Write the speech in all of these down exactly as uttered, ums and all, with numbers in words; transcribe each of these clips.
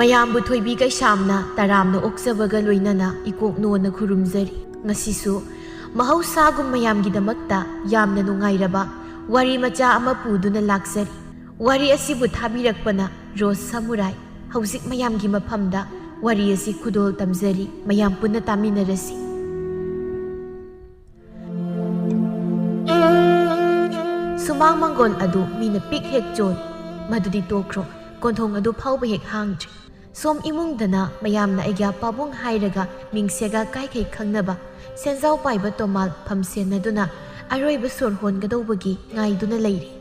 ꯃꯌꯥꯝꯕꯨ ꯊꯣꯏꯕꯤ ꯀꯩꯁꯥꯝꯅ ꯇꯔꯥꯝꯅ ꯑꯣꯛꯆꯕꯒ ꯂꯣꯏꯅꯅ ꯏꯀꯣꯛ ꯅꯣꯟꯅ ꯈꯨꯔꯨꯝꯖꯔꯤ꯫ ꯉꯁꯤꯁꯨ ꯃꯍꯧꯁꯥꯒꯨꯝ ꯃꯌꯥꯝꯒꯤꯗꯃꯛꯇ ꯌꯥꯝꯅ ꯅꯨꯡꯉꯥꯏꯔꯕ ꯋꯥꯔꯤ ꯃꯆꯥ ꯑꯃ ꯄꯨꯗꯨꯅ ꯂꯥꯛꯆꯔꯤ꯫ ꯋꯥꯔꯤ ꯑꯁꯤꯕꯨ ꯊꯥꯕꯤꯔꯛꯄꯅ ꯔꯣꯁ ꯁꯃꯨꯔꯥꯏ꯫ ꯍꯧꯖꯤꯛ ꯃꯌꯥꯝꯒꯤ ꯃꯐꯝꯗ ꯋꯥꯔꯤ ꯑꯁꯤ ꯈꯨꯗꯣꯜ ꯇꯝꯖꯔꯤ, ꯃꯌꯥꯝ ꯄꯨꯟꯅ ꯇꯥꯃꯤꯟꯅꯔꯁꯤ꯫ ꯁꯨꯃꯥꯡ ꯃꯪꯒꯣꯜ ꯑꯗꯨ ꯃꯤꯅ ꯄꯤꯛ ꯍꯦꯛ ꯆꯣꯜ꯫ ꯃꯗꯨꯗꯤ ꯇꯣꯛꯈ꯭ꯔꯣ, ꯀꯣꯟꯊꯣꯡ ꯑꯗꯨ ꯐꯥꯎꯕ ꯍꯦꯛ ꯍꯥꯡꯗ꯭ꯔꯤ꯫ ꯁꯣꯝ ꯏꯃꯨꯡꯗꯅ ꯃꯌꯥꯝꯅ ꯑꯩꯒꯤ ꯄꯥꯕꯨꯡ ꯍꯥꯏꯔꯒ ꯃꯤꯡꯁꯦꯒ ꯀꯥꯏꯈꯩ ꯈꯪꯅꯕ ꯁꯦꯟꯖꯥꯎ ꯄꯥꯏꯕ ꯇꯣꯃꯥꯜ ꯐꯝꯁꯦꯟꯅꯗꯨꯅ ꯑꯔꯣꯏꯕ ꯁꯣꯔ ꯍꯣꯟꯒꯗꯧꯕꯒꯤ ꯉꯥꯏꯗꯨꯅ ꯂꯩꯔꯤ꯫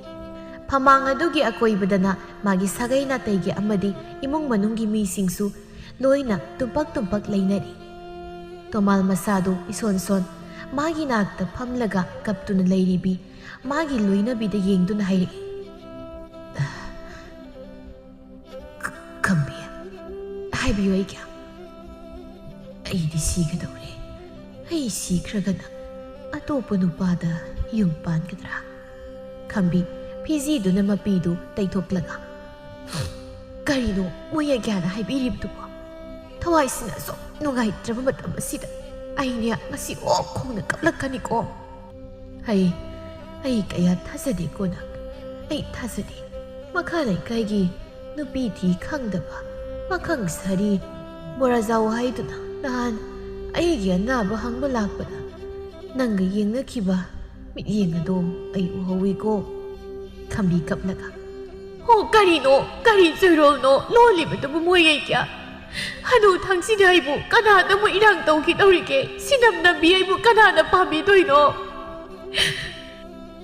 ꯐꯃꯥꯡ ꯑꯗꯨꯒꯤ ꯑꯀꯣꯏꯕꯗꯅ ꯃꯥꯒꯤ ꯁꯥꯒꯩ ꯅꯥꯇꯩꯒꯤ ꯑꯃꯗꯤ ꯏꯃꯨꯡ ꯃꯅꯨꯡꯒꯤ ꯃꯤꯁꯤꯡꯁꯨ ꯂꯣꯏꯅ ꯇꯨꯝꯄꯛ ꯇꯨꯝꯄꯛ ꯂꯩꯅꯔꯤ꯫ ꯇꯣꯃꯥꯜ ꯃꯁꯥꯗꯨ ꯏꯁꯣꯟ ꯁꯣꯟ ꯃꯥꯒꯤ ꯅꯥꯛꯇ ꯐꯝꯂꯒ ꯀꯞꯇꯨꯅ ꯂꯩꯔꯤꯕꯤ ꯃꯥꯒꯤ ꯂꯣꯏꯅꯕꯤꯗ ꯌꯦꯡꯗꯨꯅ ꯍꯥꯏꯔꯛꯏ, "ꯈ-, ꯈꯝꯕꯤ, ꯍꯥꯏꯕꯤꯌꯨ ꯑꯩꯒꯤ꯫ ꯑꯩꯗꯤ ꯁꯤꯒꯗꯧꯔꯦ꯫ ꯑꯩ ꯁꯤꯈ꯭ꯔꯒꯅ ꯑꯇꯣꯞꯄ ꯅꯨꯄꯥꯗ ꯌꯨꯝ ꯄꯥꯟꯒꯗ꯭ꯔꯥ?" ꯈꯝꯕꯤ ꯐꯤꯖꯤꯗꯨꯅ ꯃꯄꯤꯗꯨ ꯇꯩꯊꯣꯛꯂꯒ, "ꯀꯔꯤꯅꯣ ꯃꯣꯏ ꯑꯒ꯭ꯌꯥꯅ ꯍꯥꯏꯕꯤꯔꯤꯕꯗꯨꯕꯣ? ꯊꯋꯥꯏꯁꯤꯅ ꯑꯁꯨꯛ ꯅꯨꯡꯉꯥꯏꯇ꯭ꯔꯕ ꯃꯇꯝ ꯑꯁꯤꯗ ꯑꯩꯅꯦ ꯉꯁꯤ ꯑꯣꯛ ꯈꯣꯡꯅ ꯀꯞꯂꯛꯀꯅꯤꯀꯣ꯫ ꯑꯩ, ꯑꯩ ꯀꯌꯥ ꯊꯥꯖꯗꯦꯀꯣ ꯅꯪ꯫ ꯑꯩ ꯊꯥꯖꯗꯦ꯫ ꯃꯈꯥ ꯂꯩꯀꯥꯏꯒꯤ ꯅꯨꯄꯤ ꯊꯤ ꯈꯪꯗꯕ ꯄꯥꯈꯪ ꯁꯥꯔꯤ ꯕꯣꯔꯥꯖꯥꯎ ꯍꯥꯏꯗꯨꯅ ꯅꯍꯥꯟ ꯑꯩꯒꯤ ꯑꯅꯥꯕ ꯍꯪꯕ ꯂꯥꯛꯄꯗ ꯅꯪꯒ ꯌꯦꯡꯅꯈꯤꯕ ꯃꯤꯠꯌꯦꯡ ꯑꯗꯣ ꯑꯩ ꯎꯍꯧꯏꯀꯣ꯫" ꯈꯝꯕꯤ ꯀꯞꯂꯒ, "ꯍꯣ, ꯀꯔꯤꯅꯣ? ꯀꯔꯤ ꯆꯣꯏꯔꯣꯜꯅꯣ ꯂꯣꯜꯂꯤꯕꯗꯨꯕꯨ ꯃꯣꯏ ꯂꯩꯀ꯭ꯌꯥ? ꯍꯅꯨ ꯊꯪꯁꯤꯗ ꯑꯩꯕꯨ ꯀꯅꯥꯗ ꯑꯃꯨꯛ ꯏꯔꯥꯡ ꯇꯧꯈꯤꯗꯧꯔꯤꯒꯦ? ꯁꯤꯅꯝ ꯅꯝꯕꯤ ꯑꯩꯕꯨ ꯀꯅꯥꯅ ꯄꯥꯝꯕꯤꯗꯣꯏꯅꯣ?"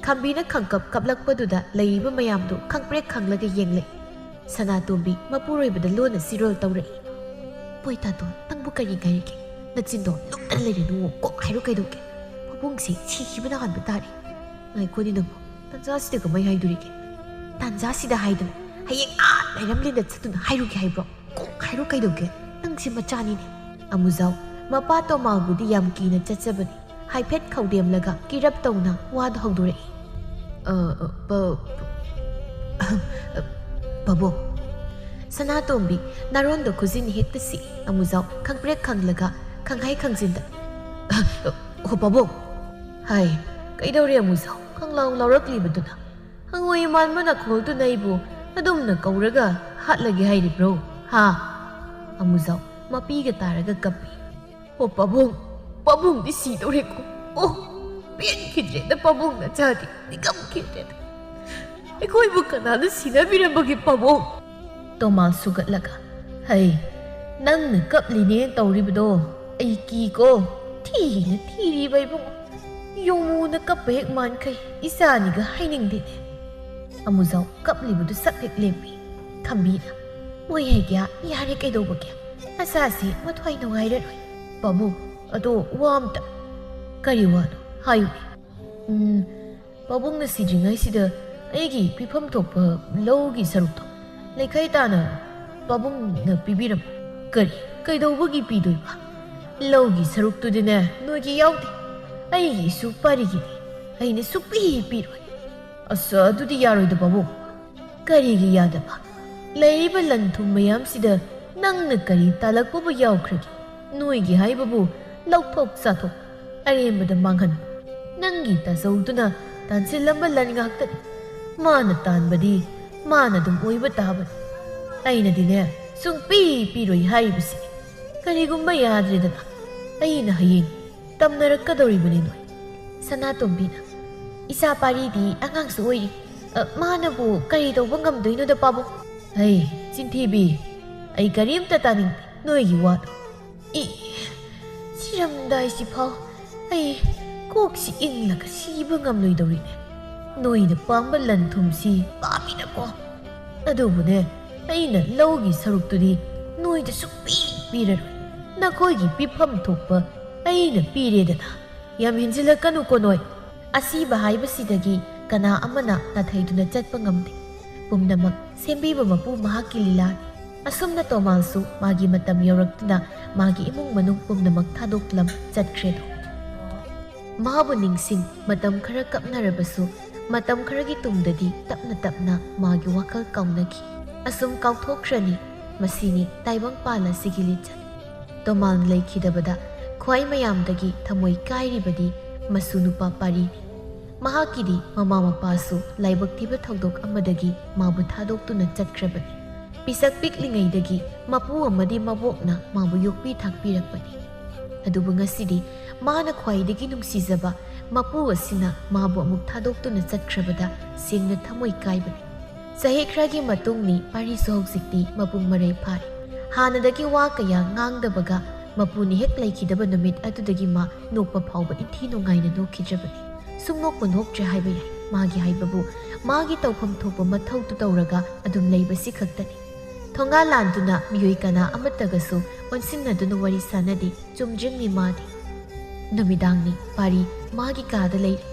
ꯈꯝꯕꯤꯅ ꯈꯪꯀꯞ ꯀꯞꯂꯛꯄꯗꯨꯗ ꯂꯩꯔꯤꯕ ꯃꯌꯥꯝꯗꯨ ꯈꯪꯄ꯭ꯔꯦꯛ ꯈꯪꯂꯒ ꯌꯦꯡꯂꯛꯏ꯫ ꯁꯅꯥꯇꯣꯝꯕꯤ ꯃꯄꯨꯔꯣꯏꯕꯗ ꯂꯣꯟꯅ ꯆꯤꯔꯣꯜ ꯇꯧꯔꯛꯏ꯫ "ꯄꯣꯏ ꯇꯥꯇꯣꯟ, ꯅꯪꯕꯨ ꯀꯔꯤ ꯉꯥꯏꯔꯤꯒꯦ? ꯅꯆꯤꯟꯗꯣ ꯂꯨꯝꯅ ꯂꯩꯔꯅꯨ, ꯀꯣꯛ ꯍꯥꯏꯔꯣ ꯀꯩꯗꯧꯒꯦ? ꯃꯕꯨꯡꯁꯦ ꯁꯤꯈꯤꯕꯅ ꯍꯥꯟꯕ ꯇꯥꯔꯦ꯫" "ꯉꯥꯏꯈꯣꯅꯦ ꯅꯪꯕꯨ, ꯇꯥꯟꯖꯥꯁꯤꯗ ꯀꯃꯥꯏ ꯍꯥꯏꯗꯣꯔꯤꯒꯦ?" "ꯇꯥꯟꯖꯥꯁꯤꯗ ꯍꯥꯏꯗꯅ ꯍꯌꯦꯡ ꯑꯥ ꯂꯩꯔꯝꯂꯦꯟꯗ ꯆꯠꯇꯨꯅ ꯍꯥꯏꯔꯨꯒꯦ ꯍꯥꯏꯕ꯭ꯔꯣ? ꯀꯣꯛ ꯍꯥꯏꯔꯣ ꯀꯩꯗꯧꯒꯦ? ꯅꯪꯁꯦ ꯃꯆꯥꯅꯤꯅꯦ꯫" ꯑꯃꯨꯖꯥꯎ ꯃꯄꯥ ꯇꯣꯃꯥꯜꯕꯨꯗꯤ ꯌꯥꯝ ꯀꯤꯅ ꯆꯠꯆꯕꯅꯤ꯫ ꯍꯥꯏꯐꯦꯠ ꯈꯧꯗꯦꯝꯂꯒ ꯀꯤꯔꯞ ꯇꯧꯅ ꯋꯥꯗꯨ ꯍꯧꯗꯣꯔꯛꯏ꯫ "ꯑ, ꯑ, ꯄ-, ꯄ-, ꯑꯍꯝ, ꯑ, ꯄꯥꯕꯨꯡ, ꯁꯅꯥꯇꯣꯝꯕꯤ ꯅꯥꯔꯣꯟꯗ ꯈꯨꯖꯤꯟ ꯍꯦꯛꯇ ꯁꯤꯛꯏ꯫ ꯑꯃꯨꯖꯥꯎ ꯈꯪꯄ꯭ꯔꯦꯛ ꯈꯪꯂꯒ ꯈꯪꯍꯥꯏ ꯈꯪꯖꯤꯟꯗ, "ꯍꯣ ꯄꯥꯕꯨꯡ!" ꯍꯥꯏ꯫ "ꯀꯩꯗꯧꯔꯦ ꯑꯃꯨꯖꯥꯎ? ꯈꯪꯂꯥꯎ ꯂꯥꯎꯔꯛꯂꯤꯕꯗꯨꯅ? ꯍꯪꯉꯣꯏ ꯃꯥꯟꯕ ꯅꯈꯣꯜꯗꯨꯅ ꯑꯩꯕꯨ ꯑꯗꯨꯝꯅ ꯀꯧꯔꯒ ꯍꯥꯠꯂꯒꯦ ꯍꯥꯏꯔꯤꯕ꯭ꯔꯣ? ꯍꯥ?" ꯑꯃꯨꯖꯥꯎ ꯃꯄꯤꯒ ꯇꯥꯔꯒ ꯀꯞꯄꯤ꯫ "ꯑꯣ ꯄꯥꯕꯨꯡ, ꯄꯥꯕꯨꯡꯗꯤ ꯁꯤꯗꯧꯔꯦꯀꯣ꯫ ꯑꯣ, ꯄꯦꯟꯈꯤꯗ꯭ꯔꯦꯗ ꯄꯥꯕꯨꯡ ꯅꯆꯥꯗꯤ, ꯅꯤꯡꯉꯝꯈꯤꯗ꯭ꯔꯦꯗ꯫ ꯑꯩꯈꯣꯏꯕꯨ ꯀꯅꯥꯅ ꯁꯤꯅꯕꯤꯔꯝꯕꯒꯦ ꯄꯥꯕꯨꯡ?" ꯇꯣꯃꯥꯜ ꯁꯨꯒꯠꯂꯒ, "ꯍꯩ, ꯅꯪꯅ ꯀꯞꯂꯤꯅꯦ ꯇꯧꯔꯤꯕꯗꯣ ꯑꯩ ꯀꯤꯀꯣ꯫ ꯊꯤꯅ ꯊꯤꯔꯤꯕ ꯏꯕꯨꯡꯉꯣ꯫ ꯌꯣꯡꯃꯨꯅ ꯀꯞꯄ ꯍꯦꯛ ꯃꯥꯟꯈꯩ ꯏꯆꯥꯅꯤꯒ ꯍꯥꯏꯅꯤꯡꯗꯦꯅꯦ꯫" ꯑꯃꯨꯖꯥꯎ ꯀꯞꯂꯤꯕꯗꯨ ꯁꯛ ꯍꯦꯛ ꯂꯦꯞꯄꯤ꯫ ꯈꯝꯕꯤꯅ, "ꯃꯣꯏ ꯍꯩꯒ꯭ꯌꯥ, ꯌꯥꯔꯦ ꯀꯩꯗꯧꯕꯒꯦ? ꯃꯁꯥꯁꯤ ꯃꯊ꯭ꯋꯥꯏ ꯅꯨꯡꯉꯥꯏꯔꯔꯣꯏ꯫ ꯄꯥꯕꯨꯡ, ꯑꯗꯣ ꯋꯥ ꯑꯝꯇ꯫" "ꯀꯔꯤ ꯋꯥꯅꯣ? ꯍꯥꯏꯌꯨꯅꯦ꯫" "ꯎꯝ, ꯄꯥꯕꯨꯡꯅ ꯁꯤꯗ꯭ꯔꯤꯉꯩꯁꯤꯗ ꯑꯩꯒꯤ ꯄꯤꯐꯝ ꯊꯣꯛꯄ ꯂꯧꯒꯤ ꯁꯔꯨꯛꯇꯣ ꯂꯩꯈꯩ ꯇꯥꯅ ꯄꯥꯕꯨꯡꯅ ꯄꯤꯕꯤꯔꯝꯃꯨ꯫" "ꯀꯔꯤ? ꯀꯩꯗꯧꯕꯒꯤ ꯄꯤꯗꯣꯏꯕ? ꯂꯧꯒꯤ ꯁꯔꯨꯛꯇꯨꯗꯤꯅꯦ ꯅꯣꯏꯒꯤ ꯌꯥꯎꯗꯦ꯫ ꯑꯩꯒꯤꯁꯨ ꯄꯥꯔꯤꯒꯤꯅꯤ꯫ ꯑꯩꯅ ꯁꯨꯛꯄꯤ ꯄꯤꯔꯣꯏ꯫" "ꯑꯁ, ꯑꯗꯨꯗꯤ ꯌꯥꯔꯣꯏꯗ ꯄꯥꯕꯨꯡ꯫" "ꯀꯔꯤꯒꯤ ꯌꯥꯗꯕ? ꯂꯩꯔꯤꯕ ꯂꯟ ꯊꯨꯝ ꯃꯌꯥꯝꯁꯤꯗ ꯅꯪꯅ ꯀꯔꯤ ꯇꯥꯜꯂꯛꯄꯕꯨ ꯌꯥꯎꯈ꯭ꯔꯒꯦ? ꯅꯣꯏꯒꯤ ꯍꯥꯏꯕꯕꯨ ꯂꯧꯊꯣꯛ ꯆꯥꯊꯣꯛ, ꯑꯔꯦꯝꯕꯗ ꯃꯥꯡꯍꯟ꯫ ꯅꯪꯒꯤ ꯇꯥꯖꯧꯗꯨꯅ ꯇꯥꯟꯁꯤꯜꯂꯝꯕ ꯂꯟ ꯉꯥꯛꯇꯅꯤ꯫ ꯃꯥꯅ ꯇꯥꯟꯕꯗꯤ ꯃꯥꯅ ꯑꯗꯨꯝ ꯑꯣꯏꯕ ꯇꯥꯕꯅꯤ꯫ ꯑꯩꯅꯗꯤꯅꯦ ꯁꯨꯡꯄꯤ ꯄꯤꯔꯣꯏ ꯍꯥꯏꯔꯤꯕꯁꯤꯅꯤ꯫ ꯀꯔꯤꯒꯨꯝꯕ ꯌꯥꯗ꯭ꯔꯦꯗꯅ ꯑꯩꯅ ꯍꯌꯦꯡ ꯇꯝꯅꯔꯛꯀꯗꯧꯔꯤꯕꯅꯤ ꯅꯣꯏ꯫" ꯁꯅꯥꯇꯣꯝꯕꯤꯅ, "ꯏꯆꯥ ꯄꯥꯔꯤꯗꯤ ꯑꯉꯥꯡꯁꯨ ꯑꯣꯏꯔꯤ꯫ ꯑ, ꯃꯥꯅꯕꯨ ꯀꯔꯤ ꯇꯧꯕ ꯉꯝꯗꯣꯏꯅꯣꯗ ꯄꯥꯕꯨꯡ?" "ꯍꯩ, ꯆꯤꯟꯊꯤꯕꯤ, ꯑꯩ ꯀꯔꯤꯝꯇ ꯇꯥꯅꯤꯡꯗꯦ ꯅꯣꯏꯒꯤ ꯋꯥꯗꯣ꯫ ꯏ, ꯁꯤꯔꯝꯗꯥꯏꯁꯤꯐꯥꯎ ꯑꯩ ꯀꯣꯛꯁꯤ ꯏꯪꯂꯒ ꯁꯤꯕ ꯉꯝꯂꯣꯏꯗꯧꯔꯤꯅꯦ꯫ ꯅꯣꯏꯅ ꯄꯥꯝꯕ ꯂꯟ ꯊꯨꯝꯁꯤ ꯄꯥꯝꯃꯤꯅꯀꯣ꯫ ꯑꯗꯨꯕꯨꯅꯦ, ꯑꯩꯅ ꯂꯧꯒꯤ ꯁꯔꯨꯛꯇꯨꯗꯤ ꯅꯣꯏꯗ ꯁꯨꯛꯄꯤ ꯄꯤꯔꯔꯣꯏ꯫ ꯅꯈꯣꯏꯒꯤ ꯄꯤꯐꯝ ꯊꯣꯛꯄ ꯑꯩꯅ ꯄꯤꯔꯦꯗꯅ꯫ ꯌꯥꯝ ꯍꯦꯟꯖꯤꯜꯂꯛꯀꯅꯨꯀꯣ ꯅꯣꯏ꯫ ꯑꯁꯤꯕ ꯍꯥꯏꯕꯁꯤꯗꯒꯤ ꯀꯅꯥ ꯑꯃꯅ ꯅꯥꯊꯩꯗꯨꯅ ꯆꯠꯄ ꯉꯝꯗꯦ꯫ ꯄꯨꯝꯅꯃꯛ ꯁꯦꯝꯕꯤꯕ ꯃꯄꯨ ꯃꯍꯥꯛꯀꯤ ꯂꯤꯂꯥꯅꯤ꯫" ꯑꯁꯨꯝꯅ ꯇꯣꯃꯥꯜꯁꯨ ꯃꯥꯒꯤ ꯃꯇꯝ ꯌꯧꯔꯛꯇꯨꯅ ꯃꯥꯒꯤ ꯏꯃꯨꯡ ꯃꯅꯨꯡ ꯄꯨꯝꯅꯃꯛ ꯊꯥꯗꯣꯛꯂꯝ ꯆꯠꯈ꯭ꯔꯦꯗꯣ꯫ ꯃꯥꯕꯨ ꯅꯤꯡꯁꯤꯡ ꯃꯇꯝ ꯈꯔ ꯀꯞꯅꯔꯕꯁꯨ, ꯃꯇꯝ ꯈꯔꯒꯤ ꯇꯨꯡꯗꯗꯤ ꯇꯞꯅ ꯇꯞꯅ ꯃꯥꯒꯤ ꯋꯥꯈꯜ ꯀꯥꯎꯅꯈꯤ꯫ ꯑꯁꯨꯝ ꯀꯥꯎꯊꯣꯛꯈ꯭ꯔꯅꯤ꯫ ꯃꯁꯤꯅꯤ ꯇꯥꯏꯕꯪꯄꯥꯜ ꯑꯁꯤꯒꯤ ꯂꯤꯆꯠ꯫ ꯇꯣꯃꯥꯜꯅ ꯂꯩꯈꯤꯗꯕꯗ ꯈ꯭ꯋꯥꯏ ꯃꯌꯥꯝꯗꯒꯤ ꯊꯃꯣꯏ ꯀꯥꯏꯔꯤꯕꯗꯤ ꯃꯁꯨ ꯅꯨꯄꯥ ꯄꯥꯔꯤꯅꯤ꯫ ꯃꯍꯥꯛꯀꯤꯗꯤ ꯃꯃꯥ ꯃꯄꯥꯁꯨ ꯂꯥꯏꯕꯛ ꯊꯤꯕ ꯊꯧꯗꯣꯛ ꯑꯃꯗꯒꯤ ꯃꯥꯕꯨ ꯊꯥꯗꯣꯛꯇꯨꯅ ꯆꯠꯈ꯭ꯔꯕꯅꯤ꯫ ꯄꯤꯁꯛ ꯄꯤꯛꯂꯤꯉꯩꯗꯒꯤ ꯃꯄꯨ ꯑꯃꯗꯤ ꯃꯕꯣꯛꯅ ꯃꯥꯕꯨ ꯌꯣꯛꯄꯤ ꯊꯥꯛꯄꯤꯔꯛꯄꯅꯤ꯫ ꯑꯗꯨꯕꯨ ꯉꯁꯤꯗꯤ ꯃꯥꯅ ꯈ꯭ꯋꯥꯏꯗꯒꯤ ꯅꯨꯡꯁꯤꯖꯕ ꯃꯄꯨ ꯑꯁꯤꯅ ꯃꯥꯕꯨ ꯑꯃꯨꯛ ꯊꯥꯗꯣꯛꯇꯨꯅ ꯆꯠꯈ꯭ꯔꯕꯗ ꯁꯦꯡꯅ ꯊꯃꯣꯏ ꯀꯥꯏꯕꯅꯤ꯫ ꯆꯍꯤ ꯈꯔꯒꯤ ꯃꯇꯨꯡꯅꯤ꯫ ꯄꯥꯔꯤꯁꯨ ꯍꯧꯖꯤꯛꯇꯤ ꯃꯄꯨꯡ ꯃꯔꯩ ꯐꯥꯔꯦ꯫ ꯍꯥꯟꯅꯗꯒꯤ ꯋꯥ ꯀꯌꯥ ꯉꯥꯡꯗꯕꯒ ꯃꯄꯨꯅ ꯍꯦꯛ ꯂꯩꯈꯤꯗꯕ ꯅꯨꯃꯤꯠ ꯑꯗꯨꯗꯒꯤ ꯃꯥ ꯅꯣꯛꯄ ꯐꯥꯎꯕ ꯏꯟꯊꯤ ꯅꯨꯡꯉꯥꯏꯅ ꯅꯣꯛꯈꯤꯗ꯭ꯔꯕꯅꯤ꯫ ꯁꯨꯝ ꯅꯣꯛꯄ ꯅꯣꯛꯇ꯭ꯔꯦ ꯍꯥꯏꯕ ꯌꯥꯏ꯫ ꯃꯥꯒꯤ ꯍꯥꯏꯕꯕꯨ ꯃꯥꯒꯤ ꯇꯧꯐꯝ ꯊꯣꯛꯄ ꯃꯊꯧꯗꯨ ꯇꯧꯔꯒ ꯑꯗꯨꯝ ꯂꯩꯕꯁꯤ ꯈꯛꯇꯅꯤ꯫ ꯊꯣꯡꯒꯥꯜ ꯂꯥꯟꯗꯨꯅ ꯃꯤꯑꯣꯏ ꯀꯅꯥ ꯑꯃꯠꯇꯒꯁꯨ ꯑꯣꯟꯁꯤꯟꯅꯗꯨꯅ ꯋꯥꯔꯤ ꯁꯥꯟꯅꯗꯦ꯫ ꯆꯨꯝꯗ꯭ꯔꯤꯡꯅꯤ ꯃꯥꯗꯤ꯫ ꯅꯨꯃꯤꯗꯥꯡꯅꯤ꯫ ꯄꯥꯔꯤ ꯃꯥꯒꯤ ꯀꯥꯗ ꯂꯩꯔꯤ꯫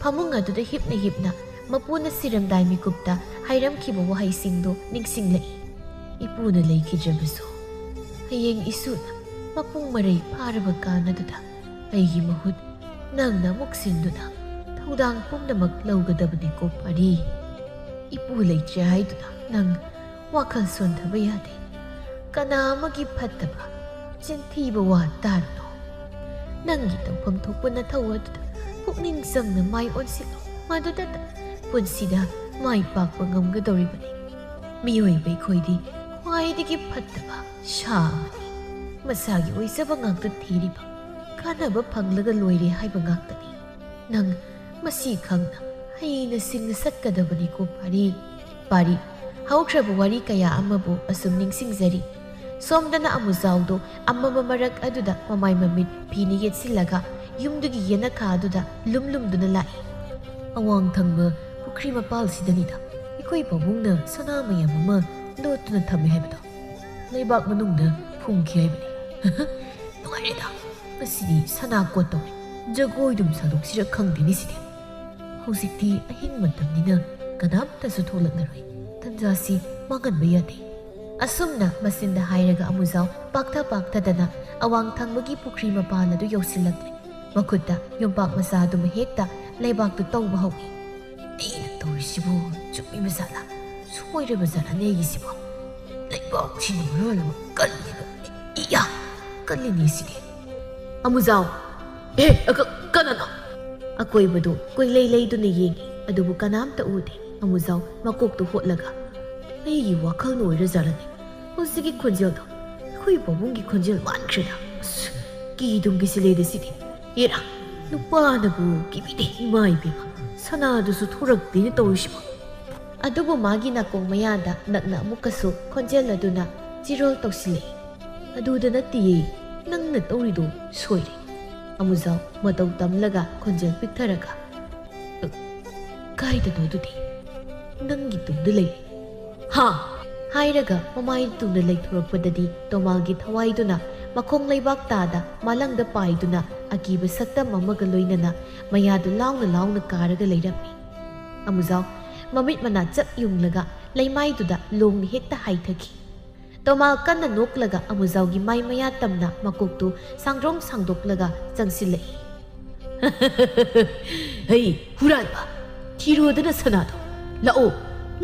ꯐꯃꯨꯡ ꯑꯗꯨꯗ ꯍꯤꯞꯅ ꯍꯤꯞꯅ ꯃꯄꯨꯅ ꯁꯤꯔꯝꯗꯥꯏ ꯃꯤꯀꯨꯞꯇ ꯍꯥꯏꯔꯝꯈꯤꯕ ꯋꯥꯍꯩꯁꯤꯡꯗꯨ ꯅꯤꯡꯁꯤꯡꯂꯛꯏ꯫ "ꯏꯄꯨꯅ ꯂꯩꯈꯤꯗ꯭ꯔꯕꯁꯨ, ꯍꯌꯦꯡ ꯏꯁꯨꯅ ꯃꯄꯨꯡ ꯃꯔꯩ ꯐꯥꯔꯕ ꯀꯥꯟꯅꯗꯨꯗ ꯑꯩꯒꯤ ꯃꯍꯨꯠ ꯅꯪꯅ ꯑꯃꯨꯛ ꯁꯤꯟꯗꯨꯅ ꯊꯧꯗꯥꯡ ꯄꯨꯝꯅꯃꯛ ꯂꯧꯒꯗꯕꯅꯤꯀꯣ ꯄꯥꯔꯤ꯫ ꯏꯄꯨ ꯂꯩꯇ꯭ꯔꯦ ꯍꯥꯏꯗꯨꯅ ꯅꯪ ꯋꯥꯈꯜ ꯁꯣꯟꯊꯕ ꯌꯥꯗꯦ꯫ ꯀꯅꯥ ꯑꯃꯒꯤ ꯐꯠꯇꯕ, ꯆꯤꯟꯊꯤꯕ ꯋꯥ ꯇꯥꯔꯨꯅꯨ꯫ ꯅꯪꯒꯤ ꯇꯧꯐꯝ ꯊꯣꯛꯄ ꯅꯊꯧ ꯑꯗꯨꯗ ꯄꯨꯛꯅꯤꯡ ꯆꯪꯅ ꯃꯥꯏ ꯑꯣꯟꯁꯤꯜꯂꯨ꯫ ꯃꯗꯨꯗꯇ ꯄꯨꯟꯁꯤꯗ ꯃꯥꯏ ꯄꯥꯛꯄ ꯉꯝꯒꯗꯧꯔꯤꯕꯅꯤ꯫ ꯃꯤꯑꯣꯏꯕ ꯑꯩꯈꯣꯏꯗꯤ ꯈ꯭ꯋꯥꯏꯗꯒꯤ ꯐꯠꯇꯕ ꯁꯥ ꯑꯃꯅꯤ꯫ ꯃꯁꯥꯒꯤ ꯑꯣꯏꯖꯕ ꯉꯥꯛꯇ ꯊꯤꯔꯤꯕ, ꯀꯥꯟꯅꯕ ꯐꯪꯂꯒ ꯂꯣꯏꯔꯦ ꯍꯥꯏꯕ ꯉꯥꯛꯇꯅꯤ꯫ ꯅꯪ ꯃꯁꯤ ꯈꯪꯅ ꯍꯩꯅ ꯁꯤꯡꯅ ꯆꯠꯀꯗꯕꯅꯤꯀꯣ ꯄꯥꯔꯤ꯫ ꯄꯥꯔꯤ ꯍꯧꯈ꯭ꯔꯕ ꯋꯥꯔꯤ ꯀꯌꯥ ꯑꯃꯕꯨ ꯑꯁꯨꯝ ꯅꯤꯡꯁꯤꯡꯖꯔꯤ꯫ ꯁꯣꯝꯗꯅ ꯑꯃꯨꯖꯥꯎꯗꯣ ꯑꯃꯝꯕ ꯃꯔꯛ ꯑꯗꯨꯗ ꯃꯃꯥꯏ ꯃꯃꯤꯠ ꯐꯤꯅ ꯌꯦꯠꯁꯤꯜꯂꯒ ꯌꯨꯝꯗꯨꯒꯤ ꯌꯦꯅꯈꯥ ꯑꯗꯨꯗ ꯂꯨꯝ ꯂꯨꯝꯗꯨꯅ ꯂꯥꯛꯏ꯫ "ꯑꯋꯥꯡ ꯊꯪꯕ ꯄꯨꯈ꯭ꯔꯤ ꯃꯄꯥꯜꯁꯤꯗꯅꯤꯗ ꯑꯩꯈꯣꯏ ꯄꯥꯕꯨꯡꯅ ꯁꯅꯥ ꯃꯌꯥꯝ ꯑꯃ ꯂꯣꯠꯇꯨꯅ ꯊꯝꯃꯦ ꯍꯥꯏꯕꯗꯣ꯫ ꯂꯩꯕꯥꯛ ꯃꯅꯨꯡꯗ ꯐꯨꯝꯈꯤ ꯍꯥꯏꯕꯅꯤ꯫ ꯅꯨꯡꯉꯥꯏꯔꯦꯗ, ꯉꯁꯤꯗꯤ ꯁꯅꯥ ꯀꯣꯠ ꯇꯧꯔꯦ꯫ ꯖꯒꯣꯏꯗꯨꯝ ꯁꯥꯗꯣꯛꯁꯤꯔ ꯈꯪꯗꯦꯅꯦ ꯁꯤꯗꯤ꯫ ꯍꯧꯖꯤꯛꯇꯤ ꯑꯍꯤꯡ ꯃꯇꯝꯅꯤꯅ ꯀꯅꯥꯝꯇꯁꯨ ꯊꯣꯛꯂꯛꯂꯔꯣꯏ꯫ ꯇꯟꯖꯥꯁꯤ ꯃꯥꯡꯍꯟꯕ ꯌꯥꯗꯦ꯫" ꯑꯁꯨꯝꯅ ꯃꯆꯤꯟꯗ ꯍꯥꯏꯔꯒ ꯑꯃꯨꯖꯥꯎ ꯄꯥꯛꯊ ꯄꯥꯛꯊꯗꯅ ꯑꯋꯥꯡ ꯊꯪꯕꯒꯤ ꯄꯨꯈ꯭ꯔꯤ ꯃꯄꯥꯟ ꯑꯗꯨ ꯌꯧꯁꯤꯜꯂꯛꯂꯦ꯫ ꯃꯈꯨꯠꯇ ꯌꯣꯝꯄꯥꯛ ꯃꯆꯥ ꯑꯗꯨꯃ ꯍꯦꯛꯇ ꯂꯩꯕꯥꯛꯇꯨ ꯇꯧꯕ ꯍꯧꯏ꯫ "ꯑꯩꯅ ꯇꯧꯔꯤꯁꯤꯕꯨ ꯆꯨꯝꯃꯤꯕ ꯖꯥꯠꯂꯥ? ꯁꯣꯏꯔꯕ ꯖꯥꯠꯂꯅꯦ ꯑꯩꯒꯤꯁꯤꯕꯣ? ꯂꯩꯕꯥꯛꯁꯤꯅ ꯃꯔꯣꯜ ꯑꯃ ꯀꯜꯂꯤꯕ꯫ ꯏꯌꯥ! ꯀꯜꯂꯤꯅꯦ ꯁꯤꯗꯤ꯫ ꯑꯃꯨꯖꯥꯎ! ꯑꯦ, ꯑ, ꯀ-, ꯀꯅꯥꯅꯣ? ꯑꯀꯣꯏꯕꯗꯨ ꯀꯣꯏꯂꯩ ꯂꯩꯗꯨꯅ ꯌꯦꯡꯉꯤ, ꯑꯗꯨꯕꯨ ꯀꯅꯥꯝꯇ ꯎꯗꯦ꯫ ꯑꯃꯨꯖꯥꯎ ꯃꯀꯣꯛꯇꯨ ꯍꯣꯠꯂꯒ, "ꯑꯩꯒꯤ ꯋꯥꯈꯜꯅ ꯑꯣꯏꯔꯖꯥꯠꯂꯅꯦ? ꯍꯧꯖꯤꯛꯀꯤ ꯈꯣꯟꯖꯦꯜꯗꯣ ꯑꯩꯈꯣꯏ ꯄꯥꯕꯨꯡꯒꯤ ꯈꯣꯟꯖꯦꯜ ꯃꯥꯟꯈ꯭ꯔꯦꯗ꯫ ꯑꯁ, ꯀꯤꯗꯨꯝ ꯀꯤꯁꯤꯜꯂꯦꯗ ꯁꯤꯗꯤ꯫ ꯑꯦꯔꯥ, ꯅꯨꯄꯥꯅꯕꯨ ꯀꯤꯕꯤꯗꯦ, ꯏꯃꯥ ꯏꯕꯦꯝꯃ, ꯁꯅꯥꯗꯨꯁꯨ ꯊꯣꯔꯛꯇꯦꯅ ꯇꯧꯔꯤꯁꯤꯕꯣ?" ꯑꯗꯨꯕꯨ ꯃꯥꯒꯤ ꯅꯥꯀꯣꯡ ꯃꯌꯥꯗ ꯅꯛꯅ ꯑꯃꯨꯛꯀꯁꯨ ꯈꯣꯟꯖꯦꯜ ꯑꯗꯨꯅ ꯆꯤꯔꯣꯜ ꯇꯧꯁꯤꯜꯂꯛꯏ꯫ "ꯑꯗꯨꯗ ꯅꯠꯇꯤꯌꯦ, ꯅꯪꯅ ꯇꯧꯔꯤꯗꯣ ꯁꯣꯏꯔꯦ꯫" ꯑꯃꯨꯖꯥꯎ ꯃꯇꯧ ꯇꯝꯂꯒ ꯈꯣꯟꯖꯦꯜ ꯄꯤꯛꯊꯔꯒ, "ꯀꯥꯏꯗꯅꯣ ꯑꯗꯨꯗꯤ? ꯅꯪꯒꯤ ꯇꯨꯡꯗ ꯂꯩ꯫" "ꯍꯥ?" ꯍꯥꯏꯔꯒ ꯃꯃꯥꯏ ꯇꯨꯡꯗ ꯂꯩꯊꯣꯔꯛꯄꯗꯗꯤ ꯇꯣꯃꯥꯜꯒꯤ ꯊꯋꯥꯏꯗꯨꯅ ꯃꯈꯣꯡ ꯂꯩꯕꯥꯛ ꯇꯥꯗ ꯃꯥꯂꯪꯗ ꯄꯥꯏꯗꯨꯅ ꯑꯀꯤꯕ ꯁꯛꯇꯝ ꯑꯃꯒ ꯂꯣꯏꯅꯅ ꯃꯌꯥꯗꯨ ꯂꯥꯎꯅ ꯂꯥꯎꯅ ꯀꯥꯔꯒ ꯂꯩꯔꯝꯃꯤ꯫ ꯑꯃꯨꯖꯥꯎ ꯃꯃꯤꯠ ꯃꯅꯥ ꯆꯞ ꯌꯨꯡꯂꯒ ꯂꯩꯃꯥꯏꯗꯨꯗ ꯂꯣꯡꯅ ꯍꯦꯛꯇ ꯍꯥꯏꯊꯈꯤ꯫ ꯇꯣꯃꯥꯜ ꯀꯟꯅ ꯅꯣꯛꯂꯒ ꯑꯃꯨꯖꯥꯎꯒꯤ ꯃꯥꯏ ꯃꯌꯥ ꯇꯝꯅ ꯃꯀꯣꯛꯇꯨ ꯁꯥꯡꯗ꯭ꯔꯣꯡ ꯁꯥꯡꯗꯣꯛꯂꯒ ꯆꯪꯁꯤꯜꯂꯛꯏ꯫ "ꯍꯩ, ꯍꯨꯔꯥꯟꯕ! ꯊꯤꯔꯣꯗꯅ ꯁꯅꯥꯗꯣ꯫ ꯂꯥꯛꯑꯣ,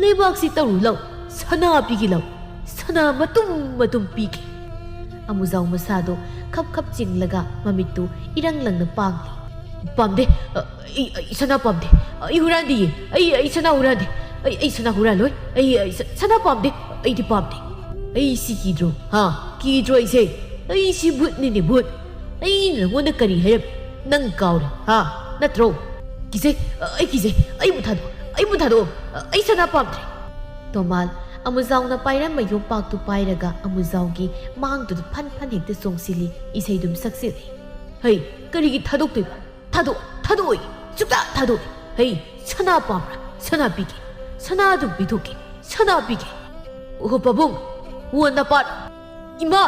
ꯂꯩꯕꯥꯛꯁꯤ ꯇꯧꯔꯨ ꯂꯥꯎ꯫ ꯁꯅꯥ ꯄꯤꯒꯦ ꯂꯥꯎ꯫ ꯁꯅꯥ ꯃꯇꯨꯝ ꯃꯇꯨꯝ ꯄꯤꯒꯦ꯫" ꯑꯃꯨꯖꯥꯎ ꯃꯁꯥꯗꯣ ꯈꯞ ꯈꯞ ꯆꯤꯡꯂꯒ ꯃꯃꯤꯠꯇꯨ ꯏꯔꯪ ꯂꯪꯅ ꯄꯥꯡꯂꯤ꯫ "ꯄꯥꯝꯗꯦ꯫ ꯑ, ꯑꯩ, ꯑꯩ ꯁꯅꯥ ꯄꯥꯝꯗꯦ꯫ ꯑꯩ ꯍꯨꯔꯥꯟꯗꯤꯌꯦ꯫ ꯑꯩ, ꯑꯩ ꯁꯅꯥ ꯍꯨꯔꯥꯟꯗꯦ꯫ ꯑꯩ, ꯑꯩ ꯁꯅꯥ ꯍꯨꯔꯥꯜꯂꯣꯏ꯫ ꯑꯩ, ꯑꯩ ꯁ-, ꯁꯅꯥ ꯄꯥꯝꯗꯦ꯫ ꯑꯩꯗꯤ ꯄꯥꯝꯗꯦ꯫ ꯑꯩ ꯁꯤ ꯀꯤꯗ꯭ꯔꯣ? ꯍꯥ? ꯀꯤꯗ꯭ꯔꯣ ꯑꯩꯁꯦ? ꯑꯩ ꯁꯤ ꯚꯨꯠꯅꯤꯅꯦ, ꯚꯨꯠ꯫ ꯑꯩꯅ ꯅꯪꯉꯣꯟꯗ ꯀꯔꯤ ꯍꯥꯏꯔꯝꯃꯤ? ꯅꯪ ꯀꯥꯎꯔꯦ, ꯍꯥ? ꯅꯠꯇ꯭ꯔꯣ? ꯀꯤꯖꯩ꯫ ꯑ, ꯑꯩ ꯀꯤꯖꯩ꯫ ꯑꯩꯕꯨ ꯊꯥꯗꯣꯛꯑꯣ꯫ ꯑꯩꯕꯨ ꯊꯥꯗꯣꯛꯑꯣ꯫ ꯑ, ꯑꯩ ꯁꯅꯥ ꯄꯥꯝꯗ꯭ꯔꯦ꯫" ꯇꯣꯃꯥꯜ ꯑꯃꯨꯖꯥꯎꯅ ꯄꯥꯏꯔꯝꯕ ꯌꯣꯝꯄꯥꯛꯇꯨ ꯄꯥꯏꯔꯒ ꯑꯃꯨꯖꯥꯎꯒꯤ ꯃꯥꯡꯗꯨꯗ ꯐꯟ ꯐꯟ ꯍꯦꯛꯇ ꯆꯣꯡꯁꯤꯜꯂꯤ, ꯏꯁꯩꯗꯨꯝ ꯁꯛꯆꯤꯜꯂꯤ꯫ "ꯍꯩ, ꯀꯔꯤꯒꯤ ꯊꯥꯗꯣꯛꯇꯣꯏꯕ? ꯊꯥꯗꯣꯛ, ꯊꯥꯗꯣꯛꯑꯣꯏ꯫ ꯁꯨꯛꯊꯥ ꯊꯥꯗꯣꯛꯑꯣꯏ꯫ ꯍꯩ, ꯁꯅꯥ ꯄꯥꯝꯕ꯭ꯔꯥ? ꯁꯅꯥ ꯄꯤꯒꯦ꯫ ꯁꯅꯥ ꯑꯗꯨꯝ ꯄꯤꯊꯣꯛꯀꯦ꯫ ꯁꯅꯥ ꯄꯤꯒꯦ꯫" "ꯑꯣꯍꯣ, ꯄꯥꯕꯨꯡ꯫ ꯑꯣ, ꯅꯄꯥ꯫ ꯏꯃꯥ,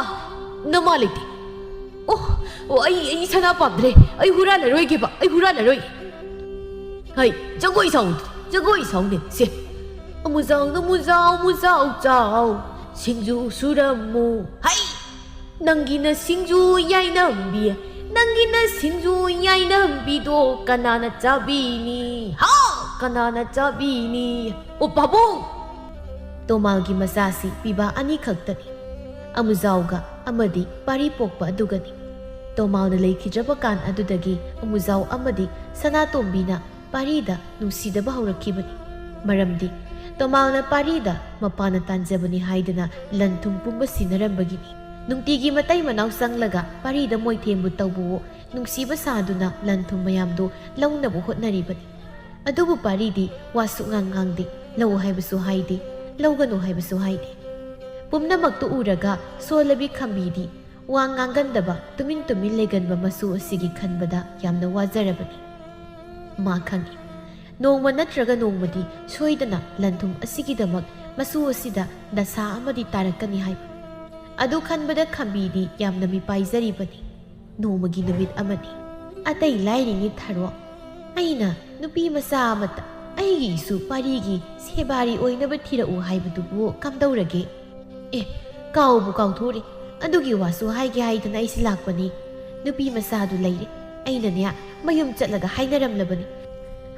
ꯅꯃꯥ ꯂꯩꯇꯦ꯫ ꯑꯣ, ꯑꯣ, ꯑꯩ, ꯑꯩ ꯁꯅꯥ ꯄꯥꯝꯗ꯭ꯔꯦ꯫ ꯑꯩ ꯍꯨꯔꯥꯜꯂꯔꯣꯏꯒꯦꯕ꯫ ꯑꯩ ꯍꯨꯔꯥꯜꯂꯔꯣꯏꯒꯦ꯫" "ꯍꯩ, ꯖꯒꯣꯏ ꯁꯥꯎ꯫ ꯖꯒꯣꯏ ꯁꯥꯎꯅꯦ꯫ ꯁꯦ꯫ ꯑꯃꯨꯖꯥꯎꯅ ꯃꯨꯖꯥꯎ, ꯃꯨꯖꯥꯎ ꯆꯥꯎ꯫ ꯁꯤꯡꯖꯨ ꯁꯨꯔꯝꯃꯨ꯫ ꯍꯩ!" "ꯅꯪꯒꯤꯅ ꯁꯤꯡꯖꯨ ꯌꯥꯏꯅꯝꯕꯤ, ꯅꯪꯒꯤꯅ ꯁꯤꯡꯖꯨ ꯌꯥꯏꯅꯝꯕꯤꯗꯣ ꯀꯅꯥꯅ ꯆꯥꯕꯤꯅꯤ? ꯍꯥ? ꯀꯅꯥꯅ ꯆꯥꯕꯤꯅꯤ?" "ꯑꯣ, ꯄꯥꯕꯨꯡ!" ꯇꯣꯃꯥꯜꯒꯤ ꯃꯆꯥꯁꯤ ꯄꯤꯕꯥ ꯑꯅꯤꯈꯛꯇꯅꯤ, ꯑꯃꯨꯖꯥꯎꯒ ꯑꯃꯗꯤ ꯄꯥꯔꯤ ꯄꯣꯛꯄ ꯑꯗꯨꯒꯅꯤ꯫ ꯇꯣꯃꯥꯜꯅ ꯂꯩꯈꯤꯗ꯭ꯔꯕ ꯀꯥꯟ ꯑꯗꯨꯗꯒꯤ ꯑꯃꯨꯖꯥꯎ ꯑꯃꯗꯤ ꯁꯅꯥꯇꯣꯝꯕꯤꯅ ꯄꯥꯔꯤꯗ ꯅꯨꯡꯁꯤꯗꯕ ꯍꯧꯔꯛꯈꯤꯕꯅꯤ꯫ ꯃꯔꯝꯗꯤ ꯇꯣꯃꯥꯜꯅ ꯄꯥꯔꯤꯗ ꯃꯄꯥꯅ ꯇꯥꯟꯖꯕꯅꯤ ꯍꯥꯏꯗꯨꯅ ꯂꯟ ꯊꯨꯝ ꯄꯨꯝꯕ ꯁꯤꯟꯅꯔꯝꯕꯒꯤꯅꯤ꯫ ꯅꯨꯡꯇꯤꯒꯤ ꯃꯇꯩ ꯃꯅꯥꯎ ꯆꯪꯂꯒ ꯄꯥꯔꯤꯗ ꯃꯣꯏꯊꯦꯝꯕꯨ ꯇꯧꯕꯋꯣ, ꯅꯨꯡꯁꯤꯕ ꯁꯥꯗꯨꯅ ꯂꯟ ꯊꯨꯝ ꯃꯌꯥꯝꯗꯨ ꯂꯧꯅꯕ ꯍꯣꯠꯅꯔꯤꯕꯅꯤ꯫ ꯑꯗꯨꯕꯨ ꯄꯥꯔꯤꯗꯤ ꯋꯥ ꯁꯨꯛꯉꯥꯡ ꯉꯥꯡꯗꯦ, ꯂꯧ ꯍꯥꯏꯕꯁꯨ ꯍꯥꯏꯗꯦ, ꯂꯧꯒꯅꯨ ꯍꯥꯏꯕꯁꯨ ꯍꯥꯏꯗꯦ꯫ ꯄꯨꯝꯅꯃꯛꯇꯨ ꯎꯔꯒ ꯁꯣꯜꯂꯕꯤ ꯈꯝꯕꯤꯗꯤ ꯋꯥ ꯉꯥꯡꯒꯟꯗꯕ, ꯇꯨꯃꯤꯟ ꯇꯨꯃꯤꯟ ꯂꯩꯒꯟꯕ ꯃꯆꯨ ꯑꯁꯤꯒꯤ ꯈꯟꯕꯗ ꯌꯥꯝꯅ ꯋꯥꯖꯔꯕꯅꯤ꯫ ꯃꯥ ꯈꯪꯏ, ꯅꯣꯡꯃ ꯅꯠꯇ꯭ꯔꯒ ꯅꯣꯡꯃꯗꯤ ꯁꯣꯏꯗꯅ ꯂꯟꯊꯨꯝ ꯑꯁꯤꯒꯤꯗꯃꯛ ꯃꯆꯨ ꯑꯁꯤꯗ ꯗꯁꯥ ꯑꯃꯗꯤ ꯇꯥꯔꯛꯀꯅꯤ ꯍꯥꯏꯕ꯫ ꯑꯗꯨ ꯈꯟꯕꯗ ꯈꯝꯕꯤꯗꯤ ꯌꯥꯝꯅ ꯃꯤꯄꯥꯏꯖꯔꯤꯕꯅꯤ꯫ ꯅꯣꯡꯃꯒꯤ ꯅꯨꯃꯤꯠ ꯑꯃꯅꯤ꯫ ꯑꯇꯩ ꯂꯥꯏꯔꯤꯅꯤ ꯊꯥꯔꯣ, ꯑꯩꯅ ꯅꯨꯄꯤ ꯃꯆꯥ ꯑꯃꯇ ꯑꯩꯒꯤ ꯏꯁꯨ ꯄꯥꯔꯤꯒꯤ ꯁꯦꯕꯥꯔꯤ ꯑꯣꯏꯅꯕ ꯊꯤꯔꯛꯎ ꯍꯥꯏꯕꯗꯨꯕꯨ ꯀꯝꯗꯧꯔꯒꯦ? ꯑꯦ, ꯀꯥꯎꯕꯨ ꯀꯥꯎꯊꯣꯛꯎꯔꯦ꯫ ꯑꯗꯨꯒꯤ ꯋꯥꯁꯨ ꯍꯥꯏꯒꯦ ꯍꯥꯏꯗꯅ ꯑꯩꯁꯦ ꯂꯥꯛꯄꯅꯤ꯫ ꯅꯨꯄꯤ ꯃꯆꯥꯗꯨ ꯂꯩꯔꯦ꯫ ꯑꯩꯅꯅꯦ, ꯃꯌꯨꯝ ꯆꯠꯂꯒ ꯍꯥꯏꯅꯔꯝꯂꯕꯅꯤ꯫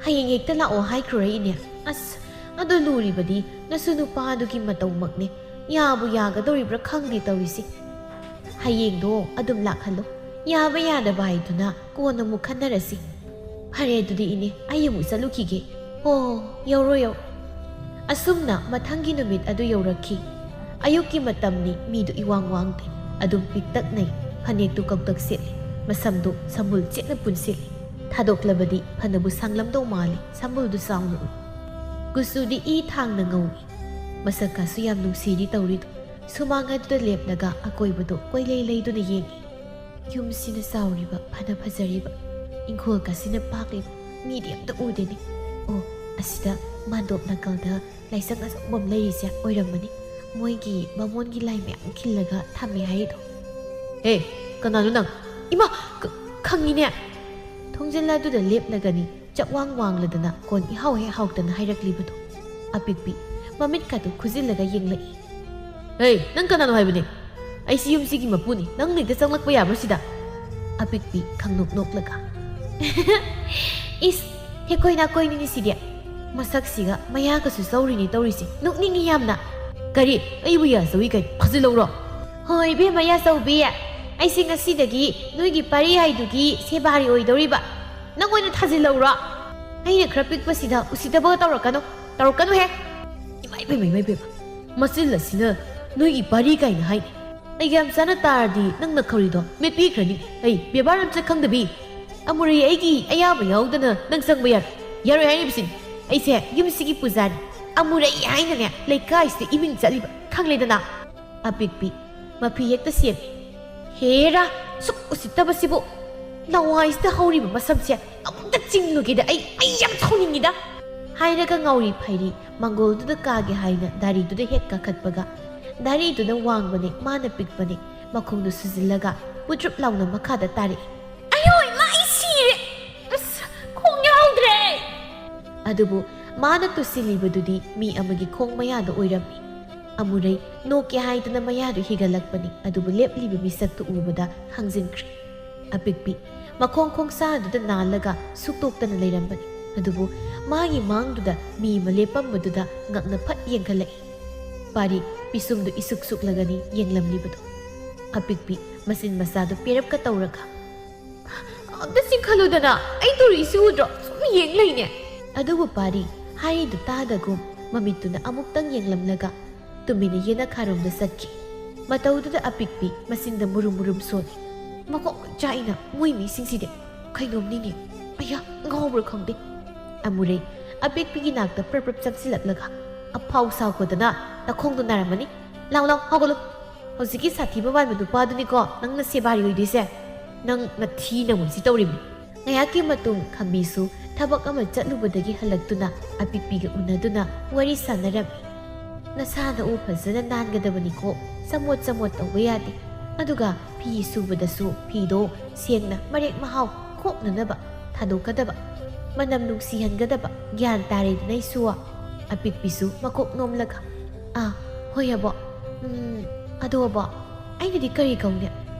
ꯍꯌꯦꯡ ꯍꯦꯛꯇ ꯂꯥꯛꯑꯣ ꯍꯥꯏꯈ꯭ꯔꯣ ꯏꯅꯦ꯫ ꯑꯁ, ꯑꯗꯨ ꯂꯨꯔꯤꯕꯗꯤ ꯅꯁꯨ ꯅꯨꯄꯥꯗꯨꯒꯤ ꯃꯇꯧꯃꯛꯅꯦ꯫ ꯌꯥꯕꯨ ꯌꯥꯒꯗꯧꯔꯤꯕ꯭ꯔꯥ ꯈꯪꯗꯦ ꯇꯧꯔꯤꯁꯦ꯫ ꯍꯌꯦꯡꯗꯣ ꯑꯗꯨꯝ ꯂꯥꯛꯍꯜꯂꯣ꯫ ꯌꯥꯕ ꯌꯥꯗꯕ ꯍꯥꯏꯗꯨꯅ ꯀꯣꯟꯅ ꯑꯃꯨꯛ ꯈꯟꯅꯔꯁꯤ꯫ ꯐꯔꯦ, ꯑꯗꯨꯗꯤ ꯏꯅꯦ, ꯑꯩ ꯑꯃꯨꯛ ꯆꯠꯂꯨꯈꯤꯒꯦ꯫ ꯍꯣ, ꯍꯣ, ꯌꯧꯔꯣ, ꯌꯧꯔꯣ꯫ ꯑꯁꯨꯝꯅ ꯃꯊꯪꯒꯤ ꯅꯨꯃꯤꯠ ꯑꯗꯨ ꯌꯧꯔꯛꯈꯤ꯫ ꯑꯌꯨꯛꯀꯤ ꯃꯇꯝꯅꯤ, ꯃꯤꯗꯨ ꯏꯋꯥꯡ ꯋꯥꯡꯗꯦ꯫ ꯑꯗꯨꯝ ꯄꯤꯛꯇꯛꯅꯩ꯫ ꯐꯅꯦꯛꯇꯨ ꯀꯧꯇꯛ ꯁꯦꯠꯂꯤ꯫ ꯃꯁꯝꯗꯨ ꯁꯝꯕꯨꯜ ꯆꯦꯠꯅ ꯄꯨꯟꯁꯤꯜꯂꯤ꯫ ꯊꯥꯗꯣꯛꯂꯕꯗꯤ ꯐꯅꯕꯨ ꯁꯥꯡꯂꯝꯗꯧ ꯃꯥꯜꯂꯤ꯫ ꯁꯝꯕꯨꯜꯗꯨ ꯆꯥꯎꯅ ꯎꯏ꯫ ꯀꯨꯆꯨꯗꯤ ꯏ ꯊꯥꯡꯅ ꯉꯧꯏ꯫ ꯃꯁꯛꯀꯁꯨ ꯌꯥꯝ ꯅꯨꯡꯁꯤꯔꯤ ꯇꯧꯔꯤꯗꯨ꯫ ꯁꯨꯃꯥꯡ ꯑꯗꯨꯗ ꯂꯦꯞꯂꯒ ꯑꯀꯣꯏꯕꯗꯨ ꯀꯣꯏꯂꯩ ꯂꯩꯗꯨꯅ ꯌꯦꯡꯏ꯫ ꯌꯨꯝꯁꯤꯅ ꯆꯥꯎꯔꯤꯕ, ꯐꯅ ꯐꯖꯔꯤꯕ, ꯏꯪꯈꯣꯜꯒꯁꯤꯅ ꯄꯥꯛꯂꯤꯕ, ꯃꯤꯗꯤ ꯑꯝꯇ ꯎꯗꯦꯅꯦ꯫ ꯑꯣ, ꯑꯁꯤꯗ ꯃꯥꯟꯗꯣꯞ ꯅꯥꯀꯜꯗ ꯂꯥꯏꯁꯪ ꯑꯆꯧꯕ ꯑꯃ ꯂꯩꯔꯤꯁꯦ ꯑꯣꯏꯔꯝꯃꯅꯤ꯫ ꯃꯣꯏꯒꯤ ꯕꯥꯃꯣꯟꯒꯤ ꯂꯥꯏ ꯃꯌꯥꯝ ꯈꯤꯜꯂꯒ ꯊꯝꯃꯦ ꯍꯥꯏꯔꯤꯗꯣ꯫ ꯍꯦ, ꯀꯅꯥꯅꯣ ꯅꯪ? ꯏꯃꯥ, ꯈ-, ꯈꯪꯉꯤꯅꯦ꯫ ꯊꯣꯡꯖꯤꯜ ꯑꯗꯨꯗ ꯂꯦꯞꯂꯒꯅꯤ ꯆꯥꯛꯋꯥꯡ ꯋꯥꯡꯂꯗꯅ ꯀꯣꯟ ꯏꯍꯥꯎ ꯍꯦꯛ ꯍꯥꯎꯇꯅ ꯍꯥꯏꯔꯛꯂꯤꯕꯗꯣ꯫ ꯑꯄꯤꯛꯄꯤ ꯃꯃꯤꯠꯀꯗꯨ ꯈꯨꯖꯤꯜꯂꯒ ꯌꯦꯡꯂꯛꯏ꯫ ꯍꯦ, ꯅꯪ ꯀꯅꯥꯅꯣ ꯍꯥꯏꯕꯅꯦ? ꯑꯩꯁꯤ ꯌꯨꯝꯁꯤꯒꯤ ꯃꯄꯨꯅꯤ꯫ ꯅꯪ ꯍꯦꯛꯇ ꯆꯪꯂꯛꯄ ꯌꯥꯕ꯭ꯔꯥ ꯁꯤꯗ? ꯑꯄꯤꯛꯄꯤ ꯈꯪꯅꯣꯛ ꯅꯣꯛꯂꯒ꯫ ꯏꯁ, ꯍꯦꯛꯀꯣꯏ ꯅꯥꯀꯣꯏꯅꯤꯅꯦ ꯁꯤꯗꯤ꯫ ꯃꯁꯛꯁꯤꯒ ꯃꯌꯥꯒꯁꯨ ꯆꯧꯔꯤꯅꯦ ꯇꯧꯔꯤꯁꯦ꯫ ꯅꯣꯛꯅꯤꯡꯉꯤ ꯌꯥꯝꯅ꯫ ꯀꯔꯤ? ꯑꯩꯕꯨ ꯌꯥ ꯆꯧꯏ ꯀꯩꯅꯣ? ꯐꯥꯖꯤꯜꯂꯧꯔꯣ? ꯍꯣꯏ, ꯏꯕꯦꯝꯃ ꯌꯥ ꯆꯧꯕꯤ, ꯑꯩꯁꯦ ꯉꯁꯤꯗꯒꯤ ꯅꯣꯏꯒꯤ ꯄꯥꯔꯤ ꯍꯥꯏꯗꯨꯒꯤ ꯁꯦꯕꯥꯔꯤ ꯑꯣꯏꯗꯧꯔꯤꯕ꯫ ꯅꯪ ꯑꯣꯏꯅ ꯊꯥꯖꯤꯜꯂꯧꯔꯣ? ꯑꯩꯅ ꯈꯔ ꯄꯤꯛꯄꯁꯤꯗ ꯎꯁꯤꯠꯇꯕꯒ ꯇꯧꯔꯛꯀꯅꯨ, ꯇꯧꯔꯛꯀꯅꯨꯍꯦ꯫ ꯏꯃꯥ ꯏꯕꯦꯝꯃ, ꯏꯃꯥ ꯏꯕꯦꯝꯃ, ꯃꯆꯤꯜ ꯑꯁꯤꯅ ꯅꯣꯏꯒꯤ ꯄꯥꯔꯤ ꯀꯥꯏꯅ ꯍꯥꯏꯅꯤ꯫ ꯑꯩ ꯌꯥꯝ ꯆꯥꯅ ꯇꯥꯔꯗꯤ ꯅꯪ ꯅꯈꯧꯔꯤꯗꯣ ꯃꯦꯠꯄꯤꯈ꯭ꯔꯅꯤ꯫ ꯑꯩ ꯕꯦꯕꯥꯔ ꯑꯃ ꯆꯠ ꯈꯪꯗꯕꯤ꯫ ꯑꯃꯨꯔꯩ, ꯑꯩꯒꯤ ꯑꯌꯥꯕ ꯌꯥꯎꯗꯅ ꯅꯪ ꯆꯪꯕ ꯌꯥꯔꯣꯏ꯫ ꯌꯥꯔꯣꯏ ꯍꯥꯏꯔꯤꯕꯁꯤꯅꯤ꯫ ꯑꯩꯁꯦ ꯌꯨꯝꯁꯤꯒꯤ ꯄꯨꯖꯥꯅꯤ꯫ ꯑꯃꯨꯔꯩ ꯍꯥꯏꯅꯅꯦ ꯂꯩꯀꯥꯏꯁꯤꯗ ꯏꯃꯤꯡ ꯆꯠꯂꯤꯕ, ꯈꯪꯂꯦꯗꯅ? ꯑꯄꯤꯛꯄꯤ, ꯃꯐꯤ ꯍꯦꯛꯇ ꯁꯦꯝꯃꯤ꯫ ꯍꯦꯔꯥ, ꯁꯨꯛ ꯎꯁꯤꯠꯇꯕꯁꯤꯕꯨ! ꯅꯋꯥꯏꯁꯤꯗ ꯍꯧꯔꯤꯕ ꯃꯁꯝꯁꯦ ꯑꯃꯨꯛꯇ ꯆꯤꯡꯂꯨꯒꯦꯗ꯫ ꯑꯩ, ꯑꯩ ꯌꯥꯝ ꯁꯥꯎꯅꯤꯡꯉꯤꯗ꯫ ꯍꯥꯏꯔꯒ ꯉꯥꯎꯔꯤ ꯐꯩꯔꯤ ꯃꯪꯒꯣꯜꯗꯨꯗ ꯀꯥꯒꯦ ꯍꯥꯏꯅ ꯗꯥꯔꯤꯗꯨꯗ ꯍꯦꯛ ꯀꯥꯈꯠꯄꯒ, ꯗꯥꯔꯤꯗꯨꯅ ꯋꯥꯡꯕꯅꯦ, ꯃꯥꯅ ꯄꯤꯛꯄꯅꯦ, ꯃꯈꯣꯡꯗꯨ ꯁꯨꯖꯤꯜꯂꯒ ꯄꯨꯠꯇ꯭ꯔꯨꯞ ꯂꯥꯎꯅ ꯃꯈꯥꯗ ꯇꯥꯔꯛꯏ꯫ ꯑꯌꯣ ꯏꯃꯥ, ꯑꯩ ꯁꯤꯔꯦ! ꯑꯁ, ꯈꯣꯡ ꯌꯥꯎꯗ꯭ꯔꯦ! ꯑꯗꯨꯕꯨ ꯃꯥꯅ ꯇꯨꯁꯤꯜꯂꯤꯕꯗꯨꯗꯤ ꯃꯤ ꯑꯃꯒꯤ ꯈꯣꯡ ꯃꯌꯥꯗ ꯑꯣꯏꯔꯝꯃꯤ꯫ ꯑꯃꯨꯔꯩ ꯅꯣꯛꯀꯦ ꯍꯥꯏꯗꯨꯅ ꯃꯌꯥꯗꯨ ꯍꯤꯒꯠꯂꯛꯄꯅꯤ, ꯑꯗꯨꯕꯨ ꯂꯦꯞꯂꯤꯕ ꯃꯤꯁꯛꯇꯨ ꯎꯕꯗ ꯈꯪꯖꯤꯟꯈ꯭ꯔꯦ꯫ ꯑꯄꯤꯛꯄꯤ ꯃꯈꯣꯡ ꯈꯣꯡꯁꯥꯗꯨꯗ ꯅꯥꯜꯂꯒ ꯁꯨꯛꯇꯣꯛꯇꯅ ꯂꯩꯔꯝꯕꯅꯤ꯫ ꯑꯗꯨꯕꯨ ꯃꯥꯒꯤ ꯃꯥꯡꯗꯨꯗ ꯃꯤ ꯑꯃ ꯂꯦꯞꯄꯝꯕꯗꯨꯗ ꯉꯛꯅ ꯐꯠ ꯌꯦꯡꯈꯠꯂꯛꯏ꯫ ꯄꯥꯔꯤ ꯄꯤꯁꯨꯝꯗꯨ ꯏꯁꯨꯛ ꯁꯨꯛꯂꯒꯅꯤ ꯌꯦꯡꯂꯝꯂꯤꯕꯗꯨ꯫ ꯑꯄꯤꯛꯄꯤ ꯃꯆꯤꯟ ꯃꯆꯥꯗꯨ ꯄꯦꯔꯞꯀ ꯇꯧꯔꯒ, "ꯑꯝꯇ ꯆꯤꯡꯈꯠꯂꯨꯗꯅ, ꯑꯩ ꯇꯧꯔꯤꯁꯤ ꯎꯗ꯭ꯔꯣ? ꯁꯨꯝ ꯌꯦꯡ ꯂꯩꯅꯦ꯫" ꯑꯗꯨꯕꯨ ꯄꯥꯔꯤ ꯍꯥꯏꯔꯤꯗꯨ ꯇꯥꯗꯒꯨꯝ ꯃꯃꯤꯠꯇꯨꯅ ꯑꯃꯨꯛꯇꯪ ꯌꯦꯡꯂꯝꯂꯒ ꯇꯨꯃꯤꯟꯅ ꯌꯦꯅꯈꯥꯔꯣꯝꯗ ꯆꯠꯈꯤ꯫ ꯃꯇꯧꯗꯨꯗ ꯑꯄꯤꯛꯄꯤ ꯃꯆꯤꯟꯗ ꯃꯨꯔꯨꯝ ꯃꯨꯔꯨꯝ ꯁꯣꯜꯂꯤ꯫ ꯃꯀꯣꯛ ꯆꯥꯛꯏꯅ ꯃꯣꯏ ꯃꯤꯁꯤꯡꯁꯤꯗꯤ꯫ ꯀꯩꯅꯣꯝꯅꯤꯅꯦ꯫ ꯑꯌꯥ, ꯉꯥꯎꯕ꯭ꯔꯥ ꯈꯪꯗꯦ꯫ ꯑꯃꯨꯔꯩ ꯑꯄꯤꯛꯄꯤꯒꯤ ꯅꯥꯛꯇ ꯄ꯭ꯔꯞ ꯄ꯭ꯔꯞ ꯆꯪꯁꯤꯜꯂꯛꯂꯒ, "ꯑꯐꯥꯎ ꯁꯥꯎꯀꯣꯗꯅ, ꯅꯈꯣꯡꯗꯣ ꯅꯥꯔꯝꯃꯅꯤ꯫ ꯂꯥꯎ ꯂꯥꯎ, ꯍꯧꯒꯠꯂꯨ꯫ ꯍꯧꯖꯤꯛꯀꯤ ꯁꯥꯊꯤꯕ ꯃꯥꯟꯕ ꯅꯨꯄꯥꯗꯨꯅꯤꯀꯣ ꯅꯪꯅ ꯁꯦꯕꯥꯔꯤ ꯑꯣꯏꯗꯣꯏꯁꯦ꯫ ꯅꯪ ꯅꯊꯤ ꯅꯃꯨꯟꯁꯤ ꯇꯧꯔꯤꯕꯅꯤ꯫" ꯉꯥꯏꯍꯥꯛꯀꯤ ꯃꯇꯨꯡ ꯈꯝꯕꯤꯁꯨ ꯊꯕꯛ ꯑꯃ ꯆꯠꯂꯨꯕꯗꯒꯤ ꯍꯜꯂꯛꯇꯨꯅ ꯑꯄꯤꯛꯄꯤꯒ ꯎꯅꯗꯨꯅ ꯋꯥꯔꯤ ꯁꯥꯟꯅꯔꯝꯃꯤ꯫ "ꯅꯁꯥ ꯅꯎ ꯐꯖꯅ ꯅꯥꯟꯒꯗꯕꯅꯤꯀꯣ, ꯆꯃꯣꯠ ꯆꯃꯣꯠ ꯇꯧꯕ ꯌꯥꯗꯦ꯫ ꯑꯗꯨꯒ ꯐꯤ ꯁꯨꯕꯗꯁꯨ ꯐꯤꯗꯣ ꯁꯦꯡꯅ ꯃꯔꯦꯛ ꯃꯍꯥꯎ ꯀꯣꯛꯅꯅꯕ ꯊꯥꯗꯣꯛꯀꯗꯕ, ꯃꯅꯝ ꯅꯨꯡꯁꯤꯍꯟꯒꯗꯕ꯫ ꯒ꯭ꯌꯥꯟ ꯇꯥꯔꯦꯗꯅ ꯑꯩꯁꯨ?" ꯑꯄꯤꯛꯄꯤꯁꯨ ꯃꯀꯣꯛ ꯅꯣꯝꯂꯒ, "ꯑꯥ, ꯍꯣꯏ ꯑꯕꯣꯛ꯫ ꯎꯝ, ꯑꯗꯣ ꯑꯕꯣꯛ, ꯑꯩꯅꯗꯤ ꯀꯔꯤ ꯀꯧꯅꯤ?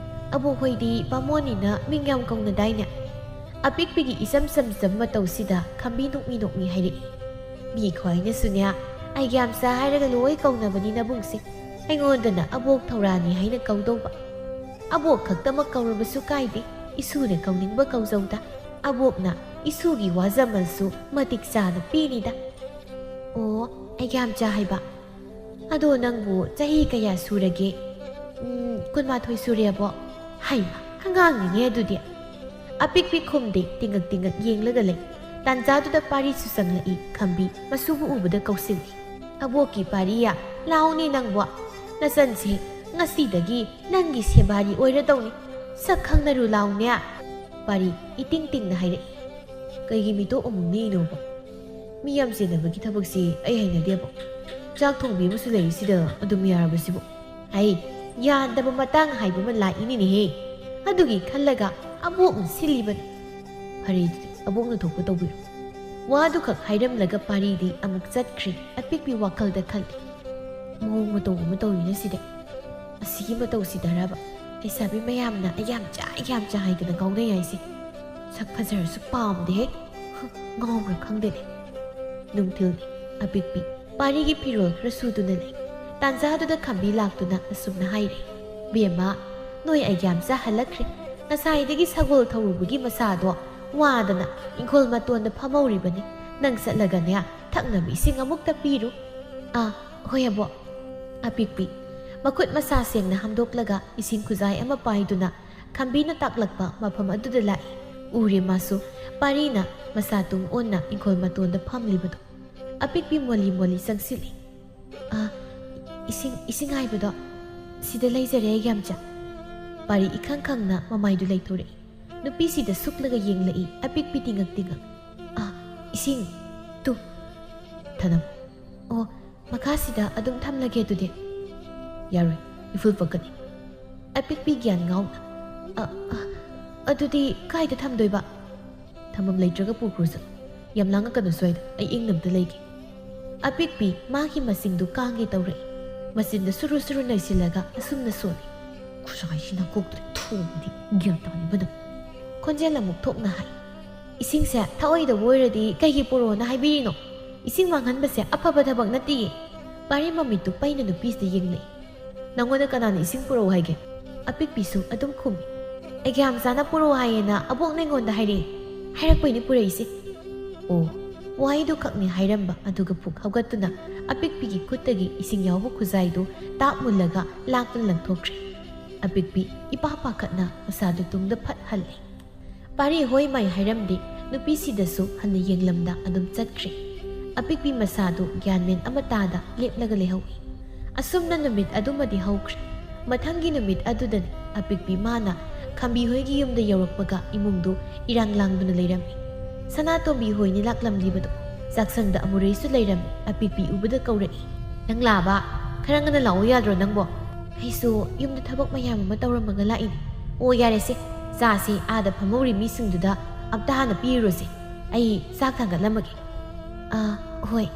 ꯑꯕꯣꯛ ꯍꯣꯏꯗꯤ ꯕꯥꯃꯣꯟꯅꯤꯅ ꯃꯤꯡ ꯌꯥꯝ ꯀꯧꯅꯗꯥꯏꯅꯦ?" ꯑꯄꯤꯛꯄꯤꯒꯤ ꯏꯆꯝ ꯆꯝꯖꯕ ꯃꯇꯧꯁꯤꯗ ꯈꯝꯕꯤ ꯅꯣꯛꯃꯤ ꯅꯣꯛꯃꯤ ꯍꯥꯏꯔꯛꯏ꯫ ꯃꯤ ꯈ꯭ꯋꯥꯏꯅꯁꯨꯅꯦ, ꯑꯩꯒ꯭ꯌꯥꯝꯆꯥ ꯍꯥꯏꯔꯒ ꯂꯣꯏ ꯀꯧꯅꯕꯅꯤ ꯅꯕꯨꯡꯁꯦ꯫ ꯑꯩꯉꯣꯟꯗꯅ ꯑꯕꯣꯛ ꯊꯧꯔꯥꯅꯤ ꯍꯥꯏꯅ ꯀꯧꯗꯧꯕ꯫ ꯑꯕꯣꯛ ꯈꯛꯇꯃꯛ ꯀꯧꯔꯕꯁꯨ ꯀꯥꯏꯗꯦ, ꯏꯁꯨꯅ ꯀꯧꯅꯤꯡꯕ ꯀꯧꯖꯧꯗ꯫ ꯑꯕꯣꯛꯅ ꯏꯁꯨꯒꯤ ꯋꯥꯖꯃꯜꯁꯨ ꯃꯇꯤꯛ ꯆꯥꯅ ꯄꯤꯅꯤꯗ꯫ ꯑꯣ, ꯑꯩꯒ꯭ꯌꯥꯝꯆꯥ ꯍꯥꯏꯕ꯫ ꯑꯗꯣ ꯅꯪꯕꯨ ꯆꯍꯤ ꯀꯌꯥ ꯁꯨꯔꯒꯦ? ꯎꯝ, ꯀꯨꯟꯃꯥꯊꯣꯏ ꯁꯨꯔꯦ, ꯑꯕꯣꯛ꯫ ꯍꯩꯃ, ꯑꯉꯥꯡꯅꯤꯅꯦ ꯑꯗꯨꯗꯤ꯫ ꯑꯄꯤꯛꯄꯤ ꯈꯨꯝꯗꯦ, ꯇꯤꯡꯉꯛ ꯇꯤꯡꯉꯛ ꯌꯦꯡꯂꯒ ꯂꯩ꯫ ꯇꯥꯟꯖꯥꯗꯨꯗ ꯄꯥꯔꯤꯁꯨ ꯆꯪꯂꯛꯏ, ꯈꯝꯕꯤ ꯃꯁꯨꯕꯨ ꯎꯕꯗ ꯀꯧꯁꯤꯜꯂꯤ꯫ ꯑꯕꯣꯛꯀꯤ ꯄꯥꯔꯤꯌꯥ, ꯂꯥꯎꯅꯦ ꯅꯪꯕꯣ꯫ ꯅꯆꯟꯁꯦ ꯉꯁꯤꯗꯒꯤ ꯅꯪꯒꯤ ꯁꯦꯕꯥꯔꯤ ꯑꯣꯏꯔꯗꯧꯅꯤ꯫ ꯁꯛ ꯈꯪꯅꯔꯨ ꯂꯥꯎꯅꯦ꯫ ꯄꯥꯔꯤ ꯏꯇꯤꯡ ꯇꯤꯡꯅ ꯍꯥꯏꯔꯛꯏ꯫ ꯀꯩꯒꯤ ꯃꯤꯇꯣꯞ ꯑꯃꯨꯛ ꯅꯤꯛꯏꯅꯣꯕ? ꯃꯤ ꯌꯥꯝ ꯆꯦꯟꯅꯕꯒꯤ ꯊꯕꯛꯁꯤ ꯑꯩ ꯍꯩꯅꯗꯦꯕ꯫ ꯆꯥꯛ ꯊꯣꯡꯕꯤ ꯑꯃꯁꯨ ꯂꯩꯔꯤꯁꯤꯗ ꯑꯗꯨꯝ ꯌꯥꯔꯕꯁꯤꯕꯨ꯫ ꯍꯩ, ꯌꯥꯗꯕ ꯃꯇꯥꯡ ꯍꯥꯏꯕ ꯑꯃ ꯂꯥꯛꯏꯅꯤꯅꯦꯍꯦ꯫ ꯑꯗꯨꯒꯤ ꯈꯜꯂꯒ ꯑꯕꯣꯛꯅ ꯁꯤꯜꯂꯤꯕꯅꯤ꯫ ꯐꯔꯦ ꯑꯗꯨꯗꯤ, ꯑꯕꯣꯛꯅ ꯊꯣꯛꯄ ꯇꯧꯕꯤꯔꯣ꯫ ꯋꯥꯗꯨꯈꯛ ꯍꯥꯏꯔꯝꯂꯒ ꯄꯥꯔꯤꯗꯤ ꯑꯃꯨꯛ ꯆꯠꯈ꯭ꯔꯤ꯫ ꯑꯄꯤꯛꯄꯤ ꯋꯥꯈꯜꯗ ꯈꯜꯂꯤ꯫ ꯃꯑꯣꯡ ꯃꯇꯧ ꯑꯃ ꯇꯧꯔꯤꯅ ꯁꯤꯗꯤ꯫ ꯑꯁꯤꯒꯤ ꯃꯇꯧꯁꯤꯗꯔꯕ ꯂꯩꯁꯥꯕꯤ ꯃꯌꯥꯝꯅ ꯑꯩꯒ꯭ꯌꯥꯝꯆꯥ, ꯑꯩꯒ꯭ꯌꯥꯝꯆꯥ ꯍꯥꯏꯗꯅ ꯉꯥꯎꯅꯩ ꯍꯥꯏꯁꯦ? ꯁꯛ ꯐꯖꯔꯁꯨ ꯄꯥꯝꯗꯦꯍꯦ꯫ ꯍꯨꯝ, ꯉꯥꯎꯕ꯭ꯔꯥ ꯈꯪꯗꯦꯅꯦ꯫ ꯅꯨꯡꯊꯤꯜꯅꯤ꯫ ꯑꯄꯤꯛꯄꯤ ꯄꯥꯔꯤꯒꯤ ꯐꯤꯔꯣꯜ ꯈꯔ ꯁꯨꯗꯨꯅ ꯂꯩ꯫ ꯇꯥꯟꯖꯥꯗꯨꯗ ꯈꯝꯕꯤ ꯂꯥꯛꯇꯨꯅ ꯑꯁꯨꯝꯅ ꯍꯥꯏꯔꯦ, "ꯕꯦꯝꯃ, ꯅꯣꯏ ꯑꯩꯒ꯭ꯌꯥꯝꯆꯥ ꯍꯜꯂꯛꯈ꯭ꯔꯦ꯫ ꯉꯁꯥꯏꯗꯒꯤ ꯁꯒꯣꯜ ꯊꯧꯔꯨꯕꯒꯤ ꯃꯁꯥꯗꯣ ꯋꯥꯗꯅ ꯏꯪꯈꯣꯜ ꯃꯇꯣꯟꯗ ꯐꯝꯍꯧꯔꯤꯕꯅꯤ꯫ ꯅꯪ ꯆꯠꯂꯒꯅꯦ, ꯊꯛꯅꯕ ꯏꯁꯤꯡ ꯑꯃꯨꯛꯇ ꯄꯤꯔꯨ꯫" "ꯑꯥ, ꯍꯣꯏ ꯑꯕꯣꯛ꯫" ꯑꯄꯤꯛꯄꯤ ꯃꯈꯨꯠ ꯃꯁꯥ ꯁꯦꯡꯅ ꯍꯥꯝꯗꯣꯛꯂꯒ ꯏꯁꯤꯡ ꯈꯨꯖꯥꯏ ꯑꯃ ꯄꯥꯏꯗꯨꯅ ꯈꯝꯕꯤꯅ ꯇꯥꯛꯂꯛꯄ ꯃꯐꯝ ꯑꯗꯨꯗ ꯂꯥꯛꯏ꯫ ꯎꯔꯦ ꯃꯥꯁꯨ, ꯄꯥꯔꯤꯅ ꯃꯁꯥ ꯇꯨꯡ ꯑꯣꯟꯅ ꯏꯪꯈꯣꯜ ꯃꯇꯣꯟꯗ ꯐꯝꯂꯤꯕꯗꯣ꯫ ꯑꯄꯤꯛꯄꯤ ꯃꯣꯂꯤ ꯃꯣꯂꯤ ꯆꯪꯁꯤꯜꯂꯤ꯫ "ꯑ, ꯏꯁꯤꯡ, ꯏꯁꯤꯡ ꯍꯥꯏꯕꯗꯣ ꯁꯤꯗ ꯂꯩꯖꯔꯦ, ꯌꯥꯝꯆꯥ꯫" ꯄꯥꯔꯤ ꯏꯈꯪ ꯈꯪꯅ ꯃꯃꯥꯏꯗꯨ ꯂꯩꯊꯣꯔꯛꯏ꯫ ꯅꯨꯄꯤꯁꯤꯗ ꯁꯨꯛꯂꯒ ꯌꯦꯡꯂꯛꯏ, ꯑꯄꯤꯛꯄꯤ ꯇꯤꯡꯉꯛ ꯇꯤꯡꯉꯛ꯫ "ꯑ, ꯏꯁꯤꯡ, ꯇꯨ, ꯊꯅꯝ꯫" "ꯑꯣ, ꯃꯈꯥꯁꯤꯗ ꯑꯗꯨꯝ ꯊꯝꯂꯒꯦ ꯑꯗꯨꯗꯤ꯫" "ꯌꯥꯔꯣꯏ, ꯏꯐꯨꯜ ꯄꯛꯀꯅꯤ꯫" ꯑꯄꯤꯛꯄꯤ ꯒ꯭ꯌꯥꯟ ꯉꯥꯎꯅ, "ꯑ, ꯑ, ꯑꯗꯨꯗꯤ ꯀꯥꯏꯗ ꯊꯝꯗꯣꯏꯕ?" "ꯊꯝꯐꯝ ꯂꯩꯇ꯭ꯔꯒ ꯄꯨꯈ꯭ꯔꯣ ꯆꯠꯂꯣ꯫ ꯌꯥꯝ ꯂꯥꯡꯉꯛꯀꯅꯨ ꯁ꯭ꯋꯥꯏꯗ, ꯑꯩ ꯏꯪꯅ ꯑꯝꯇ ꯂꯩꯒꯦ꯫" ꯑꯄꯤꯛꯄꯤ ꯃꯥꯒꯤ ꯃꯆꯤꯟꯗꯨ ꯀꯥꯡꯒꯦ ꯇꯧꯔꯛꯏ꯫ ꯃꯆꯤꯟꯗ ꯁꯨꯔꯨ ꯁꯨꯔꯨ ꯅꯩꯁꯤꯜꯂꯒ ꯑꯁꯨꯝꯅ ꯁꯣꯜꯂꯤ꯫ "ꯈꯨꯖꯥꯏꯁꯤ ꯅꯀꯣꯛꯇꯨꯗ ꯊꯣꯝꯃꯗꯤ ꯒ꯭ꯌꯥꯟ ꯇꯥꯅꯕꯗ꯫" ꯈꯣꯟꯖꯦꯜ ꯑꯃꯨꯛ ꯊꯣꯛꯅ ꯍꯥꯏ, "ꯏꯁꯤꯡꯁꯦ ꯊꯛꯑꯣꯏꯗꯕ ꯑꯣꯏꯔꯗꯤ ꯀꯩꯒꯤ ꯄꯨꯔꯛꯑꯣꯅ ꯍꯥꯏꯕꯤꯔꯤꯅꯣ? "ꯏꯁꯤꯡ ꯃꯥꯡꯍꯟꯕꯁꯦ ꯑꯐꯕ ꯊꯕꯛ ꯅꯠꯇꯦꯌꯦ"꯫ ꯄꯥꯔꯤ ꯃꯃꯤꯠꯇꯨ ꯄꯩꯅ ꯅꯨꯄꯤꯁꯤꯗ ꯌꯦꯡꯂꯛꯏ꯫ "ꯅꯪꯉꯣꯟꯗ ꯀꯅꯥꯅ ꯏꯁꯤꯡ ꯄꯨꯔꯛꯎ ꯍꯥꯏꯒꯦ?" ꯑꯄꯤꯛꯄꯤꯁꯨ ꯑꯗꯨꯝ ꯈꯨꯝꯃꯤ꯫ "ꯑꯩꯒꯤ ꯍꯥꯝꯆꯥꯅ ꯄꯨꯔꯛꯎ ꯍꯥꯏꯌꯦꯅ ꯑꯕꯣꯛꯅ ꯑꯩꯉꯣꯟꯗ ꯍꯥꯏꯔꯛꯏ꯫ ꯍꯥꯏꯔꯛꯄꯩꯅꯤ ꯄꯨꯔꯛꯏꯁꯦ"꯫ ꯑꯣ, ꯋꯥꯍꯩꯗꯨ ꯈꯛꯅꯤ ꯍꯥꯏꯔꯝꯕ ꯑꯗꯨꯒ ꯐꯨꯛ ꯍꯧꯒꯠꯇꯨꯅ ꯑꯄꯤꯛꯄꯤꯒꯤ ꯈꯨꯠꯇꯒꯤ ꯏꯁꯤꯡ ꯌꯥꯎꯕ ꯈꯨꯖꯥꯏꯗꯨ ꯇꯥꯞ ꯃꯨꯜꯂꯒ ꯂꯥꯛꯇꯨꯅ ꯂꯪꯊꯣꯛꯈ꯭ꯔꯦ꯫ ꯑꯄꯤꯛꯄꯤ ꯏꯄꯥ ꯄꯥꯈꯠꯅ ꯃꯁꯥꯗꯨ ꯇꯨꯡꯗ ꯐꯠ ꯍꯜꯂꯦ꯫ ꯄꯥꯔꯤ ꯍꯣꯏ ꯃꯥꯏ ꯍꯥꯏꯔꯝꯗꯦ, ꯅꯨꯄꯤꯁꯤꯗꯁꯨ ꯍꯟꯅ ꯌꯦꯡꯂꯝꯗ ꯑꯗꯨꯝ ꯆꯠꯈ꯭ꯔꯦ꯫ ꯑꯄꯤꯛꯄꯤ ꯃꯁꯥꯗꯨ ꯒ꯭ꯌꯥꯟ ꯃꯦꯟ ꯑꯃ ꯇꯥꯗ ꯂꯦꯞꯂꯒ ꯂꯩꯍꯧꯏ꯫ ꯑꯁꯨꯝꯅ ꯅꯨꯃꯤꯠ ꯑꯗꯨꯃꯗꯤ ꯍꯧꯈ꯭ꯔꯦ꯫ ꯃꯊꯪꯒꯤ ꯅꯨꯃꯤꯠ ꯑꯗꯨꯗꯅꯤ ꯑꯄꯤꯛꯄꯤ ꯃꯥꯅ ꯈꯝꯕꯤ ꯍꯣꯏꯒꯤ ꯌꯨꯝꯗ ꯌꯧꯔꯛꯄꯒ ꯏꯃꯨꯡꯗꯨ ꯏꯔꯥꯡ ꯂꯥꯡꯗꯨꯅ ꯂꯩꯔꯝꯃꯤ꯫ ꯁꯅꯥꯇꯣꯝꯕꯤ ꯍꯣꯏꯅꯤ ꯂꯥꯛꯂꯝꯂꯤꯕꯗꯣ꯫ ꯆꯥꯛꯁꯪꯗ ꯑꯃꯨꯔꯩꯁꯨ ꯂꯩꯔꯝꯃꯤ꯫ ꯑꯄꯤꯛꯄꯤ ꯎꯕꯗ ꯀꯧꯔꯛꯏ꯫ "ꯅꯪ ꯂꯥꯛꯑꯕ? ꯈꯔ ꯉꯟꯅ ꯂꯥꯛꯑꯣ ꯌꯥꯗ꯭ꯔꯣ ꯅꯪꯕꯣ?" "ꯑꯩꯁꯨ ꯌꯨꯝꯗ ꯊꯕꯛ ꯃꯌꯥꯝ ꯑꯃ ꯇꯧꯔꯝꯃꯒ ꯂꯥꯛꯏꯅꯦ"꯫ "ꯑꯣ, ꯌꯥꯔꯦꯁꯦ, ꯆꯥꯁꯦ ꯑꯥꯗ ꯐꯝꯍꯧꯔꯤ ꯃꯤꯁꯤꯡꯗꯨꯗ ꯑꯝꯇ ꯍꯥꯟꯅ ꯄꯤꯔꯨꯔꯣꯁꯦ꯫ ꯑꯩ ꯆꯥꯛ ꯊꯥꯡꯒꯠꯂꯝꯃꯒꯦ"꯫ "ꯑꯥ, ꯍꯣꯏ"꯫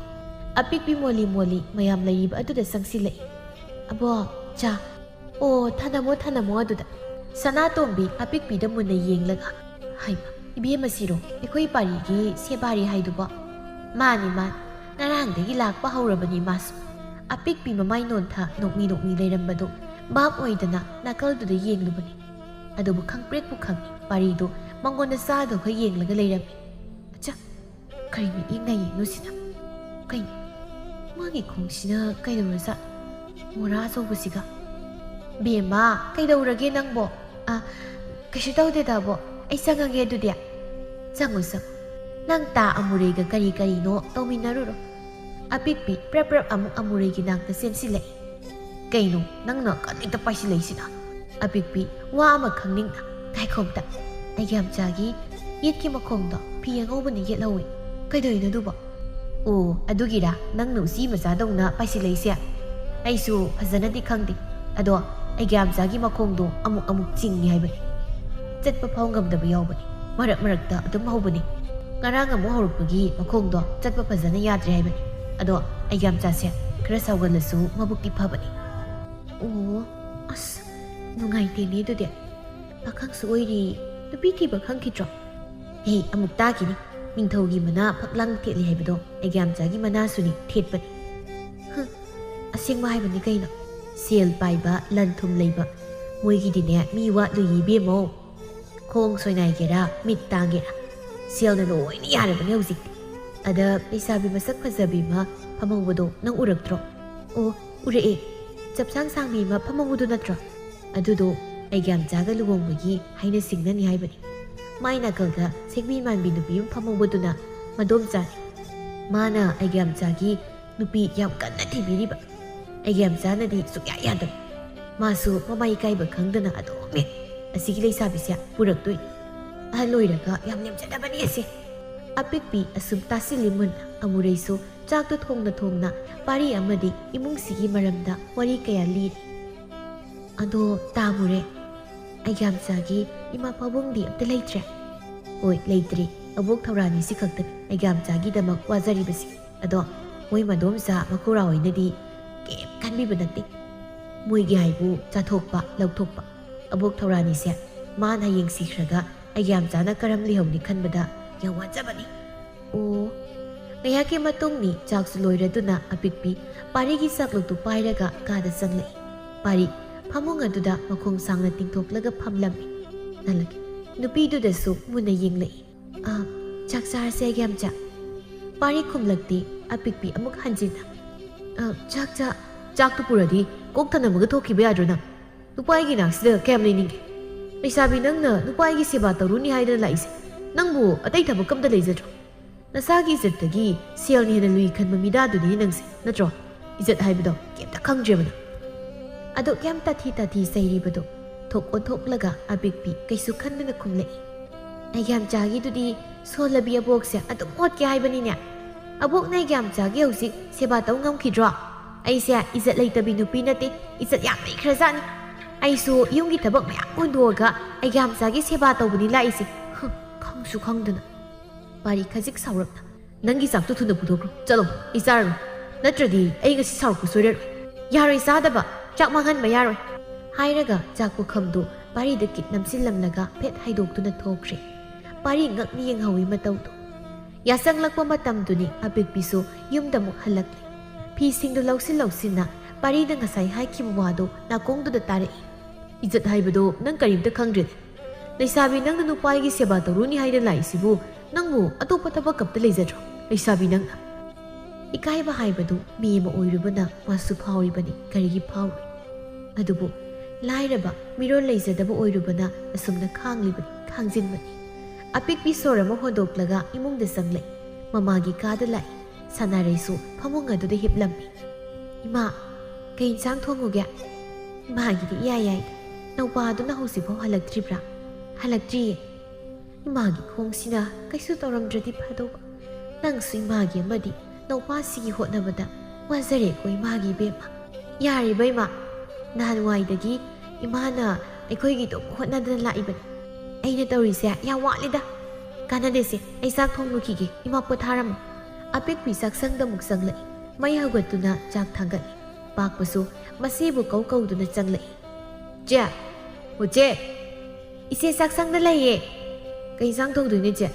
ꯑꯄꯤꯛꯄꯤ ꯃꯣꯂꯤ ꯃꯣꯂꯤ ꯃꯌꯥꯝ ꯂꯩꯔꯤꯕ ꯑꯗꯨꯗ ꯆꯪꯁꯤꯜꯂꯛꯏ꯫ "ꯑꯕꯣꯛ, ꯆꯥ"꯫ "ꯑꯣ, ꯊꯅꯝꯃꯣ, ꯊꯅꯝꯃꯣ ꯑꯗꯨꯗ"꯫ ꯁꯅꯥꯇꯣꯝꯕꯤ ꯑꯄꯤꯛꯄꯤꯗ ꯃꯨꯟꯅ ꯌꯦꯡꯂꯒ, "ꯍꯩꯃꯥ, ꯏꯕꯦꯝꯃꯁꯤꯔꯣ ꯑꯩꯈꯣꯏ ꯄꯥꯔꯤꯒꯤ ꯁꯦꯕꯥꯔꯤ ꯍꯥꯏꯗꯨꯕꯣ?" "ꯃꯥꯅꯤ, ꯃꯥꯅꯤ, ꯉꯔꯥꯡꯗꯒꯤ ꯂꯥꯛꯄ ꯍꯧꯔꯕꯅꯤ ꯃꯥꯁꯨ"꯫ ꯑꯄꯤꯛꯄꯤ ꯃꯃꯥꯏ ꯅꯣꯟꯊ ꯅꯣꯛꯃꯤ ꯅꯣꯛꯃꯤ ꯂꯩꯔꯝꯕꯗꯨ ꯚꯥꯞ ꯑꯣꯏꯗꯅ ꯅꯥꯀꯜꯗꯨꯗ ꯌꯦꯡꯂꯨꯕꯅꯤ꯫ ꯑꯗꯨꯕꯨ ꯈꯪꯄ꯭ꯔꯦꯛꯄꯨ ꯈꯪꯏ, ꯄꯥꯔꯤꯗꯨ ꯃꯉꯣꯟꯗ ꯆꯥꯗꯧꯈ ꯌꯦꯡꯂꯒ ꯂꯩꯔꯝꯃꯤ꯫ ꯑꯆꯥ, ꯀꯔꯤ ꯃꯤꯠꯌꯦꯡ ꯅꯥꯌꯦꯡꯅꯣ ꯁꯤꯅ? ꯀꯩꯅꯣ, ꯃꯥꯒꯤ ꯈꯣꯡꯁꯤꯅ ꯀꯩꯗꯧꯔꯖꯥꯠ? ꯃꯣꯔꯥ ꯑꯆꯧꯕꯁꯤꯒ꯫ "ꯕꯦꯝꯃ, ꯀꯩꯗꯧꯔꯒꯦ ꯅꯪꯕꯣ?" "ꯑ, ꯀꯩꯁꯨ ꯇꯧꯗꯦꯗ, ꯑꯕꯣꯛ꯫ ꯑꯩ ꯆꯪꯉꯒꯦ ꯑꯗꯨꯗꯤ"꯫ "ꯆꯪꯉꯨ, ꯆꯪꯉꯨ꯫ ꯅꯪ ꯇꯥ ꯑꯃꯨꯔꯩꯒ ꯀꯔꯤ ꯀꯔꯤꯅꯣ ꯇꯧꯃꯤꯟꯅꯔꯨꯔꯣ"꯫ ꯑꯄꯤꯛꯄꯤ ꯄ꯭ꯔꯞ ꯄ꯭ꯔꯞ ꯑꯃꯨꯛ ꯑꯃꯨꯔꯩꯒꯤ ꯅꯥꯛꯇ ꯆꯦꯟꯁꯤꯜꯂꯛꯏ꯫ "ꯀꯩꯅꯣ ꯅꯪꯅ ꯀꯟꯅ ꯍꯦꯛꯇ ꯄꯥꯏꯁꯤꯜꯂꯛꯏꯁꯤꯅ?" ꯑꯄꯤꯛꯄꯤ ꯋꯥ ꯑꯃ ꯈꯪꯅꯤꯡꯅ, "ꯉꯥꯏꯈꯣ ꯑꯝꯇ, ꯑꯩꯒꯤ ꯌꯥꯝꯆꯥꯒꯤ ꯌꯦꯠꯀꯤ ꯃꯈꯣꯡꯗꯣ ꯐꯤ ꯑꯉꯧꯕꯅ ꯌꯦꯠꯍꯧꯋꯤ꯫ ꯀꯩꯗꯧꯔꯤꯅꯣ ꯑꯗꯨꯕꯣ?" "ꯑꯣ, ꯑꯗꯨꯒꯤꯔꯥ ꯅꯪꯅ ꯎꯆꯤ ꯃꯆꯥꯗꯧꯅ ꯄꯥꯏꯁꯤꯜꯂꯛꯏꯁꯦ? ꯑꯩꯁꯨ ꯐꯖꯅꯗꯤ ꯈꯪꯗꯦ, ꯑꯗꯣ ꯑꯩꯒꯤ ꯌꯥꯝꯆꯥꯒꯤ ꯃꯈꯣꯡꯗꯣ ꯑꯃꯨꯛ ꯑꯃꯨꯛ ꯆꯤꯡꯉꯤ ꯍꯥꯏꯕꯅꯤ꯫ ꯆꯠꯄ ꯐꯥꯎ ꯉꯝꯗꯕ ꯌꯥꯎꯕꯅꯤ꯫ ꯃꯔꯛ ꯃꯔꯛꯇ ꯑꯗꯨꯝ ꯍꯧꯕꯅꯤ꯫ ꯉꯔꯥꯡ ꯑꯃꯨꯛ ꯍꯧꯔꯛꯄꯒꯤ ꯃꯈꯣꯡꯗꯣ ꯆꯠꯄ ꯐꯖꯅ ꯌꯥꯗ꯭ꯔꯦ ꯍꯥꯏꯕꯅꯤ꯫ ꯑꯗꯣ ꯑꯩꯒꯤ ꯌꯥꯝꯆꯥꯁꯦ ꯈꯔ ꯁꯥꯎꯒꯜꯂꯁꯨ ꯃꯕꯨꯛꯇꯤ ꯐꯕꯅꯤ"꯫ "ꯑꯣ, ꯑꯁ, ꯅꯨꯡꯉꯥꯏꯇꯦꯅꯦ ꯑꯗꯨꯗꯤ꯫ ꯄꯥꯈꯪꯁꯨ ꯑꯣꯏꯔꯤ, ꯅꯨꯄꯤ ꯊꯤꯕ ꯈꯪꯈꯤꯗ꯭ꯔꯣ?" "ꯍꯦ, ꯑꯃꯨꯛ ꯇꯥꯈꯤꯅꯤ꯫ ꯅꯤꯡꯊꯧꯒꯤ ꯃꯅꯥ ꯐꯛꯂꯥꯡ ꯊꯦꯠꯂꯤ ꯍꯥꯏꯕꯗꯣ ꯑꯩꯒ꯭ꯌꯥꯝꯆꯥꯒꯤ ꯃꯅꯥꯁꯨꯅꯤ ꯊꯦꯠꯄꯅꯤ꯫ ꯍꯨꯝ, ꯑꯁꯦꯡꯕ ꯍꯥꯏꯕꯅꯤ ꯀꯩꯅꯣ꯫ ꯁꯦꯜ ꯄꯥꯏꯕ, ꯂꯟ ꯊꯨꯝ ꯂꯩꯕ, ꯃꯣꯏꯒꯤꯗꯤꯅꯦ ꯃꯤ ꯋꯥꯠꯂꯨꯏ ꯏꯕꯦꯝꯃꯧ꯫ ꯈꯣꯡ ꯁꯣꯏꯅꯥꯏꯒꯦꯔꯥ, ꯃꯤꯠ ꯇꯥꯡꯒꯦꯔꯥ, ꯁꯦꯜꯅ ꯂꯣꯏꯅ ꯌꯥꯔꯕꯅꯦ ꯍꯧꯖꯤꯛꯇꯤ꯫ ꯑꯗ ꯂꯩꯁꯥꯕꯤ ꯃꯁꯛ ꯐꯖꯕꯤ ꯑꯃ ꯐꯝꯍꯧꯕꯗꯣ ꯅꯪ ꯎꯔꯛꯇ꯭ꯔꯣ? ꯑꯣ, ꯎꯔꯛꯑꯦ꯫ ꯆꯞꯁꯥꯡ ꯁꯥꯡꯕꯤ ꯑꯃ ꯐꯝꯍꯧꯕꯗꯣ ꯅꯠꯇ꯭ꯔꯣ? ꯑꯗꯨꯗꯣ ꯑꯩꯒ꯭ꯌꯥꯝꯆꯥꯒ ꯂꯨꯍꯣꯡꯕꯒꯤ ꯍꯥꯏꯅ ꯁꯤꯡꯅꯅꯤ ꯍꯥꯏꯕꯅꯤ꯫ ꯃꯥꯏ ꯅꯥꯀꯜꯗ ꯁꯦꯛꯃꯤ ꯃꯥꯟꯕꯤ ꯅꯨꯄꯤ ꯑꯃ ꯐꯝꯍꯧꯕꯗꯨꯅ ꯃꯗꯣꯝꯆꯥꯅꯤ꯫ ꯃꯥꯅ ꯑꯩꯒ꯭ꯌꯥꯝꯆꯥꯒꯤ ꯅꯨꯄꯤ ꯌꯥꯝ ꯀꯟꯅ ꯊꯤꯕꯤꯔꯤꯕ꯫ ꯑꯩꯒ꯭ꯌꯥꯝꯆꯥꯅꯗꯤ ꯁꯨꯛꯌꯥ ꯌꯥꯗꯕ꯫ ꯃꯥꯁꯨ ꯃꯃꯥ ꯏꯀꯥꯏꯕ ꯈꯪꯗꯅ ꯑꯗꯨꯝꯅꯦ ꯑꯁꯤꯒꯤ ꯂꯩꯁꯥꯕꯤꯁꯦ ꯄꯨꯔꯛꯇꯣꯏꯅꯤ꯫ ꯑꯍꯜ ꯑꯣꯏꯔꯒ ꯌꯥꯝ ꯂꯦꯝꯖꯗꯕꯅꯤ ꯑꯁꯦ꯫ ꯑꯄꯤꯛꯄꯤ ꯑꯁꯨꯝ ꯇꯥꯁꯤꯜꯂꯤ ꯃꯨꯟꯅ꯫ ꯑꯃꯨꯔꯩꯁꯨ ꯆꯥꯛꯇꯨ ꯊꯣꯡꯅ ꯊꯣꯡꯅ ꯄꯥꯔꯤ ꯑꯃꯗꯤ ꯏꯃꯨꯡꯁꯤꯒꯤ ꯃꯔꯝꯗ ꯋꯥꯔꯤ ꯀꯌꯥ ꯂꯤꯔꯤ꯫ ꯑꯗꯣ ꯇꯥꯃꯨꯔꯦ, ꯑꯩꯒ꯭ꯌꯥꯝꯆꯥꯒꯤ ꯏꯃꯥ ꯄꯥꯕꯨꯡꯗꯤ ꯑꯝꯇ ꯂꯩꯇ꯭ꯔꯦ? ꯍꯣꯏ, ꯂꯩꯇ꯭ꯔꯤ꯫ ꯑꯕꯣꯛ ꯊꯧꯔꯥꯅꯤꯁꯤ ꯈꯛꯇꯅꯤ ꯑꯩꯒ꯭ꯌꯥꯝꯆꯥꯒꯤꯗꯃꯛ ꯋꯥꯖꯔꯤꯕꯁꯤ꯫ ꯑꯗꯣ ꯃꯣꯏ ꯃꯗꯣꯝꯆꯥ ꯃꯈꯨꯔꯥ ꯍꯣꯏꯅꯗꯤ ꯀꯩꯝ ꯈꯟꯕꯤꯕ ꯅꯠꯇꯦ꯫ ꯃꯣꯏꯒꯤ ꯍꯥꯏꯕꯨ ꯆꯥꯊꯣꯛꯄ, ꯂꯧꯊꯣꯛꯄ꯫ ꯑꯕꯣꯛ ꯊꯧꯔꯥꯅꯤꯁꯦ ꯃꯥꯅ ꯍꯌꯦꯡ ꯁꯤꯈ꯭ꯔꯒ ꯑꯩꯒ꯭ꯌꯥꯝꯆꯥꯅ ꯀꯔꯝ ꯂꯩꯍꯧꯅꯤ ꯈꯟꯕꯗ ꯌꯥꯝ ꯋꯥꯖꯕꯅꯤ꯫ ꯑꯣ꯫ ꯉꯥꯏꯍꯥꯛꯀꯤ ꯃꯇꯨꯡꯅꯤ ꯆꯥꯛꯁꯨ ꯂꯣꯏꯔꯗꯨꯅ ꯑꯄꯤꯛꯄꯤ ꯄꯥꯔꯤꯒꯤ ꯆꯥꯛꯂꯨꯛꯇꯨ ꯄꯥꯏꯔꯒ ꯀꯥꯗ ꯆꯪꯂꯛꯏ꯫ ꯄꯥꯔꯤ ꯐꯃꯨꯡ ꯑꯗꯨꯗ ꯃꯈꯣꯡ ꯁꯥꯡꯅ ꯇꯤꯡꯊꯣꯛꯂꯒ ꯐꯝꯂꯝꯃꯤ꯫ ꯅꯂꯛ ꯅꯨꯄꯤꯗꯨꯗꯁꯨ ꯃꯨꯟꯅ ꯌꯦꯡꯂꯛꯏ꯫ "ꯑ, ꯆꯥꯛ ꯆꯥꯔꯁꯦ, ꯑꯩꯒ꯭ꯌꯥꯝꯆꯥ?" ꯄꯥꯔꯤ ꯈꯨꯝꯂꯛꯇꯦ꯫ ꯑꯄꯤꯛꯄꯤ ꯑꯃꯨꯛ ꯍꯟꯖꯤꯟꯅ, "ꯑ, ꯆꯥꯛ ꯆꯥ-, ꯆꯥꯛꯇꯨ ꯄꯨꯔꯗꯤ ꯀꯣꯛ ꯊꯅꯝꯃꯒ ꯊꯣꯛꯈꯤꯕ ꯌꯥꯗ꯭ꯔꯣ ꯅꯪ? ꯅꯨꯄꯥ ꯑꯩꯒꯤ ꯅꯥꯛꯁꯤꯗ ꯀꯌꯥꯝ ꯂꯩꯅꯤꯡꯒꯦ? ꯂꯩꯁꯥꯕꯤ ꯅꯪꯅ ꯅꯨꯄꯥ ꯑꯩꯒꯤ ꯁꯦꯕꯥ ꯇꯧꯔꯨꯅꯤ ꯍꯥꯏꯗꯅ ꯂꯥꯛꯏꯁꯦ꯫ ꯅꯪꯕꯨ ꯑꯇꯩ ꯊꯕꯛ ꯑꯝꯇ ꯂꯩꯖꯗ꯭ꯔꯣ? ꯅꯁꯥꯒꯤ ꯏꯖꯠꯇꯒꯤ ꯁꯦꯜꯅ ꯍꯦꯟꯅ ꯂꯨꯏ ꯈꯟꯕ ꯃꯤꯗꯥꯗꯨꯅꯤꯅꯦ ꯅꯪꯁꯦ, ꯅꯠꯇ꯭ꯔꯣ? ꯏꯖꯠ ꯍꯥꯏꯕꯗꯣ ꯀꯩꯝꯇ ꯈꯪꯗ꯭ꯔꯦꯕ ꯅꯪ?" ꯑꯗꯨꯛ ꯌꯥꯝ ꯇꯥꯊꯤ ꯇꯥꯊꯤ ꯆꯩꯔꯤꯕꯗꯣ ꯊꯣꯛ ꯑꯣꯟꯊꯣꯛꯂꯒ ꯑꯄꯤꯛꯄꯤ ꯀꯩꯁꯨ ꯈꯟꯗꯅ ꯈꯨꯝꯂꯛꯏ꯫ ꯑꯩꯒ꯭ꯌꯥꯝꯆꯥꯒꯤꯗꯨꯗꯤ ꯁꯣꯜꯂꯕꯤ ꯑꯕꯣꯛꯁꯦ ꯑꯗꯨꯝ ꯑꯣꯠꯀꯦ ꯍꯥꯏꯕꯅꯤꯅꯦ꯫ ꯑꯕꯣꯛꯅ ꯑꯩꯒ꯭ꯌꯥꯝꯆꯥꯒꯤ ꯍꯧꯖꯤꯛ ꯁꯦꯕꯥ ꯇꯧ ꯉꯝꯈꯤꯗ꯭ꯔꯣ? ꯑꯩꯁꯦ ꯏꯖꯠ ꯂꯩꯇꯕꯤ ꯅꯨꯄꯤ ꯅꯠꯇꯦ, ꯏꯖꯠ ꯌꯥꯝ ꯂꯩꯈ꯭ꯔꯖꯥꯠꯅꯤ꯫ ꯑꯩꯁꯨ ꯌꯨꯝꯒꯤ ꯊꯕꯛ ꯃꯌꯥꯝ ꯍꯨꯟꯗꯣꯛꯑꯒ ꯑꯩꯒ꯭ꯌꯥꯝꯆꯥꯒꯤ ꯁꯦꯕꯥ ꯇꯧꯕꯅꯤ ꯂꯥꯛꯏꯁꯦ꯫ ꯍꯨꯝ, ꯈꯪꯁꯨ ꯈꯪꯗꯅ꯫ ꯄꯥꯔꯤ ꯈꯖꯤꯛ ꯁꯥꯎꯔꯞꯅ, "ꯅꯪꯒꯤ ꯆꯥꯛꯇꯨ ꯊꯨꯅ ꯄꯨꯊꯣꯛꯈ꯭ꯔꯣ꯫ ꯆꯠꯂꯣ, ꯑꯩ ꯆꯥꯔꯔꯣꯏ꯫ ꯅꯠꯇ꯭ꯔꯗꯤ ꯑꯩ ꯉꯁꯤ ꯁꯥꯎꯔꯛꯄ ꯁꯣꯏꯔꯔꯣꯏ꯫ ꯌꯥꯔꯣꯏ ꯆꯥꯗꯕ, ꯆꯥꯛ ꯃꯥꯡꯍꯟꯕ ꯌꯥꯔꯣꯏ"꯫ ꯍꯥꯏꯔꯒ ꯆꯥꯛ ꯄꯨꯈꯝꯗꯨ ꯄꯥꯔꯤꯗ ꯀꯤꯠ ꯅꯝꯁꯤꯜꯂꯝꯂꯒ ꯐꯦꯠ ꯍꯥꯏꯗꯣꯛꯇꯨꯅ ꯊꯣꯛꯈ꯭ꯔꯦ꯫ ꯄꯥꯔꯤ ꯉꯛꯅ ꯌꯦꯡꯍꯧꯏ ꯃꯇꯧꯗꯣ꯫ ꯌꯥꯆꯪꯂꯛꯄ ꯃꯇꯝꯗꯨꯅꯤ꯫ ꯑꯄꯤꯛꯄꯤꯁꯨ ꯌꯨꯝꯗ ꯑꯃꯨꯛ ꯍꯜꯂꯛꯂꯦ꯫ ꯐꯤꯁꯤꯡꯗꯨ ꯂꯧꯁꯤꯟ ꯂꯧꯁꯤꯟꯅ ꯄꯥꯔꯤꯅ ꯉꯁꯥꯏ ꯍꯥꯏꯈꯤꯕ ꯋꯥꯗꯨ ꯅꯥꯀꯣꯡꯗꯨꯗ ꯇꯥꯔꯛꯏ꯫ "ꯏꯖꯠ ꯍꯥꯏꯕꯗꯣ ꯅꯪ ꯀꯔꯤꯝꯇ ꯈꯪꯗ꯭ꯔꯦꯅꯦ꯫ ꯂꯩꯁꯥꯕꯤ ꯅꯪꯅ ꯅꯨꯄꯥꯒꯤ ꯁꯦꯕꯥ ꯇꯧꯔꯨꯅꯤ ꯍꯥꯏꯅ ꯂꯥꯛꯏꯁꯤꯕꯨ ꯅꯪꯕꯨ ꯑꯇꯣꯞꯄ ꯊꯕꯛ ꯑꯝꯇ ꯂꯩꯖꯗ꯭ꯔꯣ? ꯂꯩꯁꯥꯕꯤ ꯅꯪꯅ?" ꯏꯀꯥꯏꯕ ꯍꯥꯏꯕꯗꯨ ꯃꯤ ꯑꯃ ꯑꯣꯏꯔꯨꯕꯅ ꯃꯥꯁꯨ ꯐꯥꯎꯔꯤꯕꯅꯤ, ꯀꯔꯤꯒꯤ ꯐꯥꯎꯔꯣꯏ? ꯑꯗꯨꯕꯨ ꯂꯥꯏꯔꯕ, ꯃꯤꯔꯣꯜ ꯂꯩꯖꯗꯕ ꯑꯣꯏꯔꯨꯕꯅ ꯑꯁꯨꯝꯅ ꯈꯥꯡꯂꯤꯕꯅꯤ, ꯈꯥꯡꯖꯤꯟꯕꯅꯤ꯫ ꯑꯄꯤꯛꯄꯤ ꯁꯣꯔ ꯑꯃ ꯍꯣꯟꯗꯣꯛꯂꯒ ꯏꯃꯨꯡꯗ ꯆꯪꯂꯛꯏ꯫ ꯃꯃꯥꯒꯤ ꯀꯥꯗ ꯂꯥꯛꯏ꯫ ꯁꯅꯥꯔꯩꯁꯨ ꯐꯃꯨꯡ ꯑꯗꯨꯗ ꯍꯤꯞꯂꯝꯃꯤ꯫ "ꯏꯃꯥ, ꯀꯩ ꯏꯟꯁꯥꯡ ꯊꯣꯡꯉꯨꯒꯦ?" "ꯏꯃꯥꯒꯤꯗꯤ ꯏꯌꯥ ꯌꯥꯏꯗ꯫ ꯅꯧꯄꯥꯗꯨꯅ ꯍꯧꯖꯤꯛꯐꯥꯎ ꯍꯜꯂꯛꯇ꯭ꯔꯤꯕ꯭ꯔꯥ?" "ꯍꯜꯂꯛꯇ꯭ꯔꯤꯌꯦ꯫ ꯏꯃꯥꯒꯤ ꯈꯣꯡꯁꯤꯅ ꯀꯩꯁꯨ ꯇꯧꯔꯝꯗ꯭ꯔꯗꯤ ꯐꯗꯧꯕ꯫ ꯅꯪꯁꯨ ꯏꯃꯥꯒꯤ ꯑꯃꯗꯤ ꯅꯧꯄꯥꯁꯤꯒꯤ ꯍꯣꯠꯅꯕꯗ ꯋꯥꯖꯔꯦꯀꯣ ꯏꯃꯥꯒꯤ ꯏꯕꯦꯝꯃ꯫" "ꯌꯥꯔꯦꯕ ꯏꯃꯥ, ꯅꯍꯥꯟꯋꯥꯏꯗꯒꯤ ꯏꯃꯥꯅ ꯑꯩꯈꯣꯏꯒꯤꯗꯣ ꯍꯣꯠꯅꯗꯅ ꯂꯥꯛꯏꯕꯅꯤ꯫ ꯑꯩꯅ ꯇꯧꯔꯤꯁꯦ ꯌꯥꯝ ꯋꯥꯠꯂꯤꯗ꯫ ꯀꯥꯟꯅꯗꯦꯁꯦ, ꯑꯩ ꯆꯥꯛ ꯊꯣꯡꯂꯨꯈꯤꯒꯦ, ꯏꯃꯥ ꯄꯣꯊꯥꯔꯝꯃꯣ꯫" ꯑꯄꯤꯛꯄꯤ ꯆꯥꯛꯁꯪꯗ ꯑꯃꯨꯛ ꯆꯪꯂꯛꯏ꯫ ꯃꯩ ꯍꯧꯒꯠꯇꯨꯅ ꯆꯥꯛ ꯊꯥꯡꯒꯠꯂꯤ꯫ ꯄꯥꯛꯄꯁꯨ ꯃꯁꯤꯕꯨ ꯀꯧ ꯀꯧꯗꯨꯅ ꯆꯪꯂꯛꯏ꯫ "ꯆꯦ! ꯑꯣ ꯆꯦ! ꯏꯆꯦ ꯆꯥꯛꯁꯪꯗ ꯂꯩꯌꯦ꯫" "ꯀꯩ ꯏꯟꯁꯥꯡ ꯊꯣꯡꯗꯣꯏꯅꯣ ꯏꯆꯦ?"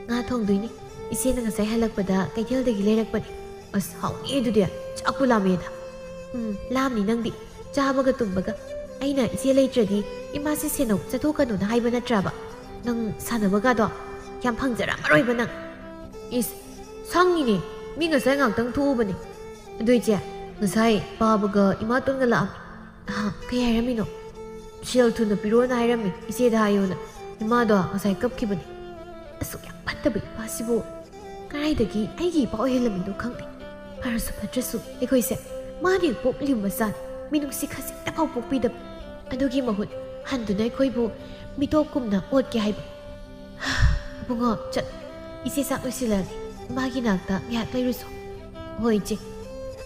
"ꯉꯥ ꯊꯣꯡꯗꯣꯏꯅꯤ꯫ ꯏꯆꯦꯅ ꯉꯁꯥꯏ ꯍꯜꯂꯛꯄꯗ ꯀꯩꯊꯦꯜꯗꯒꯤ ꯂꯩꯔꯛꯄꯅꯤ꯫" "ꯑꯁ, ꯍꯥꯎꯅꯤ ꯑꯗꯨꯗꯤ꯫ ꯆꯥꯛꯄꯨ ꯂꯥꯝꯃꯦꯗ꯫" "ꯎꯝ, ꯂꯥꯝꯅꯤ ꯅꯪꯗꯤ꯫ ꯆꯥꯕꯒ ꯇꯨꯝꯕꯒ꯫ ꯑꯩꯅ ꯏꯆꯦ ꯂꯩꯇ꯭ꯔꯗꯤ ꯏꯃꯥꯁꯦ ꯁꯦꯟꯅꯧ ꯆꯠꯊꯣꯛꯀꯅꯨꯅ ꯍꯥꯏꯕ ꯅꯠꯇ꯭ꯔꯕ? ꯅꯪ ꯁꯥꯟꯅꯕꯒꯗꯣ ꯌꯥꯝ ꯐꯪꯖꯔꯝꯃꯔꯣꯏꯕ ꯅꯪ꯫" "ꯏꯁ, ꯁꯪꯉꯤꯅꯦ꯫ ꯃꯤ ꯉꯁꯥꯏ ꯉꯥꯛꯇꯪ ꯊꯣꯛꯎꯕꯅꯦ꯫ ꯑꯗꯨ ꯏꯆꯦ, ꯉꯁꯥꯏ ꯄꯥꯕꯒ ꯏꯃꯥꯇꯣꯟꯒ ꯂꯥꯛꯑꯝꯃꯤ꯫" "ꯑꯍꯥ, ꯀꯩ ꯍꯥꯏꯔꯝꯃꯤꯅꯣ?" "ꯁꯦꯜ ꯊꯨꯅ ꯄꯤꯔꯛꯑꯣꯅ ꯍꯥꯏꯔꯝꯃꯤ, ꯏꯆꯦꯗ ꯍꯥꯏꯌꯣꯅ꯫ ꯏꯃꯥꯗꯣ ꯉꯁꯥꯏ ꯀꯞꯈꯤꯕꯅꯤ꯫" ꯑꯁꯨꯛ ꯌꯥꯝ ꯐꯠꯇꯕ ꯏꯄꯥꯁꯤꯕꯨ ꯀꯗꯥꯏꯗꯒꯤ ꯑꯩꯒꯤ ꯏꯄꯥ ꯑꯣꯏꯍꯜꯂꯝꯃꯤꯅꯣ ꯈꯪꯗꯦ꯫ ꯐꯔꯁꯨ ꯐꯠꯇ꯭ꯔꯁꯨ ꯑꯩꯈꯣꯏꯁꯦ ꯃꯥꯅ ꯍꯦꯛ ꯄꯣꯛꯂꯤꯕ ꯃꯆꯥꯅꯤ꯫ ꯃꯤꯅꯨꯡꯁꯤ ꯈꯖꯤꯛꯇ ꯐꯥꯎ ꯄꯣꯛꯄꯤꯗꯕ꯫ ꯑꯗꯨꯒꯤ ꯃꯍꯨꯠ ꯍꯟꯗꯨꯅ ꯑꯩꯈꯣꯏꯕꯨ ꯃꯤꯇꯣꯞꯀꯨꯝꯅ ꯑꯣꯠꯀꯦ ꯍꯥꯏꯕ꯫ "ꯏꯕꯨꯡꯉꯣ, ꯆꯠ, ꯏꯆꯦ ꯆꯥꯛ ꯂꯣꯏꯁꯤꯜꯂꯒꯦ꯫ ꯏꯃꯥꯒꯤ ꯅꯥꯛꯇ ꯉꯥꯏꯍꯥꯛ ꯂꯩꯔꯨꯁꯣ꯫" "ꯍꯣꯏ, ꯏꯆꯦ꯫"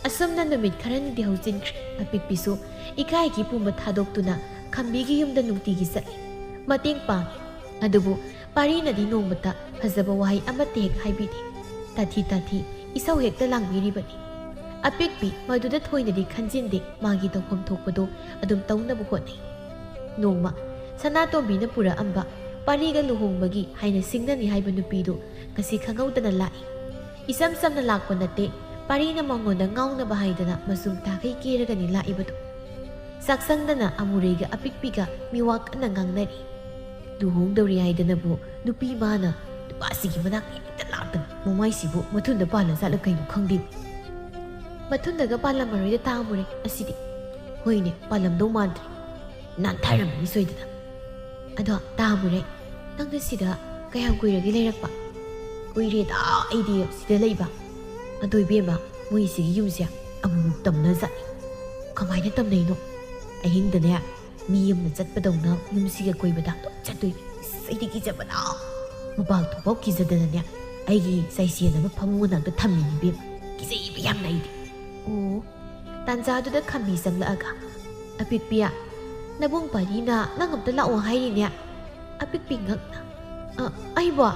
ꯑꯁꯨꯝꯅ ꯅꯨꯃꯤꯠ ꯈꯔꯅꯤꯗꯤ ꯍꯧꯖꯤꯟꯈ꯭ꯔꯦ꯫ ꯑꯄꯤꯛꯄꯤꯁꯨ ꯏꯀꯥꯏꯒꯤ ꯄꯨꯝꯕ ꯊꯥꯗꯣꯛꯇꯨꯅ ꯈꯝꯕꯤꯒꯤ ꯌꯨꯝꯗ ꯅꯨꯡꯇꯤꯒꯤ ꯆꯠꯂꯤ꯫ ꯃꯇꯦꯡ ꯄꯥꯡꯉꯤ꯫ ꯑꯗꯨꯕꯨ ꯄꯥꯔꯤꯅꯗꯤ ꯅꯣꯡꯃꯇ ꯐꯖꯕ ꯋꯥꯍꯩ ꯑꯃꯠꯇ ꯍꯦꯛ ꯍꯥꯏꯕꯤꯗꯦ꯫ ꯇꯥꯊꯤ ꯇꯥꯊꯤ ꯏꯁꯧ ꯍꯦꯛꯇ ꯂꯥꯡꯕꯤꯔꯤꯕꯅꯤ꯫ ꯑꯄꯤꯛꯄꯤ ꯃꯗꯨꯗ ꯊꯣꯏꯅꯗꯤ ꯈꯟꯖꯤꯟꯗꯦ, ꯃꯥꯒꯤ ꯇꯧꯐꯝ ꯊꯣꯛꯄꯗꯣ ꯑꯗꯨꯝ ꯇꯧꯅꯕ ꯍꯣꯠꯅꯩ꯫ ꯅꯣꯡꯃ ꯁꯅꯥꯇꯣꯝꯕꯤꯅ ꯄꯨꯔꯛꯑꯝꯕ ꯄꯥꯔꯤꯒ ꯂꯨꯍꯣꯡꯕꯒꯤ ꯍꯥꯏꯅ ꯁꯤꯡꯅꯅꯤ ꯍꯥꯏꯕ ꯅꯨꯄꯤꯗꯨ ꯉꯁꯤ ꯈꯪꯍꯧꯗꯅ ꯂꯥꯛꯏ꯫ ꯏꯆꯝ ꯆꯝꯅ ꯂꯥꯛꯄ ꯅꯠꯇꯦ, ꯄꯥꯔꯤꯅ ꯃꯉꯣꯟꯗ ꯉꯥꯎꯅꯕ ꯍꯥꯏꯗꯅ ꯃꯆꯨꯝ ꯇꯥꯈꯩ ꯀꯦꯔꯒꯅꯤ ꯂꯥꯛꯏꯕꯗꯨ꯫ ꯆꯥꯛꯁꯪꯗꯅ ꯑꯃꯨꯔꯩꯒ ꯑꯄꯤꯛꯄꯤꯒ ꯃꯤꯋꯥ ꯀꯟꯅ ꯉꯥꯡꯅꯔꯤ꯫ ꯂꯨꯍꯣꯡꯗꯧꯔꯤ ꯍꯥꯏꯗꯅꯕꯨ ꯅꯨꯄꯤ ꯃꯥꯅ ꯅꯨꯄꯥꯁꯤꯒꯤ ꯃꯅꯥꯛꯇ ꯍꯦꯛꯇ ꯂꯥꯛꯇꯅ ꯃꯃꯥꯏꯁꯤꯕꯨ ꯃꯊꯨꯟꯗ ꯄꯥꯜꯂ ꯖꯥꯠꯂ ꯀꯩꯅꯣ ꯈꯪꯗꯦ꯫ ꯃꯊꯨꯟꯗꯒ ꯄꯥꯜꯂꯝꯃꯔꯣꯏꯗ ꯇꯥ ꯑꯃꯨꯔꯩ ꯑꯁꯤꯗꯤ꯫ ꯍꯣꯏꯅꯦ, ꯄꯥꯜꯂꯝꯗꯧ ꯃꯥꯟꯗ꯭ꯔꯦ꯫ ꯅꯥꯟꯊꯔꯝꯃꯅꯤ ꯁꯣꯏꯗꯅ꯫ ꯑꯗꯣ ꯇꯥ ꯑꯃꯨꯔꯩ, ꯅꯪꯅ ꯁꯤꯗ ꯀꯌꯥꯝ ꯀꯨꯏꯔꯒꯦ ꯂꯩꯔꯛꯄ? ꯀꯨꯏꯔꯦꯗ ꯑꯩꯗꯤ ꯁꯤꯗ ꯂꯩꯕ꯫ ꯑꯗꯣ ꯏꯕꯦꯝꯃ, ꯃꯣꯏꯁꯤꯒꯤ ꯌꯨꯝꯁꯦ ꯑꯃꯨꯛꯃꯨꯛ ꯇꯝꯅꯖꯥꯠꯅꯤ꯫ ꯀꯃꯥꯏꯅ ꯇꯝꯅꯩꯅꯣ? ꯑꯍꯤꯡꯗꯅꯦ, ꯃꯤ ꯑꯃꯅ ꯆꯠꯄꯗꯧꯅ ꯌꯨꯝꯁꯤꯒ ꯀꯣꯏꯕꯗ ꯑꯗꯨꯝ ꯆꯠꯇꯣꯏꯅꯤ꯫ ꯑꯁ, ꯑꯩꯗꯤ ꯀꯤꯖꯕꯅ ꯃꯄꯥꯜ ꯊꯣꯛꯐꯥꯎ ꯀꯤꯖꯗꯅꯅꯦ, ꯑꯩꯒꯤ ꯆꯥꯏꯁꯦꯟꯅꯕ ꯐꯃꯨꯡ ꯃꯅꯥꯛꯇ ꯊꯝꯃꯤꯅꯤ ꯏꯕꯦꯝꯃ꯫ ꯀꯤꯖꯩꯕ ꯌꯥꯝꯅ ꯑꯩꯗꯤ꯫ ꯑꯣ, ꯇꯥꯟꯖꯥꯗꯨꯗ ꯈꯝꯕꯤ ꯆꯪꯂꯛꯑꯒ, "ꯑꯄꯤꯛꯄꯤ, ꯅꯕꯨꯡ ꯄꯥꯔꯤꯅ ꯅꯪ ꯑꯝꯇ ꯂꯥꯛꯑꯣ ꯍꯥꯏꯔꯤꯅꯦ꯫" ꯑꯄꯤꯛꯄꯤ ꯉꯛꯅ, "ꯑ, ꯑꯩꯕꯣ?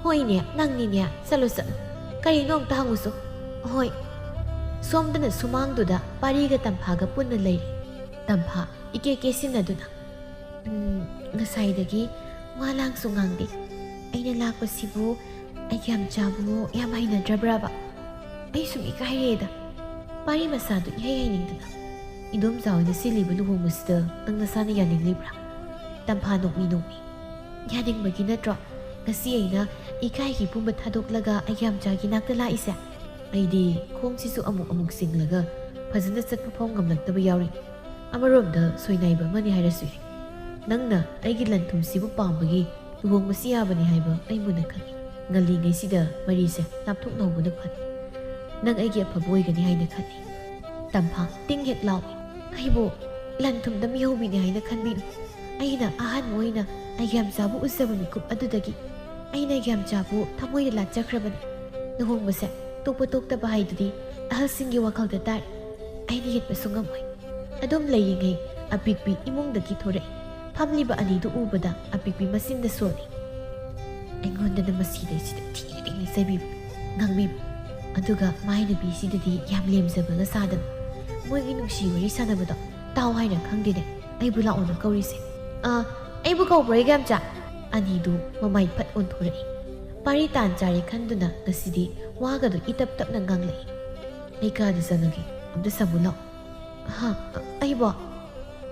ꯍꯣꯏꯅꯦ, ꯅꯪꯅꯤꯅꯦ꯫ ꯆꯠꯂꯣ, ꯆꯠꯂꯣ꯫ ꯀꯔꯤꯅꯣ ꯑꯝꯇ ꯍꯪꯉꯨꯁꯣ꯫" ꯍꯣꯏ꯫ ꯁꯣꯝꯗꯅ ꯁꯨꯃꯥꯡꯗꯨꯗ ꯄꯥꯔꯤꯒ ꯇꯝꯐꯥꯒ ꯄꯨꯟꯅ ꯂꯩꯔꯤ꯫ ꯇꯝꯐꯥ ꯏꯀꯦ ꯀꯦꯁꯤꯟꯅꯗꯨꯅ, "ꯎꯝ, ꯉꯁꯥꯏꯗꯒꯤ ꯋꯥ ꯂꯥꯡꯁꯨ ꯉꯥꯡꯗꯦ꯫ ꯑꯩꯅ ꯂꯥꯛꯄꯁꯤꯕꯨ ꯑꯩꯒꯤ ꯌꯥꯝꯆꯥꯕꯨ ꯌꯥꯝ ꯍꯩꯅꯗ꯭ꯔꯕ꯭ꯔꯕ? ꯑꯩ ꯁꯨꯝ ꯏꯀꯥꯏꯔꯦꯗ꯫" ꯄꯥꯔꯤ ꯃꯁꯥꯗꯨ ꯏꯍꯩ ꯍꯩꯅꯤꯡꯗꯅ, "ꯏꯗꯣꯝꯆꯥ ꯍꯣꯏꯅ ꯁꯤꯜꯂꯤꯕ ꯂꯨꯍꯣꯡꯕꯁꯤꯗ ꯅꯪ ꯅꯁꯥꯅ ꯌꯥꯅꯤꯡꯂꯤꯕ꯭ꯔꯥ?" ꯇꯝꯐꯥ ꯅꯣꯛꯃꯤ ꯅꯣꯛꯃꯤ, "ꯌꯥꯅꯤꯡꯕꯒꯤ ꯅꯠꯇ꯭ꯔꯣ ꯉꯁꯤ ꯑꯩꯅ ꯏꯀꯥꯏꯒꯤ ꯄꯨꯝꯕ ꯊꯥꯗꯣꯛꯂꯒ ꯑꯩꯒꯤ ꯌꯥꯝꯆꯥꯒꯤ ꯅꯥꯛꯇ ꯂꯥꯛꯏꯁꯦ? ꯑꯩꯗꯤ ꯈꯣꯡꯁꯤꯁꯨ ꯑꯃꯨꯛ ꯑꯃꯨꯛ ꯆꯤꯡꯂꯒ ꯐꯖꯅ ꯆꯠꯄ ꯐꯥꯎ ꯉꯝꯂꯛꯇꯕ ꯌꯥꯎꯔꯤ꯫ ꯑꯃꯔꯣꯝꯗ ꯁꯣꯏꯅꯥꯏꯕ ꯑꯃꯅꯤ ꯍꯥꯏꯔꯁꯨ ꯌꯥꯏ꯫ ꯅꯪꯅ ꯑꯩꯒꯤ ꯂꯟ ꯊꯨꯝꯁꯤꯕꯨ ꯄꯥꯝꯕꯒꯤ ꯂꯨꯍꯣꯡꯕꯁꯤ ꯌꯥꯕꯅꯤ ꯍꯥꯏꯕ ꯑꯩ ꯃꯨꯟꯅ ꯈꯪꯏ꯫ ꯉꯜꯂꯤꯉꯩꯁꯤꯗ ꯃꯔꯤꯁꯦ ꯂꯥꯞꯊꯣꯛꯅꯍꯧꯕꯅ ꯐꯅꯤ꯫ ꯅꯪ ꯑꯩꯒꯤ ꯑꯐꯕ ꯑꯣꯏꯒꯅꯤ ꯍꯥꯏꯅ ꯈꯜꯂꯤ꯫" ꯇꯝꯐꯥ ꯇꯤꯡ ꯍꯦꯛ ꯂꯥꯎꯏ꯫ "ꯑꯩꯕꯨ ꯂꯟ ꯊꯨꯝꯗ ꯃꯤꯍꯧꯕꯤꯅꯤ ꯍꯥꯏꯅ ꯈꯟꯕꯤꯅꯨ꯫ ꯑꯩꯅ ꯑꯍꯥꯟꯕ ꯑꯣꯏꯅ ꯑꯩꯒꯤ ꯌꯥꯝꯆꯥꯕꯨ ꯎꯖꯕ ꯃꯤꯀꯨꯞ ꯑꯗꯨꯗꯒꯤ ꯑꯩꯅ ꯑꯩꯒꯤ ꯌꯥꯝꯆꯥꯕꯨ ꯊꯃꯣꯏꯗ ꯂꯥꯠꯆꯈ꯭ꯔꯕꯅꯤ꯫ ꯂꯨꯍꯣꯡꯕꯁꯦ ꯇꯣꯛꯄ ꯇꯣꯛꯇꯕ ꯍꯥꯏꯗꯨꯗꯤ ꯑꯍꯜꯁꯤꯡꯒꯤ ꯋꯥꯈꯜꯗ ꯇꯥꯔꯦ꯫ ꯑꯩꯅ ꯌꯦꯠꯄꯁꯨ ꯉꯝꯃꯣꯏ꯫" ꯑꯗꯨꯝ ꯂꯩꯔꯤꯉꯩ ꯑꯄꯤꯛꯄꯤ ꯏꯃꯨꯡꯗꯒꯤ ꯊꯣꯔꯛꯏ꯫ ꯐꯝꯂꯤꯕ ꯑꯅꯤꯗꯨ ꯎꯕꯗ ꯑꯄꯤꯛꯄꯤ ꯃꯆꯤꯟꯗ ꯁꯣꯜꯂꯤ꯫ ꯑꯩꯉꯣꯟꯗꯅ ꯃꯁꯤꯗꯩꯁꯤꯗ ꯊꯤꯅ ꯊꯤꯅ ꯆꯩꯕꯤꯕ, ꯉꯥꯡꯕꯤꯕ꯫ ꯑꯗꯨꯒ ꯃꯥꯏ ꯅꯨꯄꯤꯁꯤꯗꯗꯤ ꯌꯥꯝ ꯂꯦꯝꯖꯕꯒ ꯁꯥꯗꯅ ꯃꯣꯏꯒꯤ ꯅꯨꯡꯁꯤ ꯋꯥꯔꯤ ꯁꯥꯟꯅꯕꯗꯣ ꯇꯥꯎ ꯍꯥꯏꯅ ꯈꯪꯗꯦꯅꯦ ꯑꯩꯕꯨ ꯂꯥꯛꯑꯣꯅ ꯀꯧꯔꯤꯁꯦ꯫ "ꯑ, ꯑꯩꯕꯨ ꯀꯧꯕ꯭ꯔꯣ, ꯏꯒꯥꯝꯆꯥ?" ꯑꯅꯤꯗꯨ ꯃꯃꯥꯏ ꯐꯠ ꯑꯣꯟꯊꯣꯔꯛꯏ꯫ ꯄꯥꯔꯤ ꯇꯥꯟ ꯆꯥꯔꯦ ꯈꯟꯗꯨꯅ ꯉꯁꯤꯗꯤ ꯋꯥꯒꯗꯨ ꯏꯇꯞ ꯇꯞꯅ ꯉꯥꯡꯂꯛꯏ꯫ "ꯑꯩ ꯀꯥꯗ ꯆꯪꯉꯒꯦ, ꯑꯝꯇ ꯁꯝꯃꯨ ꯂꯥꯎ"꯫ "ꯍꯥ? ꯑꯩꯕꯣ?"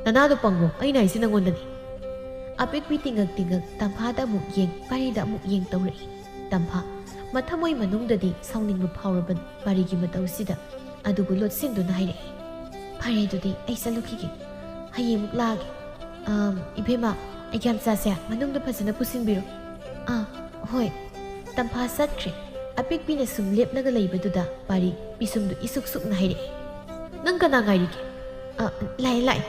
"ꯅꯅꯥꯗꯣ ꯄꯪꯉꯣ, ꯑꯩꯅ ꯍꯥꯏꯁꯤ ꯅꯪꯉꯣꯟꯗꯅꯤ"꯫ ꯑꯄꯤꯛꯄꯤ ꯇꯤꯡꯉꯛ ꯇꯤꯡꯉꯛ ꯇꯝꯐꯥꯗ ꯑꯃꯨꯛ ꯌꯦꯡ, ꯄꯥꯔꯤꯗ ꯑꯃꯨꯛ ꯌꯦꯡ ꯇꯧꯔꯛꯏ꯫ ꯇꯝꯐꯥ, ꯃꯊꯃꯣꯏ ꯃꯅꯨꯡꯗꯗꯤ ꯁꯥꯎꯅꯤꯡꯕ ꯐꯥꯎꯔꯕꯅꯤ ꯄꯥꯔꯤꯒꯤ ꯃꯇꯧꯁꯤꯗ꯫ ꯑꯗꯨꯕꯨ ꯂꯣꯠꯁꯤꯟꯗꯨꯅ ꯍꯥꯏꯔꯛꯏ, "ꯐꯔꯦ, ꯑꯗꯨꯗꯤ ꯑꯩ ꯆꯠꯂꯨꯈꯤꯒꯦ꯫ ꯍꯌꯦꯡ ꯑꯃꯨꯛ ꯂꯥꯛꯑꯒꯦ꯫ ꯑꯝ, ꯏꯕꯦꯝꯃ, ꯑꯩꯒ꯭ꯌꯥꯝꯆꯥꯁꯦ ꯃꯅꯨꯡꯗ ꯐꯖꯅ ꯄꯨꯁꯤꯟꯕꯤꯔꯣ"꯫ "ꯑꯥ, ꯍꯣꯏ"꯫ ꯇꯝꯐꯥ ꯆꯠꯈ꯭ꯔꯦ꯫ ꯑꯄꯤꯛꯄꯤꯅ ꯁꯨꯝ ꯂꯦꯞꯂꯒ ꯂꯩꯕꯗꯨꯗ ꯄꯥꯔꯤ ꯄꯤꯁꯨꯝꯗꯨ ꯏꯁꯨꯛ ꯁꯨꯛꯅ ꯍꯥꯏꯔꯛꯏ, "ꯅꯪ ꯀꯅꯥ ꯉꯥꯏꯔꯤꯒꯦ?" "ꯑ, ꯂꯥꯛꯑꯦ, ꯂꯥꯛꯑꯦ"꯫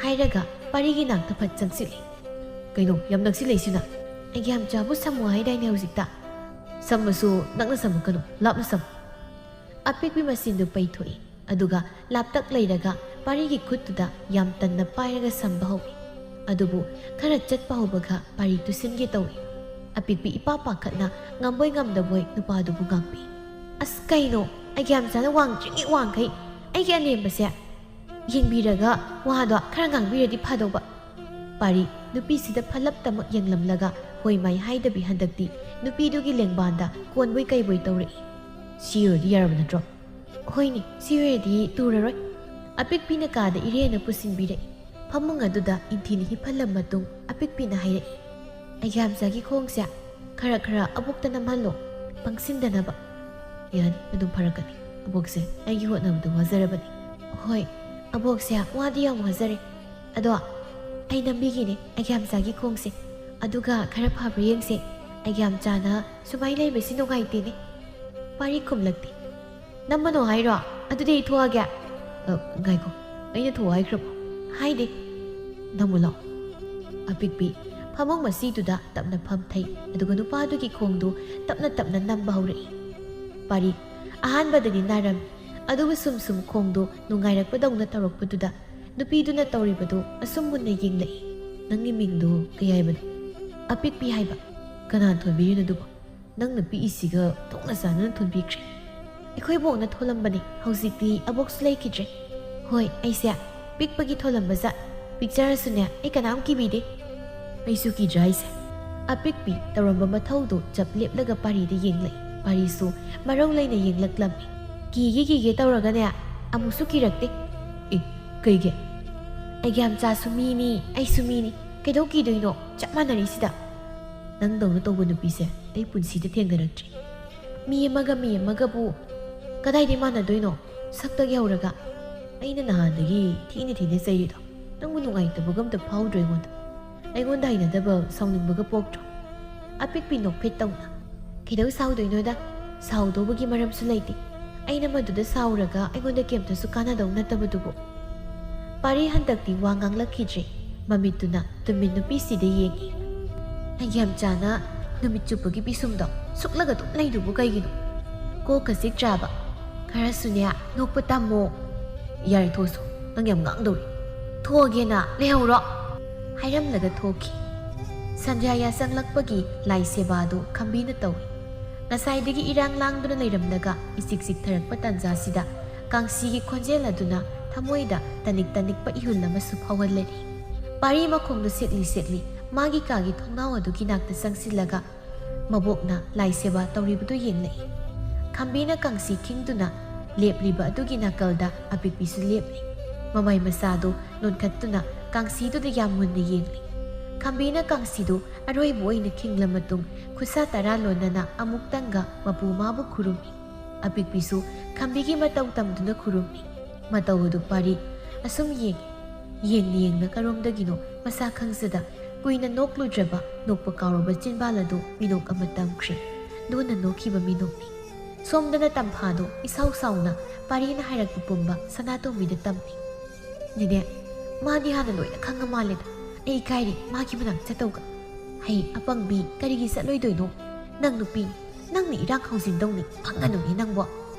ꯍꯥꯏꯔꯒ ꯄꯥꯔꯤꯒꯤ ꯅꯥꯛꯇ ꯐꯠ ꯆꯪꯁꯤꯜꯂꯤ꯫ "ꯀꯩꯅꯣ ꯌꯥꯝ ꯅꯛꯁꯤꯜꯂꯛꯏꯁꯤꯅ?" "ꯑꯩꯒ꯭ꯌꯥꯝꯆꯥꯕꯨ ꯁꯝꯃꯣ ꯍꯥꯏꯗꯥꯏꯅꯦ ꯍꯧꯖꯤꯛꯇ?" "ꯁꯝꯃꯁꯨ ꯅꯛꯅ ꯁꯝꯃꯛꯀꯅꯨ, ꯂꯥꯞꯅ ꯁꯝꯃꯨ"꯫ ꯑꯄꯤꯛꯄꯤ ꯃꯆꯤꯟꯗꯨ ꯄꯩꯊꯣꯛꯏ꯫ ꯑꯗꯨꯒ ꯂꯥꯞꯇꯛ ꯂꯩꯔꯒ ꯄꯥꯔꯤꯒꯤ ꯈꯨꯠꯇꯨꯗ ꯌꯥꯝ ꯇꯟꯅ ꯄꯥꯏꯔꯒ ꯁꯝꯕ ꯍꯧꯏ꯫ ꯑꯗꯨꯕꯨ ꯈꯔ ꯆꯠꯄ ꯍꯧꯕꯒ ꯄꯥꯔꯤ ꯇꯨꯁꯤꯟꯒꯦ ꯇꯧꯏ꯫ ꯑꯄꯤꯛꯄꯤ ꯏꯄꯥ ꯄꯥꯈꯠꯅ ꯉꯝꯕꯣꯏ ꯉꯝꯗꯕꯣꯏ ꯅꯨꯄꯥꯗꯨꯕꯨ ꯉꯥꯡꯄꯤ꯫ "ꯑꯁ, ꯀꯩꯅꯣ? ꯑꯩꯒ꯭ꯌꯥꯝꯆꯥꯅ ꯋꯥꯡꯗ꯭ꯔꯤꯉꯩ ꯋꯥꯡꯈꯩ ꯑꯩꯒꯤ ꯑꯅꯦꯝꯕꯁꯦ ꯌꯦꯡꯕꯤꯔꯒ ꯋꯥꯗꯣ ꯈꯔ ꯉꯥꯡꯕꯤꯔꯗꯤ ꯐꯗꯧꯕ"꯫ ꯄꯥꯔꯤ ꯅꯨꯄꯤꯁꯤꯗ ꯐꯠꯂꯞꯇꯃꯛ ꯌꯦꯡꯂꯝꯂꯒ ꯍꯣꯏ ꯃꯥꯏ ꯍꯥꯏꯗꯕꯤ ꯍꯟꯗꯛꯇꯤ ꯅꯨꯄꯤꯗꯨꯒꯤ ꯂꯦꯡꯕꯥꯟꯗ ꯀꯣꯟꯕꯣꯏ ꯀꯩꯕꯣꯏ ꯇꯧꯔꯛꯏ꯫ "ꯁꯤ ꯑꯣꯏꯔꯗꯤ ꯌꯥꯔꯕ ꯅꯠꯇ꯭ꯔꯣ?" "ꯍꯣꯏꯅꯦ, ꯁꯤ ꯑꯣꯏꯔꯗꯤ ꯇꯨꯔꯔꯣꯏ"꯫ ꯑꯄꯤꯛꯄꯤꯅ ꯀꯥꯗ ꯏꯔꯦꯟꯅ ꯄꯨꯁꯤꯟꯕꯤꯔꯛꯏ꯫ ꯐꯃꯨꯡ ꯑꯗꯨꯗ ꯏꯟꯊꯤꯅ ꯍꯤꯞꯍꯜꯂ ꯃꯇꯨꯡ ꯑꯄꯤꯛꯄꯤꯅ ꯍꯥꯏꯔꯛꯏ, "ꯑꯩꯒ꯭ꯌꯥꯝꯆꯥꯒꯤ ꯈꯣꯡꯁꯦ ꯈꯔ ꯈꯔ ꯑꯕꯣꯛꯇ ꯅꯝꯍꯜꯂꯣ, ꯄꯪꯁꯤꯟꯗꯅꯕ"꯫ "ꯌꯥꯅꯤ, ꯑꯗꯨꯝ ꯐꯔꯛꯀꯅꯤ꯫ ꯑꯕꯣꯛꯁꯦ ꯑꯩꯒꯤ ꯍꯣꯠꯅꯕꯗ ꯋꯥꯖꯔꯕꯅꯤ"꯫ "ꯍꯣꯏ, ꯑꯕꯣꯛꯁꯦ ꯋꯥꯗꯤ ꯌꯥꯝ ꯋꯥꯖꯔꯦ꯫ ꯑꯗꯣ ꯑꯩ ꯅꯝꯕꯤꯒꯦꯅꯦ ꯑꯩꯒ꯭ꯌꯥꯝꯆꯥꯒꯤ ꯈꯣꯡꯁꯦ, ꯑꯗꯨꯒ ꯈꯔ ꯐꯕ꯭ꯔꯥ ꯌꯦꯡꯁꯦ꯫ ꯑꯩꯒ꯭ꯌꯥꯝꯆꯥꯅ ꯁꯨꯃꯥꯏꯅ ꯂꯩꯕꯁꯤ ꯅꯨꯡꯉꯥꯏꯇꯦꯅꯦ"꯫ ꯄꯥꯔꯤ ꯈꯨꯝꯂꯛꯇꯦ꯫ "ꯅꯝꯃꯅꯣ ꯍꯥꯏꯔꯣ? ꯑꯗꯨꯗꯤ ꯑꯩ ꯊꯣꯛꯑꯒꯦ"꯫ "ꯑ, ꯉꯥꯏꯈꯣ, ꯑꯩꯅ ꯊꯣꯛꯑꯣ ꯍꯥꯏꯈ꯭ꯔꯕꯣ?" "ꯍꯥꯏꯗꯦ"꯫ "ꯅꯝꯃꯨ ꯂꯥꯎ"꯫ ꯑꯄꯤꯛꯄꯤ ꯐꯃꯨꯡ ꯃꯁꯤꯗꯨꯗ ꯇꯞꯅ ꯐꯝꯊꯩ, ꯑꯗꯨꯒ ꯅꯨꯄꯥꯗꯨꯒꯤ ꯈꯣꯡꯗꯨ ꯇꯞꯅ ꯇꯞꯅ ꯅꯝꯕ ꯍꯧꯔꯛꯏ꯫ ꯄꯥꯔꯤ ꯑꯍꯥꯟꯕꯗꯗꯤ ꯅꯥꯔꯝꯃꯤ, ꯑꯗꯨꯕꯨ ꯁꯨꯝ ꯁꯨꯝ ꯈꯣꯡꯗꯨ ꯅꯨꯡꯉꯥꯏꯔꯛꯄꯗꯧꯅ ꯇꯧꯔꯛꯄꯗꯨꯗ ꯅꯨꯄꯤꯗꯨꯅ ꯇꯧꯔꯤꯕꯗꯨ ꯑꯁꯨꯝ ꯃꯨꯟꯅ ꯌꯦꯡꯂꯛꯏ꯫ "ꯅꯪꯒꯤ ꯃꯤꯡꯗꯨ ꯀꯩ ꯍꯥꯏꯕꯅꯣ?" "ꯑꯄꯤꯛꯄꯤ" ꯍꯥꯏꯕ꯫ "ꯀꯅꯥꯅ ꯊꯣꯟꯕꯤꯔꯤꯅꯣ ꯑꯗꯨꯕꯣ? ꯅꯪꯅ ꯄꯤꯛꯏꯁꯤꯒ ꯊꯣꯛꯅ ꯆꯥꯟꯅꯅ ꯊꯣꯟꯕꯤꯈ꯭ꯔꯦ"꯫ "ꯑꯩꯈꯣꯏ ꯕꯣꯛꯅ ꯊꯣꯜꯂꯝꯕꯅꯦ, ꯍꯧꯖꯤꯛꯇꯤ ꯑꯕꯣꯛꯁꯨ ꯂꯩꯈꯤꯗ꯭ꯔꯦ"꯫ "ꯍꯣꯏ, ꯑꯩꯁꯦ ꯄꯤꯛꯄꯒꯤ ꯊꯣꯜꯂꯝꯕ ꯖꯥꯠ꯫ ꯄꯤꯛꯆꯔꯁꯨꯅꯦ, ꯑꯩ ꯀꯅꯥꯝ ꯀꯤꯕꯤꯗꯦ"꯫ "ꯑꯩꯁꯨ ꯀꯤꯗ꯭ꯔꯥ ꯍꯥꯏꯁꯦ?" ꯑꯄꯤꯛꯄꯤ ꯇꯧꯔꯝꯕ ꯃꯊꯧꯗꯨ ꯆꯞ ꯂꯦꯞꯂꯒ ꯄꯥꯔꯤꯗ ꯌꯦꯡꯂꯛꯏ꯫ ꯄꯥꯔꯤꯁꯨ ꯃꯔꯧ ꯂꯩꯅ ꯌꯦꯡꯂꯛꯂꯝꯃꯤ꯫ "ꯀꯤꯒꯦ ꯀꯤꯒꯦ ꯇꯧꯔꯒꯅꯦ, ꯑꯃꯨꯛꯁꯨ ꯀꯤꯔꯛꯇꯦ꯫" "ꯑꯦ, ꯀꯩꯒꯤ?" "ꯑꯩꯒꯤ ꯌꯥꯝꯆꯥꯁꯨ ꯃꯤꯅꯤ, ꯑꯩꯁꯨ ꯃꯤꯅꯤ꯫ ꯀꯩꯗꯧ ꯀꯤꯗꯣꯏꯅꯣ? ꯆꯞ ꯃꯥꯟꯅꯔꯤꯁꯤꯗ꯫" "ꯅꯪꯗꯧꯅ ꯇꯧꯕ ꯅꯨꯄꯤꯁꯦ ꯑꯩ ꯄꯨꯟꯁꯤꯗ ꯊꯦꯡꯅꯔꯛꯇ꯭ꯔꯤ꯫ ꯃꯤ ꯑꯃꯒ ꯃꯤ ꯑꯃꯒꯕꯨ ꯀꯗꯥꯏꯗꯩ ꯃꯥꯟꯅꯗꯣꯏꯅꯣ? ꯁꯛꯇꯒꯤ ꯍꯧꯔꯒ꯫ ꯑꯩꯅ ꯅꯍꯥꯟꯗꯒꯤ ꯊꯤꯅ ꯊꯤꯅ ꯆꯩꯔꯤꯗꯣ ꯅꯪꯕꯨ ꯅꯨꯡꯉꯥꯏꯇꯕꯒ ꯑꯝꯇ ꯐꯥꯎꯗ꯭ꯔꯣ ꯑꯩꯉꯣꯟꯗ? ꯑꯩꯉꯣꯟꯗ ꯍꯩꯅꯗꯕ, ꯁꯥꯎꯅꯤꯡꯕꯒ ꯄꯣꯛꯇ꯭ꯔꯣ?" ꯑꯄꯤꯛꯄꯤ ꯅꯣꯛꯐꯦꯠ ꯇꯧꯅ, "ꯀꯩꯗꯧ ꯁꯥꯎꯗꯣꯏꯅꯣꯗ? ꯁꯥꯎꯗꯧꯕꯒꯤ ꯃꯔꯝꯁꯨ ꯂꯩꯇꯦ꯫ ꯑꯩꯅ ꯃꯗꯨꯗ ꯁꯥꯎꯔꯒ ꯑꯩꯉꯣꯟꯗ ꯀꯩꯝꯇꯁꯨ ꯀꯥꯟꯅꯗꯧ ꯅꯠꯇꯕꯗꯨꯕꯨ꯫" ꯄꯥꯔꯤ ꯍꯟꯗꯛꯇꯤ ꯋꯥ ꯉꯥꯡꯂꯛꯈꯤꯗ꯭ꯔꯦ꯫ ꯃꯃꯤꯠꯇꯨꯅ ꯇꯨꯝꯃꯤ ꯅꯨꯄꯤꯁꯤꯗ ꯌꯦꯡꯉꯤ꯫ "ꯑꯩꯒꯤ ꯌꯥꯝꯆꯥꯅ ꯅꯨꯃꯤꯠ ꯆꯨꯞꯄꯒꯤ ꯄꯤꯁꯨꯝꯗꯣ ꯁꯨꯛꯂꯒ ꯑꯗꯨꯝ ꯂꯩꯗꯨꯕꯨ ꯀꯩꯒꯤꯅꯣ? ꯀꯣꯛꯀ ꯆꯤꯛꯇ꯭ꯔꯥꯕ? ꯈꯔꯁꯨꯅꯦ, ꯅꯣꯛꯄ ꯇꯝꯃꯣ꯫" "ꯌꯥꯔꯦ, ꯊꯣꯛꯑꯁꯨ꯫ ꯅꯪ ꯌꯥꯝ ꯉꯥꯡꯗꯧꯔꯤ꯫ ꯊꯣꯛꯑꯒꯦꯅ ꯂꯩꯍꯧꯔꯣ꯫" ꯍꯥꯏꯔꯝꯂꯒ ꯊꯣꯛꯈꯤ꯫ ꯁꯟꯙ꯭ꯌꯥ ꯌꯥꯆꯪꯂꯛꯄꯒꯤ ꯂꯥꯏ ꯁꯦꯕꯥꯗꯨ ꯈꯝꯕꯤꯅ ꯇꯧꯏ꯫ ꯉꯁꯥꯏꯗꯒꯤ ꯏꯔꯥꯡ ꯂꯥꯡꯗꯨꯅ ꯂꯩꯔꯝꯂꯒ ꯏꯆꯤꯛ ꯆꯤꯛꯊꯔꯛꯄ ꯇꯥꯟꯖꯥꯁꯤꯗ ꯀꯥꯡꯁꯤꯒꯤ ꯈꯣꯟꯖꯦꯜ ꯑꯗꯨꯅ ꯊꯃꯣꯏꯗ ꯇꯅꯤꯛ ꯇꯅꯤꯛꯄ ꯏꯍꯨꯜ ꯑꯃꯁꯨ ꯐꯥꯎꯍꯜꯂꯔꯤ꯫ ꯄꯥꯔꯤ ꯃꯈꯣꯡꯗ ꯁꯦꯛꯂꯤ ꯁꯦꯛꯂꯤ ꯃꯥꯒꯤ ꯀꯥꯒꯤ ꯊꯣꯡꯅꯥꯎ ꯑꯗꯨꯒꯤ ꯅꯥꯛꯇ ꯆꯪꯁꯤꯜꯂꯒ ꯃꯕꯣꯛꯅ ꯂꯥꯏ ꯁꯦꯕꯥ ꯇꯧꯔꯤꯕꯗꯨ ꯌꯦꯡꯂꯛꯏ꯫ ꯈꯝꯕꯤꯅ ꯀꯥꯡꯁꯤ ꯈꯤꯡꯗꯨꯅ ꯂꯦꯞꯂꯤꯕ ꯑꯗꯨꯒꯤ ꯅꯥꯀꯜꯗ ꯑꯄꯤꯛꯄꯤꯁꯨ ꯂꯦꯞꯂꯤ꯫ ꯃꯃꯥꯏ ꯃꯆꯥꯗꯨ ꯅꯣꯟꯈꯠꯇꯨꯅ ꯀꯥꯡꯁꯤꯗꯨꯗ ꯌꯥꯝ ꯃꯨꯟꯅ ꯌꯦꯡꯂꯤ꯫ ꯈꯝꯕꯤꯅ ꯀꯥꯡꯁꯤꯗꯨ ꯑꯔꯣꯏꯕ ꯑꯣꯏꯅ ꯈꯤꯡꯂ ꯃꯇꯨꯡ ꯈꯨꯠꯁꯥ ꯇꯔꯥ ꯂꯣꯟꯅꯅ ꯑꯃꯨꯛꯇꯪꯒ ꯃꯄꯨ ꯃꯥꯕꯨ ꯈꯨꯔꯨꯝꯃꯤ꯫ ꯑꯄꯤꯛꯄꯤꯁꯨ ꯈꯝꯕꯤꯒꯤ ꯃꯇꯧ ꯇꯝꯗꯨꯅ ꯈꯨꯔꯨꯝꯃꯤ꯫ ꯃꯇꯧ ꯑꯗꯨ ꯄꯥꯔꯤ ꯑꯁꯨꯝ ꯌꯦꯡꯉꯤ꯫ ꯌꯦꯡꯅ ꯌꯦꯡꯅ ꯀꯔꯣꯝꯗꯒꯤꯅꯣ ꯃꯁꯥ ꯈꯪꯖꯗ ꯀꯨꯏꯅ ꯅꯣꯛꯂꯨꯗ꯭ꯔꯕ ꯅꯣꯛꯄ ꯀꯥꯎꯔꯕ ꯆꯤꯟꯕꯥꯜ ꯑꯗꯨ ꯃꯤꯅꯣꯛ ꯑꯃ ꯇꯝꯈ꯭ꯔꯦ꯫ ꯂꯣꯟꯅ ꯅꯣꯛꯈꯤꯕ ꯃꯤꯅꯣꯛꯅꯤ꯫ ꯁꯣꯝꯗꯅ ꯇꯝꯐꯥꯗꯣ ꯏꯁꯥꯎ ꯁꯥꯎꯅ ꯄꯥꯔꯤꯅ ꯍꯥꯏꯔꯛꯄ ꯄꯨꯝꯕ ꯁꯅꯥꯇꯣꯝꯕꯤꯗ ꯇꯝꯃꯤ꯫ "ꯅꯦꯅꯦ, ꯃꯥꯗꯤ ꯍꯥꯟꯅ ꯂꯣꯏꯅ ꯈꯪꯉ ꯃꯥꯜꯂꯦꯗ꯫ ꯑꯩ ꯏꯀꯥꯏꯔꯤ ꯃꯥꯒꯤ ꯃꯅꯥꯛ ꯆꯠꯇꯧꯒ꯫ ꯍꯩ ꯑꯄꯪꯕꯤ, ꯀꯔꯤꯒꯤ ꯆꯠꯂꯣꯏꯗꯣꯏꯅꯣ? ꯅꯪ ꯅꯨꯄꯤꯅꯤ, ꯅꯪꯅ ꯏꯔꯥꯡ ꯍꯧꯖꯤꯟꯗꯧꯅꯤ, ꯈꯪꯒꯅꯨꯅꯦ ꯅꯪꯕꯣ꯫